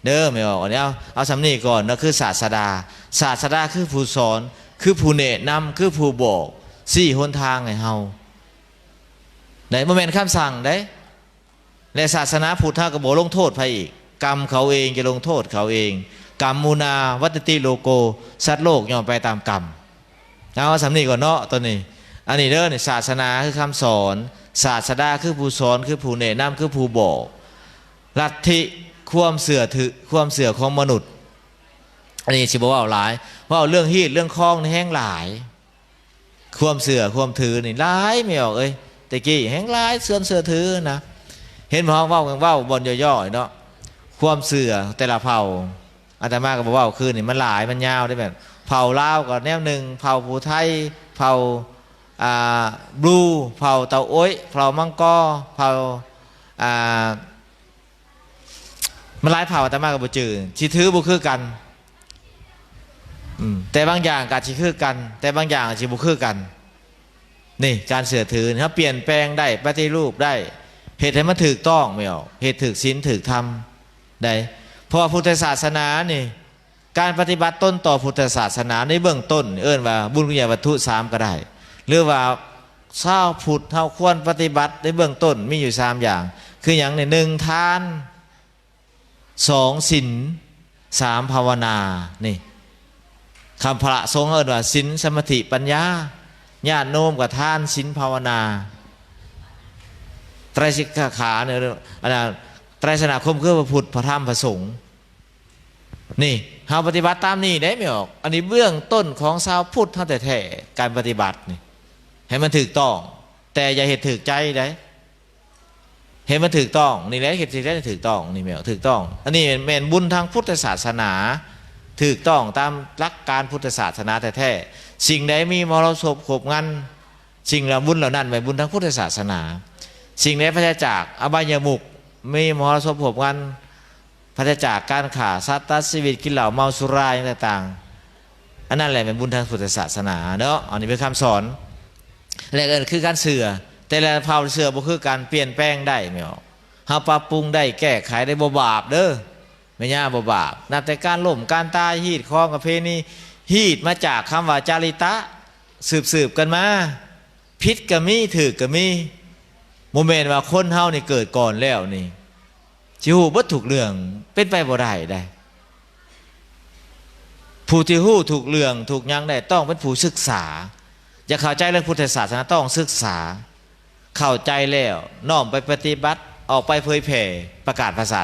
ເດີ. ແມ່ນບໍ່? ອັນນີ້ເອົາ ເອົາສ່ຳນີ້ກ່ອນເນາະ, ຄືສາສະດາ. ສາສະດາຄືຜູ້ສອນ, ຄືຜູ້ແນະນຳ, ຄືຜູ້ບອກຊີ້ຫົນທາງໃຫ້ເຮົາໄດ້, ບໍ່ແມ່ນຄຳສັ່ງເດ້. ແລະ ສາສະໜາພຸດເຮົາກໍບໍ່ລົງໂທດໃຜອີກ, ກຳເຂົາເອງຈະລົງໂທດເຂົາເອງ. ກຳມຸນາວັດຕະຕິໂລໂກ, ສັດໂລກຍ່ອມໄປຕາມກຳ. ເອົາສ່ຳນີ້ກ່ອນເນາະ ຕອນນີ້. ອັນນີ້ເດີ ນີ້ ສາສະໜາຄືຄຳສອນ, ສາສະດາຄືຜູ້ສອນ, ຄືຜູ້ແນະນຳ, ຄືຜູ້ບອກ. ລັດທິ ຄວາມເຊື່ອຖື ຄວາມເຊື່ອຂອງມະນຸດ. ອັນນີ້ຊິບໍ່ເວົ້າຫຼາຍ, ເວົ້າເລື່ອງຮີດເລື່ອງຄອງນີ້ແຮງຫຼາຍ. ຄວາມເຊື່ອຄວາມຖືນີ້ຫຼາຍ ແມ່ອອກເອີຍ, ແຕ່ກີ້ແຮງຫຼາຍ ເຊື່ອ ເຊື່ອຖືນະ. ເຫັນບໍ່ ເວົ້າ ເວົ້າບ່ອນຫຍໍ້ໆເນາະ, ຄວາມເຊື່ອແຕ່ລະເຜົ່າ. ອາດຕະມາກໍບໍ່ເວົ້າຄືນນີ້, ມັນຫຼາຍ ມັນຍາວເດ້. ແບບເຜົ່າລາວກໍແນວໜຶ່ງ, ເຜົ່າຜູ້ໄທ, ເຜົ່າ ອ່າ ບລູ, ເຜົ່າເຕົາໂອ້ຍ, ເຜົ່າມັງກໍ, ເຜົ່າ ອ່າ ມັນຫຼາຍເຜົ່າ ອາດຕະມາກໍບໍ່ຈື່, ຊິຖືບໍ່ຄືກັນ. ອືມ ແຕ່ບາງຢ່າງກໍອາດຊິຄືກັນ, ແຕ່ບາງຢ່າງອາດຊິບໍ່ຄືກັນ. ນີ້ ການເຊື່ອຖືນີ້ ເຮົາປ່ຽນແປງໄດ້, ປະຕິຮູບໄດ້, ເຮັດໃຫ້ມັນຖືກຕ້ອງ ແມ່ນບໍ່? ເຮັດຖືກສິນຖືກທຳໄດ້. ເພາະວ່າພຸດທະສາສະໜານີ້ ການປະຕິບັດຕົນຕໍ່ພຸດທະສາສະໜາໃນເບື້ອງຕົ້ນ ເອີ້ນວ່າບຸນກຸລິຍາວັດຖຸສາມກໍໄດ້ ຫຼືວ່າຊາວພຸດເຮົາຄວນປະຕິບັດໃນເບື້ອງຕົ້ນມີຢູ່ສາມຢ່າງ. ຄືຫຍັງນີ້? ໜຶ່ງ ທານ, ສອງ ສິນ, ສາມ ພາວະນາ. ນີ້ ຄຳພະລະສົງເອີ້ນວ່າສິນ, ສະມາທິ, ປັນຍາ. ຍາດໂຍມກໍທານ, ສິນ, ພາວະນາ. ໄຕຣສິກຂານີ້ ອັນນັ້ນ ໄຕຣສະໜາຄົມຄືພະພຸດ, ພະທຳ, ພະສົງ. ນີ້ ເຮົາປະຕິບັດຕາມນີ້ໄດ້ ແມ່ອອກ. ອັນນີ້ເບື້ອງຕົ້ນຂອງຊາວພຸດເຮົາແທ້ໆ, ການປະຕິບັດນີ້ ໃຫ້ມັນຖືກຕ້ອງ, ແຕ່ຢ່າເຮັດຖືກໃຈໄດ໋. ເຮັດມັນຖືກຕ້ອງນີ້ແຫຼະ, ເຮັດໃຫ້ຖືກຕ້ອງນີ້ ແມ່ນຖືກຕ້ອງ. ອັນນີ້ແມ່ນບຸນທາງພຸດທະສາສະໜາ, ຖືກຕ້ອງຕາມຫຼັກການພຸດທະສາສະໜາແທ້ໆ. ສິ່ງໃດມີມະຫອລະສົບຄົບງັນ, ສິ່ງເຫຼົ່າ ບຸນເຫຼົ່ານັ້ນແມ່ນບຸນທາງພຸດທະສາສະໜາ. ສິ່ງໃດປາສະຈາກອະບາຍຍະມຸກ, ມີມະຫອລະສົບຄົບງັນ, ປາສະຈາກການຂ້າສັດ, ຕັດຊີວິດ, ກິນເຫຼົ້າ, ເມົາສຸລາ ຫຍັງຕ່າງໆ, ອັນນັ້ນແຫຼະແມ່ນບຸນທາງພຸດທະສາສະໜາເນາະ. ອັນນີ້ເປັນຄຳສອນ. ແລະ ກໍຄືການເຊື່ອ, ແຕ່ລະເຜົ່າເຊື່ອບໍ່ຄືກັນ, ປ່ຽນແປງໄດ້ ແມ່ນບໍ່? ເຮົາປັບປຸງໄດ້, ແກ້ໄຂໄດ້, ບໍ່ບາບເດີ ແມ່ຍ່າ, ບໍ່ບາບ. ນັບແຕ່ການລົ້ມການຕາຍ, ຮີດຄອງປະເພນີ, ຮີດມາຈາກຄຳວ່າຈາລິຕະ, ສືບໆກັນມາ. ຜິດກໍມີ, ຖືກກໍມີ. ບໍ່ແມ່ນວ່າຄົນເຮົານີ້ເກີດກ່ອນແລ້ວນີ້ ຊິຮູ້ເບິດທຸກເລື່ອງ, ເປັນໄປບໍ່ໄດ້ເດ້. ຜູ້ທີ່ຮູ້ທຸກເລື່ອງທຸກຫຍັງໄດ້ ຕ້ອງເປັນຜູ້ສຶກສາ. ຢາກເຂົ້າໃຈເລື່ອງພຸດທະສາສະໜາ ຕ້ອງສຶກສາ, ເຂົ້າໃຈແລ້ວນ້ອມໄປປະຕິບັດ, ອອກໄປເຜີຍແຜ່, ປະກາດພາສາ,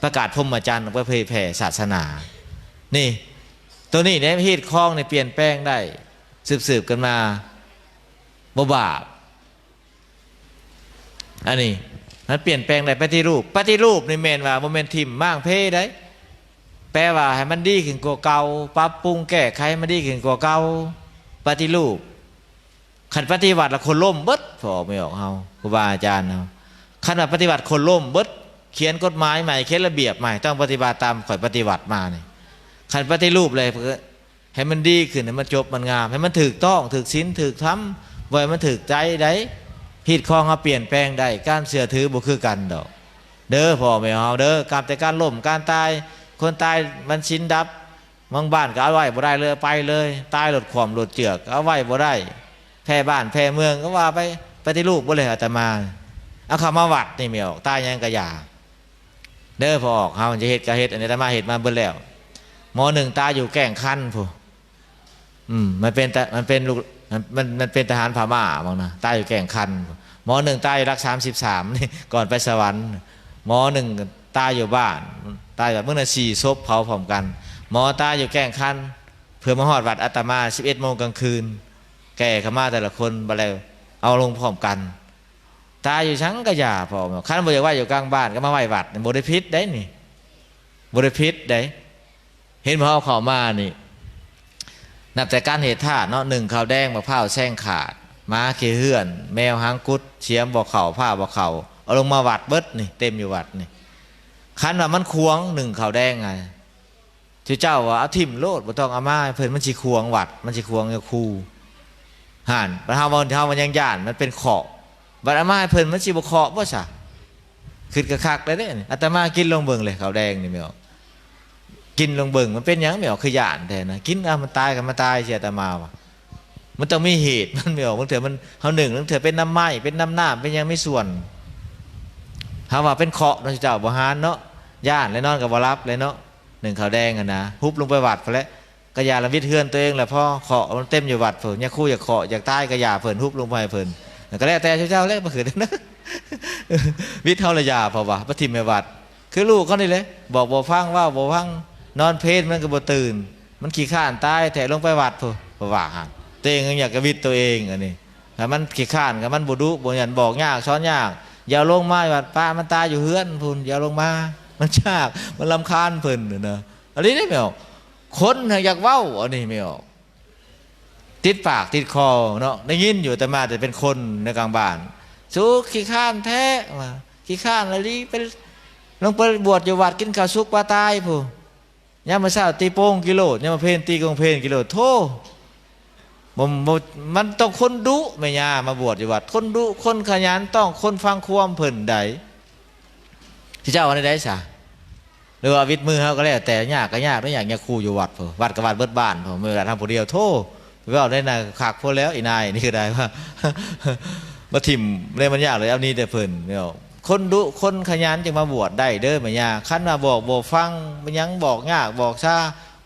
ປະກາດພົມມະຈັນ, ອອກໄປເຜີຍແຜ່ສາສະໜາ. ນີ້ ໂຕນີ້ເດ້, ຮີດຄອງນີ້ປ່ຽນແປງໄດ້, ສືບໆກັນມາ, ບໍ່ບາບ. ອັນນີ້ມັນປ່ຽນແປງໄດ້. ປະຕິຮູບ, ປະຕິຮູບນີ້ແມ່ນວ່າບໍ່ແມ່ນຖິ້ມມ້າງເພໄດ໋, ແປວ່າໃຫ້ມັນດີຂຶ້ນກວ່າເກົ່າ, ປັບປຸງແກ້ໄຂໃຫ້ມັນດີຂຶ້ນກວ່າເກົ່າ. ປະຕິຮູບ ຄັນປະຕິວັດລະຄົນລົ້ມເບິດ ພໍ່ແມ່ອອກເຮົາ ຄູບາອາຈານເຮົາ. ຄັນວ່າປະຕິວັດຄົນລົ້ມເບິດ ຂຽນກົດໝາຍໃໝ່ ຂຽນລະບຽບໃໝ່ ຕ້ອງປະຕິບັດຕາມຂ້ອຍປະຕິວັດມານີ້. ຄັນປະຕິຮູບແລ້ວ ໃຫ້ມັນດີຂຶ້ນ ໃຫ້ມັນຈົບມັນງາມ ໃຫ້ມັນຖືກຕ້ອງ ຖືກສິນ ຖືກທຳ ບໍ່ໃຫ້ມັນຖືກໃຈໃດ. ຮີດຄອງເຮົາປ່ຽນແປງໄດ້ ການເຊື່ອຖືບໍ່ຄືກັນດອກເດີ ພໍ່ແມ່ເຮົາເດີ. ການ ແຕ່ການລົ້ມການຕາຍ ຄົນຕາຍວັນສິນດັບ ບາງບ້ານກໍເອົາໄວ້ບໍ່ໄດ້ເລີຍ ໄປເລີຍ ຕາຍລົດຂວ້ຳລົດເຈື່ອກ ເອົາໄວ້ບໍ່ໄດ້ ແພ້ບ້ານແພ້ເມືອງກໍວ່າໄປ. ປະຕິຮູບເບິດເລີຍອາດຕະມາ. ເອົາເຂົ້າມາວັດນີ້ແມ່ອອກ ຕາຍຫຍັງກະຢ່າເດີ ພໍ່ອອກເຮົາຈະເຮັດກະເຮັດ. ອັນນີ້ອາດຕະມາເຮັດມາເບິດແລ້ວ. ໝໍໜຶ່ງຕາຍຢູ່ແກ້ງຄັນພຸ້ນ ອືມ ມັນເປັນ ມັນເປັນລູກ ມັນ ມັນ ມັນເປັນທະຫານພະມ້າໝັ້ງນະ ຕາຍຢູ່ແກ້ງຄັນ. ໝໍໜຶ່ງຕາຍຢູ່ຫຼັກສາມສິບສາມນີ້ ກ່ອນໄປສະຫວັນ. ໝໍໜຶ່ງຕາຍຢູ່ບ້ານ ຕາຍແບບມື້ນະສີ່ສົບເຜົາພ້ອມກັນ. ໝໍຕາຍຢູ່ແກ້ງຄັນ ເພື່ອມາຮອດວັດອາດຕະມາສິບເອັດໂມງກາງຄືນ ແກ່ເຂົ້າມາແຕ່ລະຄົນ ບັດແລ້ວເອົາລົງພ້ອມກັນ. ຕາຍຢູ່ໃສກະຢ່າ ພໍ່ ຄັນບໍ່ຢາກໄວ້ຢູ່ກາງບ້ານກໍມາໄວ້ວັດ ບໍ່ໄດ້ຜິດໃດນີ້ ບໍ່ໄດ້ຜິດໃດ. ເຫັນບໍ່ ເຮົາເຂົ້າມານີ້ ນັບແຕ່ການເຮັດທານເນາະ ໜຶ້ງເຂົ້າແດງ ໝາກພ້າວແຊງຂາດ ໝາຂີ້ເຮືອນ ແມວຫາງກຸດ ສຽມບໍ່ເຂົ້າ ພ້າບໍ່ເຂົ້າ ເອົາລົງມາວັດເບິດນີ້ ເຕັມຢູ່ວັດນີ້. ຄັນວ່າມັນຂວາງໜຶ້ງເຂົ້າແດງ ໃຫ້ ເຈົ້າວ່າເອົາຖິ້ມໂລດ ບໍ່ຕ້ອງເອົາມາໃຫ້ເພິ່ນ ມັນຊິຂວາງວັດ ມັນຊິຂວາງຍາຄູຫັ້ນ. ບັດເຮົາ ເຮົາມັນຍັງຢ້ານ ມັນເປັນເຄາະ ບັດເອົາມາໃຫ້ເພິ່ນ ມັນຊິບໍ່ເຄາະບໍ່ຊະ? ຄິດຄັກໆ ແລ້ວເດ້. ອາດຕະມາກິນລອງເບິ່ງເລີຍ ເຂົ້າແດງນີ້ແມ່ອອກ ກິນລອງເບິ່ງ ມັນເປັນຫຍັງແມ່ອອກ ຄືຢ້ານແທ້ນະ. ກິນ ອາ ມັນຕາຍກໍມາຕາຍຊິ ອາດຕະມາວ່າ ມັນຕ້ອງມີເຫດມັນແມ່ອອກ. ບາງເທື່ອມັນ ເຮົາໜຶ້ງ ບາງເທື່ອເປັນນ້ຳໄມ້ ເປັນນ້ຳ ນ້ຳເປັນຫຍັງມີສ່ວນ. ເຮົາວ່າເປັນເຄາະເນາະ ເຈົ້າບໍ່ຫານເນາະ ຢ້ານແລ້ວນອນກໍບໍ່ຫຼັບແລ້ວເນາະ. ໜຶ້ງເຂົ້າແດງຫັ້ນນະ ຫຸບລົງໄປວັດພຸ້ນແຫຼະ ກະຢ່າລະວິດເຮືອນຕົວເອງແຫຼະ ພໍເຄາະມັນເຕັມຢູ່ວັດພຸ້ນ ຍາຄູຢາກເຄາະຢາກຕາຍກະຢ່າເພິ່ນ ຫຸບລົງໄປໃຫ້ເພິ່ນ ກະແລ້ວແຕ່ເຈົ້າແຫຼະ ບໍ່ຄືນ ວິດເຮົາລະຢ່າ ເພາະວ່າໄປຖິ້ມໃຫ້ວັດ. ຄືລູກເຮົານີ້ແຫຼະ ບອກບໍ່ຟັງ ເວົ້າບໍ່ຟັງ ນອນເພນມັນກໍບໍ່ຕື່ນ ມັນຂີ້ຄ້ານຕາຍແທ້ ລົງໄປວັດພຸ້ນ ເພາະວ່າຫັ້ນ ຕົວເອງຍັງຢາກກະວິດຕົວເອງ. ອັນນີ້ຖ້າມັນຂີ້ຄ້ານ ກໍມັນບໍ່ດຸບໍ່ຫຍັນ ບອກຍາກສອນຍາກ ຢ່າລົງມາວັດ ປະມັນຕາຍຢູ່ເຮືອນພຸ້ນ ຢ່າລົງມາ ມັນຍາກ ມັນລຳຄານເພິ່ນນະ. ອັນນີ້ເດ້ແມ່ອອກ ຄົນຫາກຢາກເວົ້າ ອັນນີ້ແມ່ອອກ ຕິດປາກຕິດຄໍເນາະ. ໄດ້ຍິນຢູ່ ອາດຕະມາແຕ່ເປັນຄົນໃນກາງບ້ານ ສູຂີ້ຄ້ານແທ້ວ່າ ຂີ້ຄ້ານອີ່ຫຼີ ໄປ ລົງໄປບວດຢູ່ວັດ ກິນເຂົ້າສຸກປາຕາຍພຸ້ນ ຍາມມື້ເຊົ້າຕີໂປ່ງກິໂລດ ຍາມມາເພນຕີກົງເພນກິໂລດ ໂທ້ ບໍ່ ບໍ່ ມັນຕ້ອງຄົນດຸ ແມ່ຍ່າມາບວດຢູ່ວັດ ຄົນດຸ ຄົນຂະຫຍັນ ຕ້ອງຄົນຟັງຄວາມເພິ່ນໃດ. ຊິເຈົ້າວ່າແນວໃດຊະ? ຫຼືວ່າວິດມືເຮົາກໍແລ້ວແຕ່ ຍາກກໍຍາກເນາະ ຍາກຍາຄູຢູ່ວັດພຸ້ນ ວັດກໍວັດເບິດບ້ານພຸ້ນ ມີເວລາທຳຜູ້ດຽວ ໂທ້ ເວົ້າໄດ້ນະ ຄັກໂພດແລ້ວ ອີ່ນາຍນີ້ກໍໄດ້ວ່າ ມາຖິ້ມແລ້ວມັນຍາກເລີຍ ເອົາໜີແຕ່ເພິ່ນເນາະ. ຄົນດຸຄົນຂະຫຍັນຈຶ່ງມາບວດໄດ້ເດີແມ່ຍ່າ ຄັນວ່າບອກບໍ່ຟັງ ມັນຫຍັງບອກຍາກບອກຊາ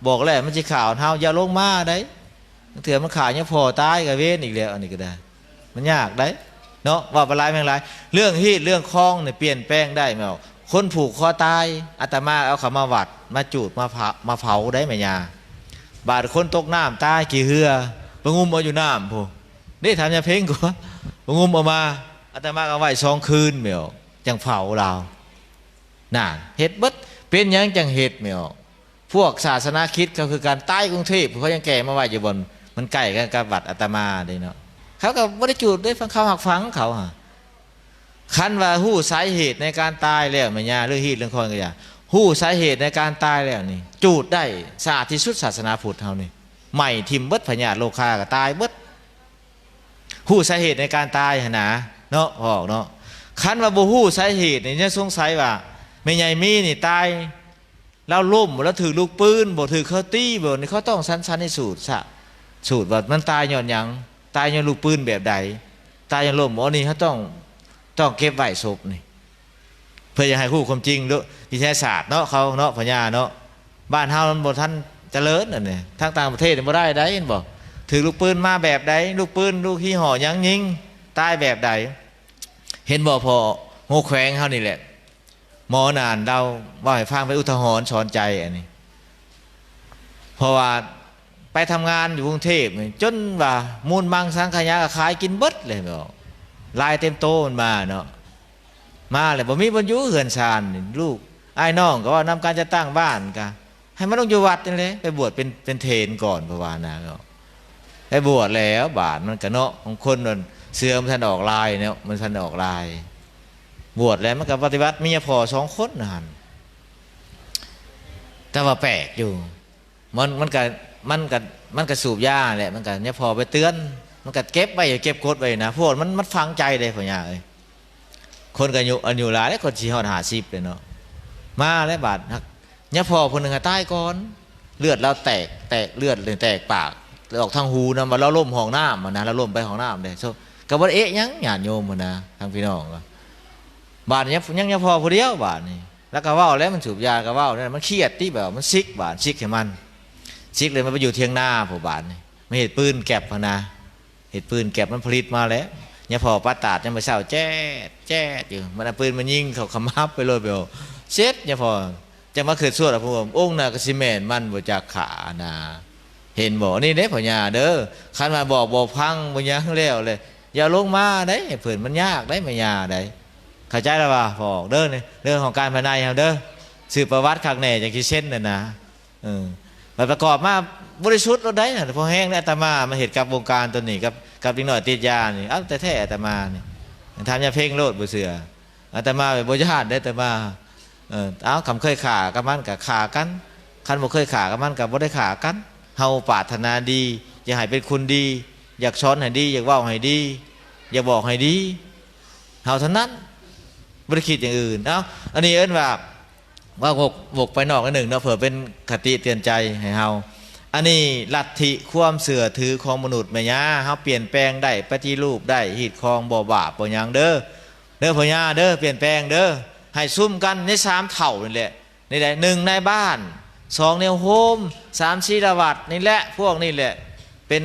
ບອກແລ້ວມັນຊິຂ້າວເຮົາ ຢ່າລົງມາໄດ໋. ເທື່ອມັນຂ້າວຍັງພໍຕາຍກໍເວນອີກແລ້ວ ອັນນີ້ກໍໄດ້ ມັນຍາກໄດ໋ເນາະ. ເວົ້າໄປຫຼາຍແມ່ງຫຼາຍ ເລື່ອງຮີດເລື່ອງຄອງນີ້ປ່ຽນແປງໄດ້ແມ່ນບໍ່? ຄົນຜູກຄໍຕາຍ ອາດຕະມາເອົາເຂົ້າມາວັດ ມາຈູດ ມາເຜົາ ມາເຜົາໄດ້ແມ່ຍ່າ. ບາດຄົນຕົກນ້ຳຕາຍຂີ້ເຫື່ອ ໄປງຸມເອົາຢູ່ນ້ຳພຸ້ນເດ້ ຖາມຍາເພັງກໍວ່າ ໄປງຸມເອົາມາ ອາດຕະມາກໍໄວ້ສອງຄືນແມ່ນບໍ່? ຈັ່ງເຜົາລາວ ນັ້ນ ເຮັດເບິດ. ເປັນຫຍັງຈັ່ງເຮັດແມ່ນບໍ່? ພວກສາສະໜາຄຣິດເຂົາຄືກັນ ຕາຍກຸງເທບ ເຂົາຍັງແກ່ມາໄວ້ຢູ່ບ່ອນມັນໃກ້ກັນກັບວັດອາດຕະມາເດ້ເນາະ. ເຂົາກໍບໍ່ໄດ້ຈູດເດ້ ເຂົາຮັກຝັງເຂົາຫັ້ນ. ຄັນວ່າຮູ້ສາເຫດໃນການຕາຍແລ້ວແມ່ຍ່າ ເລື່ອງຮີດເລື່ອງຄອງກໍຢ່າ ຮູ້ສາເຫດໃນການຕາຍແລ້ວນີ້ ຈູດໄດ້ສະອາດທີ່ສຸດ. ສາສະໜາພຸດເຮົານີ້ ໄໝ້ຖິ້ມເບິດ ພະຍາດໂລຄາກໍຕາຍເບິດ. ຮູ້ສາເຫດໃນການຕາຍຫັ້ນນະເນາະ ອອກເນາະ. ຄັນວ່າບໍ່ຮູ້ສາເຫດນີ້ ຍັງສົງໄສວ່າແມ່ໃຫຍ່ມີນີ້ຕາຍ ລາວລົ້ມ ລາວຖືກລູກປືນບໍ່ ຖືກເຂົາຕີບໍ່ ນີ້ເຂົາຕ້ອງສັນ ສັນນິສູດຊະ ສູດວ່າມັນຕາຍຍ້ອນຫຍັງ ຕາຍຍ້ອນລູກປືນແບບໃດ ຕາຍຍ້ອນລົ້ມ. ອັນນີ້ເຮົາຕ້ອງ ຕ້ອງເກັບໄວ້ສົບນີ້ ເພື່ອຢາກໃຫ້ຮູ້ຄວາມຈິງໂລກວິທະຍາສາດເນາະ ເຂົາເນາະ ພະຍາເນາະ. ບ້ານເຮົາມັນບໍ່ທັນຈະເລີນ ອັນນີ້ ທາງຕ່າງປະເທດນີ້ບໍ່ໄດ້ໃດ ເຫັນບໍ່? ຖືກລູກປືນມາແບບໃດ ລູກປືນ ລູກຍີ່ຫໍ້ຫຍັງຍິງ ຕາຍແບບໃດ ເຫັນບໍ່? ພໍ່ໂຮແຂວງເຮົານີ້ແຫຼະ ໝໍນານລາວເວົ້າໃຫ້ຟັງ ເປັນອຸທາຫອນສອນໃຈອັນນີ້. ເພາະວ່າໄປທຳງານຢູ່ກຸງເທບນີ້ ຈົນວ່າມູນມັງສັງຂະຫຍາກໍຂາຍກິນເບິດເລີຍ ແມ່ນບໍ່? ລາຍເຕັມໂຕມັນມາເນາະ ມາແລ້ວບໍ່ມີບ່ອນຢູ່ເຮືອນຊານນີ້ ລູກອ້າຍນ້ອງກໍເວົ້ານຳ ການຈັດຕັ້ງບ້ານກໍໃຫ້ມາລົງຢູ່ວັດນີ້ແຫຼະ ໄປບວດເປັນ ເປັນເຖນກ່ອນ ເພາະວ່ານະເນາະ. ໄປບວດແລ້ວບາດມັນກະເນາະ ບາງຄົນມັນເສື້ອມັນທັນອອກລາຍເນາະ ມັນທັນອອກລາຍ ບວດແລ້ວມັນກະປະຕິບັດເມຍພໍ່ສອງຄົນຫັ້ນ ແຕ່ວ່າແປກຢູ່ ມັນ ມັນກະ ມັນກະ ມັນກະສູບຢາແຫຼະ ມັນກະ ເມຍພໍ່ໄປເຕືອນ ມັນກະເກັບໄວ້ ເກັບກົດໄວ້ນະ ພວກມັນ ມັນຝັງໃຈເດ້ພໍ່ຍ່າເອີຍ ຄົນກະອາຍຸ ອາຍຸຫຼາຍແລ້ວ ຄົນຊິຮອດຫ້າສິບແລ້ວເນາະ ມາແລ້ວບາດ ຍາພໍ່ຜູ້ໜຶ່ງຫາຕາຍກ່ອນ ເລືອດລາວແຕກ ແຕກ ເລືອດແຕກປາກ ອອກທາງຫູນຳ ວ່າລາວລົ້ມຫ້ອງນ້ຳຫັ້ນນະ ລາວລົ້ມໄປຫ້ອງນ້ຳເດ້ ກະບໍ່ໄດ້ເອະຫຍັງຍາດໂຍມຫັ້ນນະ ທາງພີ່ນ້ອງ ບາດນີ້ຍັງ ຍັງຍາພໍ່ຜູ້ດຽວບາດນີ້ ລາວກະເວົ້າແລ້ວ ມັນສູບຢາກະເວົ້າແລ້ວ ມັນຄຽດຕິ ແບບວ່າມັນຊິກບາດ ຊິກໃຫ້ມັນ ຊິກແລ້ວມັນໄປຢູ່ຖຽງນາພຸ້ນບາດນີ້ ມາເຮັດປືນແກັບຫັ້ນນະ ເຮັດປືນແກັບ ມັນຜະລິດມາແລ້ວ ຍາພໍ່ປາດຕາດຍາມມື້ເຊົ້າ ແຈດ ແຈດຢູ່ ມັນເອົາປືນມາຍິງເຂົ້າຂະໝັບໄປໂລດ ແບບເສັດ ຍາພໍ່ ຈັ່ງມາຄຶດຊວດວ່າ ອົງນັ້ນກະຊິແມ່ນມັນບໍ່ຈັກຂ້ານະ ເຫັນບໍ່ ນີ້ເດ້ພໍ່ຍ່າເດີ ຄັນວ່າບອກບໍ່ຟັງບໍ່ຫຍັງແລ້ວແຫຼະ ຢ່າລົງມາໄດ໋ ໃຫ້ເພິ່ນ ມັນຍາກໄດ໋ ແມ່ຍ່າໄດ໋ ເຂົ້າໃຈແລ້ວວ່າ ບອກເດີ ເລື່ອງຂອງການພາຍໃນເຮົາເດີ ສືບປະຫວັດຄັກແນ່ ຈັ່ງຊິເຊັນຫັ້ນນະ ເອີ ບັດປະກອບມາບໍລິສຸດໂລດໄດ໋ ພໍແຮງເດ້ອາດຕະມາ ມາເຮັດກັບວົງການໂຕນີ້ ກັບ ກັບເດັກນ້ອຍຕິດຢານີ້ ເອົາແທ້ໆອາດຕະມານີ້ ຖາມຍາເພັງໂລດ ບໍ່ເຊື່ອ ອາດຕະມາບໍ່ຢ້ານເດ້ອາດຕະມາ ເອີ ເອົາ ຄັນເຄີຍຂ້າກັບມັນກະຂ້າກັນ ຄັນບໍ່ເຄີຍຂ້າກັບມັນກະບໍ່ໄດ້ຂ້າກັນ ເຮົາປາດຖະໜາດີ ຢາກໃຫ້ເປັນຄົນດີ ຢາກສອນໃຫ້ດີ ຢາກເວົ້າໃຫ້ດີ ຢາກບອກໃຫ້ດີ ເຮົາເທົ່ານັ້ນ ບໍ່ໄດ້ຄິດຢ່າງອື່ນ ເອົາ ອັນນີ້ເອີ້ນວ່າ ເວົ້າວົກ ວົກໄປນອກໜ້ອຍໜຶ່ງເນາະ ເພື່ອເປັນຄະຕິເຕືອນໃຈໃຫ້ເຮົາ ອັນນີ້ລັດທິຄວາມເຊື່ອຖືຂອງມະນຸດແມ່ຍ່າ ເຮົາປ່ຽນແປງໄດ້ ປະຕິຮູບໄດ້ ຮີດຄອງບໍ່ບາບບໍ່ຫຍັງເດີ ເດີພໍ່ຍ່າເດີ ປ່ຽນແປງເດີ ໃຫ້ຊຸມກັນໃນສາມເຖົ້ານີ້ແຫຼະ ນີ້ແຫຼະ ໜຶ່ງນາຍບ້ານ ສອງແນວໂຮມ ສາມສີລະວັດນີ້ແຫຼະ ພວກນີ້ແຫຼະ ເປັນ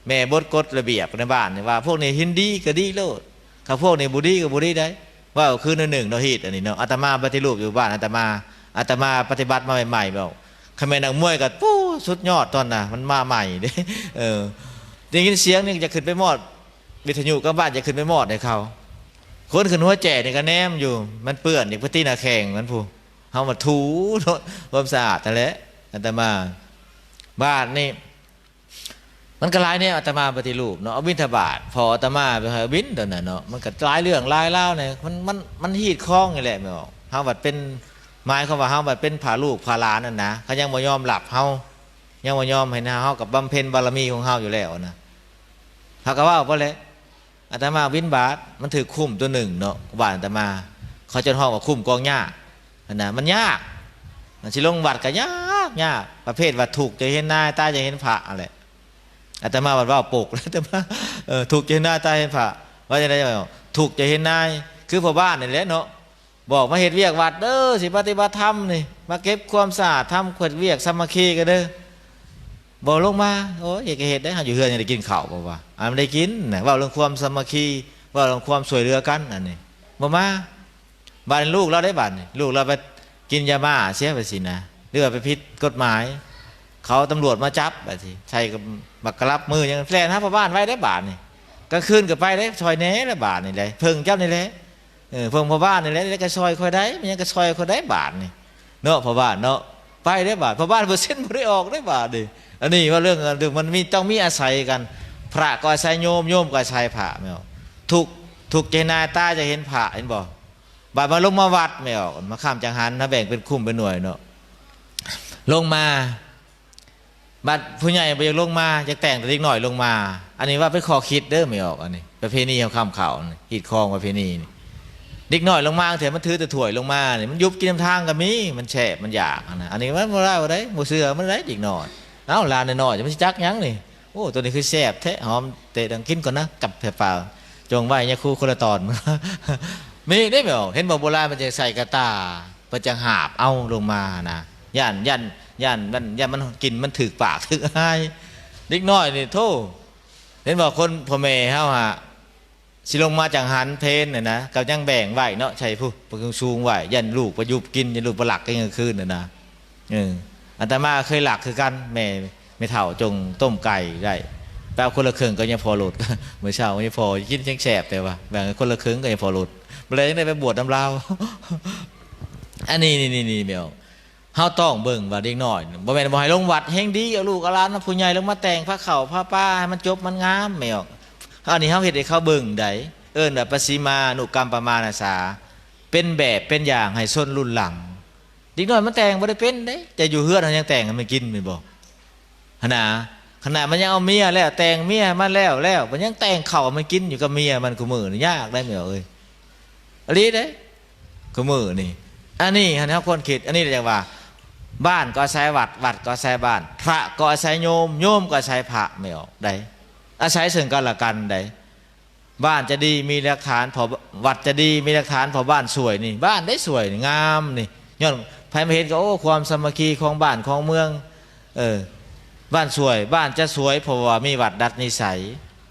ແມ່ບົດກົດລະບຽບໃນບ້ານນີ້ ວ່າພວກນີ້ເຫັນດີກະດີໂລດ ຄັນພວກນີ້ບໍ່ດີກະບໍ່ດີໄດ໋ ເວົ້າຄືໜຶ່ງເນາະ ຮີດອັນນີ້ເນາະ ອາດຕະມາປະຕິຮູບຢູ່ບ້ານອາດຕະມາ ອາດຕະມາປະຕິບັດມາໃໝ່ໆ ແບບ ຄັນແມ່ນນັກມວຍກະ ປູ້ ສຸດຍອດຕອນນະ ມັນມາໃໝ່ເດ້ ເອີ ໄດ້ຍິນສຽງນີ້ຢາກຂຶ້ນໄປມອດ ວິທະຍຸກາງບ້ານຢາກຂຶ້ນໄປມອດໃຫ້ເຂົາ ຄົນຂຶ້ນຫົວແຈນີ້ກະແນມຢູ່ ມັນເປື້ອນອີກ ໄປຕີໜ້າແຂ້ງມັນພຸ້ນ ເຮົາມາຖູເນາະ ຄວາມສະອາດຫັ້ນແຫຼະ ອາດຕະມາ ບາດນີ້ ມັນກະຫຼາຍແນວ ອາດຕະມາປະຕິຮູບເນາະ ເອົາບິນທະບາດ ພໍ່ອາດຕະມາໄປໃຫ້ບິນຕອນນັ້ນເນາະ ມັນກະຫຼາຍເລື່ອງຫຼາຍລາວແຫຼະ ມັນ ມັນ ມັນຮີດຄອງນີ້ແຫຼະແມ່ນບໍ່ ເຮົາບັດເປັນ ໝາຍຄວາມວ່າເຮົາບັດເປັນພະລູກພະຫຼານຫັ້ນນະ ເຂົາຍັງບໍ່ຍອມຮັບເຮົາ ຍັງບໍ່ຍອມໃຫ້ເຮົາ ເຮົາກະບຳເພັນບາລະມີຂອງເຮົາຢູ່ແລ້ວນະ ເຮົາກະເວົ້າໄປແຫຼະ ອາດຕະມາບິນບາດ ມັນຖືກຄຸມໂຕໜຶ່ງເນາະ ບ້ານອາດຕະມາ ເຂົາເຈົ້າຮ້ອງວ່າຄຸມກອງຍາກຫັ້ນນະ ມັນຍາກ ມັນຊິລົງວັດກະຍາກ ຍາກ ປະເພດວ່າທຸກຈະເຫັນນາຍ ຕາຍຈະເຫັນພະຫັ້ນແຫຼະ ອາດຕະມາບັດເວົ້າປົກ ອາດຕະມາ ເອີ ທຸກຈະເຫັນນາຍ ຕາຍເຫັນພະ ວ່າຈັ່ງໃດ ທຸກຈະເຫັນນາຍ ຄືພໍ່ບ້ານນີ້ແຫຼະເນາະ ບອກມາເຮັດວຽກວັດເດີ ຊິປະຕິບັດທຳນີ້ ມາເກັບຄວາມສະອາດ ທຳເຮັດວຽກສາມັກຄີກັນເດີ ບໍ່ລົງມາ ໂອ້ຍ ເຮັດກະເຮັດໄດ໋ ເຮົາຢູ່ເຮືອນຍັງໄດ້ກິນເຂົ້າບໍ່ວ່າ ອັນມັນໄດ້ກິນນະ ເວົ້າເລື່ອງຄວາມສາມັກຄີ ເວົ້າເລື່ອງຄວາມຊ່ວຍເຫຼືອກັນ ອັນນີ້ບໍ່ມາ ບາດນີ້ລູກລາວໄດ້ບາດນີ້ ລູກລາວໄປກິນຢາບ້າເສຍໄປຊີ້ນະ ຫຼືວ່າໄປຜິດກົດໝາຍ ເຂົາຕຳຫຼວດມາຈັບບາດນີ້ ໃສ່ບັກກະລັບມືຫຍັງ ແລ່ນຫາພໍ່ບ້ານໄວໄດ້ບາດນີ້ ກາງຄືນກະໄປໄດ້ ຊ່ອຍແດ່ລະບາດນີ້ແຫຼະ ເພິ່ງເຈົ້ານີ້ແຫຼະ ເອີ ເພິ່ງພໍ່ບ້ານນີ້ແຫຼະ ແລ້ວກະຊ່ອຍຂ້ອຍໄດ້ ແມ່ນຫຍັງກະຊ່ອຍຂ້ອຍໄດ້ບາດນີ້ເນາະ ພໍ່ບ້ານເນາະ ໄປໄດ້ບາດ ພໍ່ບ້ານເປີເຊັນບໍ່ໄດ້ອອກໄດ້ບາດນີ້ ອັນນີ້ວ່າເລື່ອງ ເລື່ອງມັນມີ ຕ້ອງມີອາໄສກັນ ພະກະອາໄສໂຍມ ໂຍມກະອາໄສພະແມ່ນບໍ່ ທຸກ ທຸກຈະເຫັນນາຍ ຕາຍຈະເຫັນພະ ເຫັນບໍ່ ບາດມາລົງມາວັດແມ່ນບໍ່ ມາຂ້າມຈັງຫັນ ເຮົາແບ່ງເປັນຄຸ້ມເປັນໜ່ວຍເນາະ ລົງມາ ບັດຜູ້ໃຫຍ່ບໍ່ຢາກລົງມາ ຢາກແຕ່ງແຕ່ເດັກນ້ອຍລົງມາ ອັນນີ້ວ່າເປັນຂໍ້ຄິດເດີ ແມ່ອອກ ອັນນີ້ປະເພນີຂອງຄຳເຂົາ ຮີດຄອງປະເພນີນີ້ ເດັກນ້ອຍລົງມາ ບາງເທື່ອມັນຖືແຕ່ຖ້ວຍລົງມານີ້ ມັນຢຸບກິນນຳທາງກະມີ ມັນແຊບມັນຢາກຫັ້ນນະ ອັນນີ້ມັນບໍ່ໄດ້ ບໍ່ເຊື່ອມັນໄດ້ເດັກນ້ອຍ ເອົ້າ ຫຼານນ້ອຍໆ ມັນຊິຈັກຫຍັງນີ້ ໂອ້ ໂຕນີ້ຄືແຊບແທ້ ຫອມເຕະດັງ ກິນກ່ອນນະ ກັບແຜ່ປາກ ຈົ່ງໄວ້ຍາຄູຄົນລະຕອນ ມີເດ້ແມ່ອອກ ເຫັນບໍ່ ໂບລານມັນຈະໃສ່ກະຕ່າ ເພິ່ນຈັ່ງຫາບເອົາລົງມານະ ຢ້ານ ຢ້ານ ຢ້ານມັນ ຢ້ານມັນກິນມັນຖືກປາກຖືກອາຍ ເດັກນ້ອຍນີ້ໂທ້ ເຫັນບໍ່ ຄົນພໍ່ແມ່ເຮົາຫາ ຊິລົງມາຈັງຫັນເພນຫັ້ນນະ ກະຍັງແບ່ງໄວ້ເນາະ ໃສ່ຜູ້ ຜູ້ສູງໄວ້ ຢ້ານລູກໄປຢຸບກິນ ຢ້ານລູກໄປລັກກິນກາງຄືນຫັ້ນນະ ເອີ ອາດຕະມາເຄີຍລັກຄືກັນ ແມ່ ແມ່ເຖົ້າຈົ່ງຕົ້ມໄກ່ໄດ້ ໄປເອົາຄົນລະເຄິ່ງກັບຍາພໍ່ໂລດ ມື້ເຊົ້າຍາພໍ່ກິນຈັ່ງແຊບແຕ່ວ່າ ແບ່ງຄົນລະເຄິ່ງກັບຍາພໍ່ໂລດ ບໍ່ໄດ້ ຈັ່ງໄດ້ໄປບວດນຳລາວ ອັນນີ້ ນີ້ ນີ້ ນີ້ແມ່ອອກ ເຮົາຕ້ອງເບິ່ງວ່າເດັກນ້ອຍ ບໍ່ແມ່ນບໍ່ໃຫ້ລົງວັດແຮ່ງດີ ເອົາລູກເອົາຫຼານນຳຜູ້ໃຫຍ່ລົງມາແຕ່ງພາເຂົ້າພາປາໃຫ້ມັນຈົບມັນງາມແມ່ນບໍ່? ອັນນີ້ເຮົາເຮັດໃຫ້ເຂົາເບິ່ງໃດ ເອີ້ນວ່າປະສີມານຸກຳປະມານະສາ ເປັນແບບເປັນຢ່າງໃຫ້ຊົນລຸນຫຼັງ. ເດັກນ້ອຍມັນແຕ່ງບໍ່ໄດ້ເປັນເດ້ ຈະຢູ່ເຮືອນເຮົາຍັງແຕ່ງໃຫ້ມັນກິນແມ່ນບໍ່? ຫັ້ນນະ ຂະໜາດມັນຍັງເອົາເມຍແລ້ວ ແຕ່ງເມຍໃຫ້ມັນແລ້ວ ແລ້ວມັນຍັງແຕ່ງເຂົ້າໃຫ້ມັນກິນຢູ່ກັບເມຍມັນ ຄູ່ມື້ນີ້ຍາກໄດ໋ແມ່ເອີຍ ອີ່ຫຼີເດ້ ຄູ່ມື້ນີ້. ອັນນີ້ຫັ້ນເຮົາຄວນຄິດ ອັນນີ້ລະຈັ່ງວ່າ ບ້ານກໍອາໄສວັດ ວັດກໍອາໄສບ້ານ ພະກໍອາໄສໂຍມ ໂຍມກໍອາໄສພະແມ່ນບໍ່ໄດ໋ ອາໄສເຊິ່ງກັນແລະກັນໄດ໋. ບ້ານຈະດີມີຫຼັກຖານເພາະ ວັດຈະດີມີຫຼັກຖານເພາະບ້ານຊ່ວຍນີ້ ບ້ານໄດ້ຊ່ວຍນີ້ງາມນີ້ ຍ້ອນໃຜມາເຫັນກໍ ໂອ້ ຄວາມສາມັກຄີຂອງບ້ານຂອງເມືອງ ເອີ ບ້ານຊ່ວຍ ບ້ານຈະສວຍເພາະວ່າມີວັດດັດນິໄສ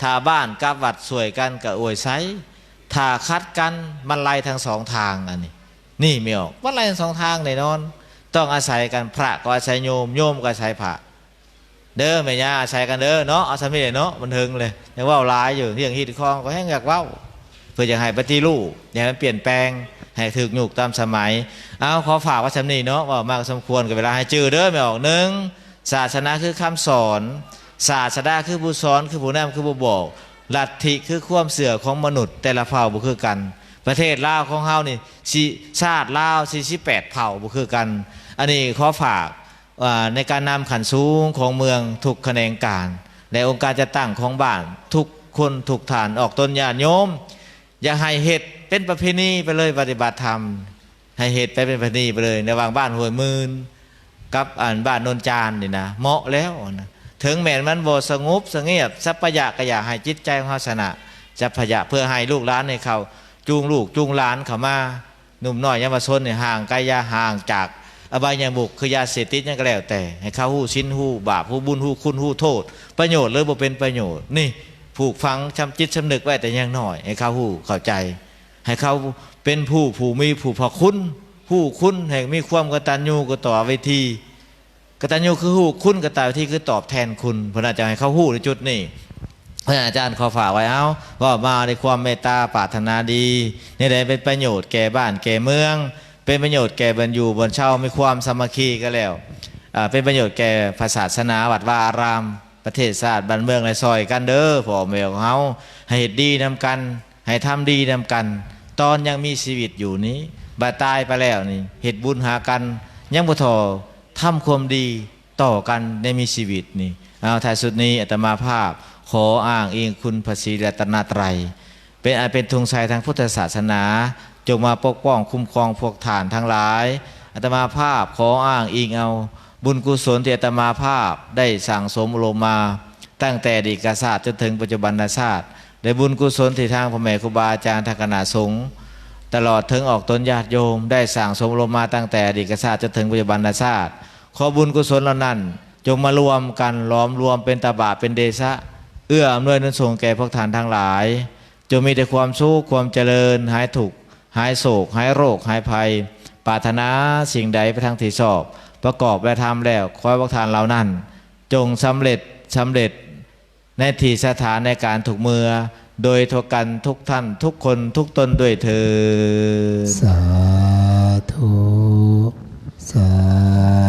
ຖ້າບ້ານກັບວັດຊ່ວຍກັນກໍອວຍໄຊ ຖ້າຂັດກັນມັນໄລ່ທັງສອງທາງ ອັນນີ້ ນີ້ແມ່ນບໍ່ ມັນໄລ່ທັງສອງທາງແນ່ນອນ ຕ້ອງອາໄສກັນ ພະກໍອາໄສໂຍມ ໂຍມກໍອາໄສພະ ເດີແມ່ຍ່າ ອາໄສກັນເດີເນາະ ເອົາສ່ຳນີ້ແຫຼະເນາະ ມັນເຖິງເລີຍ ຢາກເວົ້າຫຼາຍຢູ່ ຮຽງຮີດຄອງກໍແຮ່ງຢາກເວົ້າ ເພື່ອຢາກໃຫ້ປະຕິຮູບ ຢາກໃຫ້ມັນປ່ຽນແປງ ໃຫ້ຖືກຍຸກຕາມສະໄໝ. ເອົາ ຂໍຝາກໄວ້ສ່ຳນີ້ເນາະ ເວົ້າມາກໍສົມຄວນ ກໍເວລາໃຫ້ຈື່ເດີແມ່ອອກ ໜຶ່ງ ສາສະໜາຄືຄຳສອນ ສາສະດາຄືຜູ້ສອນ ຄືຜູ້ນຳ ຄືຜູ້ບອກ ລັດທິຄືຄວາມເຊື່ອຂອງມະນຸດ ແຕ່ລະເຜົ່າບໍ່ຄືກັນ ປະເທດລາວຂອງເຮົານີ້ ຊິ ຊາດລາວ ສີ່ສິບແປດເຜົ່າບໍ່ຄືກັນ ອັນນີ້ຂໍຝາກ ອ່າ ໃນການນຳຂັ້ນສູງຂອງເມືອງທຸກຂະແໜງການ ແລະ ອົງການຈັດຕັ້ງຂອງບ້ານທຸກຄົນທຸກທ່ານ ອອກຕົນຍາດໂຍມ ຢາກໃຫ້ເຮັດເປັນປະເພນີໄປເລີຍ ປະຕິບັດທຳ ໃຫ້ເຮັດໄປເປັນປະເພນີໄປເລີຍ ລະຫວ່າງບ້ານຫ້ວຍໝື່ນກັບ ອັນ ບ້ານໂນນຈານນີ້ນະ ເໝາະແລ້ວນະ ເຖິງແມ່ນມັນບໍ່ສະຫງົບສະງຽບ ສັບພະຍະ ກໍຢາກໃຫ້ຈິດໃຈຂອງເຮົາຊະນະສັບພະຍະ ເພື່ອໃຫ້ລູກຫຼານໃຫ້ເຂົ້າ ຈູງລູກຈູງຫຼານເຂົ້າມາ ໜຸ່ມນ້ອຍເຍົາວະຊົນນີ້ ຫ່າງໄກ ຢ່າຫ່າງຈາກອະບາຍຍະມຸກ ຄືຢາເສບຕິດຫຍັງກໍແລ້ວແຕ່ ໃຫ້ເຂົາຮູ້ສິນ ຮູ້ບາບ ຮູ້ບຸນ ຮູ້ຄຸນ ຮູ້ໂທດ ປະໂຫຍດ ຫຼື ບໍ່ເປັນປະໂຫຍດ ນີ້ ຜູກຝັງຊຳຈິດສຳນຶກໄວ້ແຕ່ຍັງນ້ອຍ ໃຫ້ເຂົາຮູ້ເຂົ້າໃຈ ໃຫ້ເຂົາເປັນຜູ້ ຜູ້ມີຜູ້ພະຄຸນ ຮູ້ຄຸນ ໃຫ້ມີຄວາມກະຕັນຍູກະຕະເວທີ ກະຕັນຍູຄືຮູ້ຄຸນ ກະຕະເວທີຄືຕອບແທນຄຸນ ເພິ່ນອາດຈະໃຫ້ເຂົາຮູ້ໃນຈຸດນີ້. ເອີ ອາຈານຂໍຝາກໄວ້ ເອົາ ເວົ້າມາດ້ວຍຄວາມເມດຕາປາດຖະໜາດີ ແນວໃດເປັນປະໂຫຍດແກ່ບ້ານແກ່ເມືອງ ເປັນປະໂຫຍດແກ່ບ່ອນຢູ່ບ່ອນເຊົາ ມີຄວາມສາມັກຄີກັນແລ້ວ ເປັນປະໂຫຍດແກ່ພະສາສະໜາ ວັດວາອາຣາມ ປະເທດຊາດບ້ານເມືອງ ແລະ ຊ່ອຍກັນເດີ ພໍ່ແມ່ຂອງເຮົາ ໃຫ້ເຮັດດີນຳກັນ ໃຫ້ທຳດີນຳກັນ ຕອນຍັງມີຊີວິດຢູ່ນີ້ ບາດຕາຍໄປແລ້ວນີ້ ເຮັດບຸນຫາກັນ ຍັງບໍ່ທໍ່ ທຳຄວາມດີຕໍ່ກັນໃນມີຊີວິດນີ້. ເອົາ ທ້າຍສຸດນີ້ ອາດຕະມາພາບຂໍອ້າງອີງຄຸນພະສີລັດຕະນະໄຕ ເປັນອັນເປັນທຸງໄຊທາງພຸດທະສາສະໜາ ຈົ່ງມາປົກປ້ອງຄຸ້ມຄອງພວກທ່ານທັງຫຼາຍ. ອາດຕະມາພາບຂໍອ້າງອີງເອົາບຸນກຸສົນທີ່ອາດຕະມາພາບໄດ້ສັ່ງສົມອົບຮົມມາ ຕັ້ງແຕ່ອະດີດກາລຊາດຈົນເຖິງປັດຈຸບັນນະຊາດ ແລະ ບຸນກຸສົນທີ່ທາງພໍ່ແມ່ຄູບາອາຈານ ທາງຄະນະສົງ ຕະຫຼອດເຖິງອອກຕົນຍາດໂຍມ ໄດ້ສັ່ງສົມອົບຮົມມາຕັ້ງແຕ່ອະດີດກາລຊາດຈົນເຖິງປັດຈຸບັນນະຊາດ. ຂໍບຸນກຸສົນເຫຼົ່ານັ້ນ ຈົ່ງມາລວມກັນຫຼອມລວມເປັນຕະບະເປັນເດຊະ ເອື້ອອຳນວຍໜູນສົ່ງແກ່ພວກທ່ານທັງຫຼາຍ. ຈົ່ງມີແຕ່ຄວາມສຸກ ຄວາມຈະເລີນ ຫາຍທຸກ ຫາຍໂສກ ຫາຍໂລກ ຫາຍໄພ ປາດຖະໜາສິ່ງໃດໄປທາງທີ່ຊອບ ປະກອບແລະທຳແລ້ວ ຂໍໃຫ້ພວກທ່ານເຫຼົ່ານັ້ນ ຈົ່ງສຳເລັດ ສຳເລັດ ໃນທີ່ສະຖານໃນການທຸກເມື່ອ ໂດຍທົ່ວກັນທຸກທ່ານທຸກຄົນທຸກຕົນດ້ວຍເທີ້ນ. ສາທຸ ສາ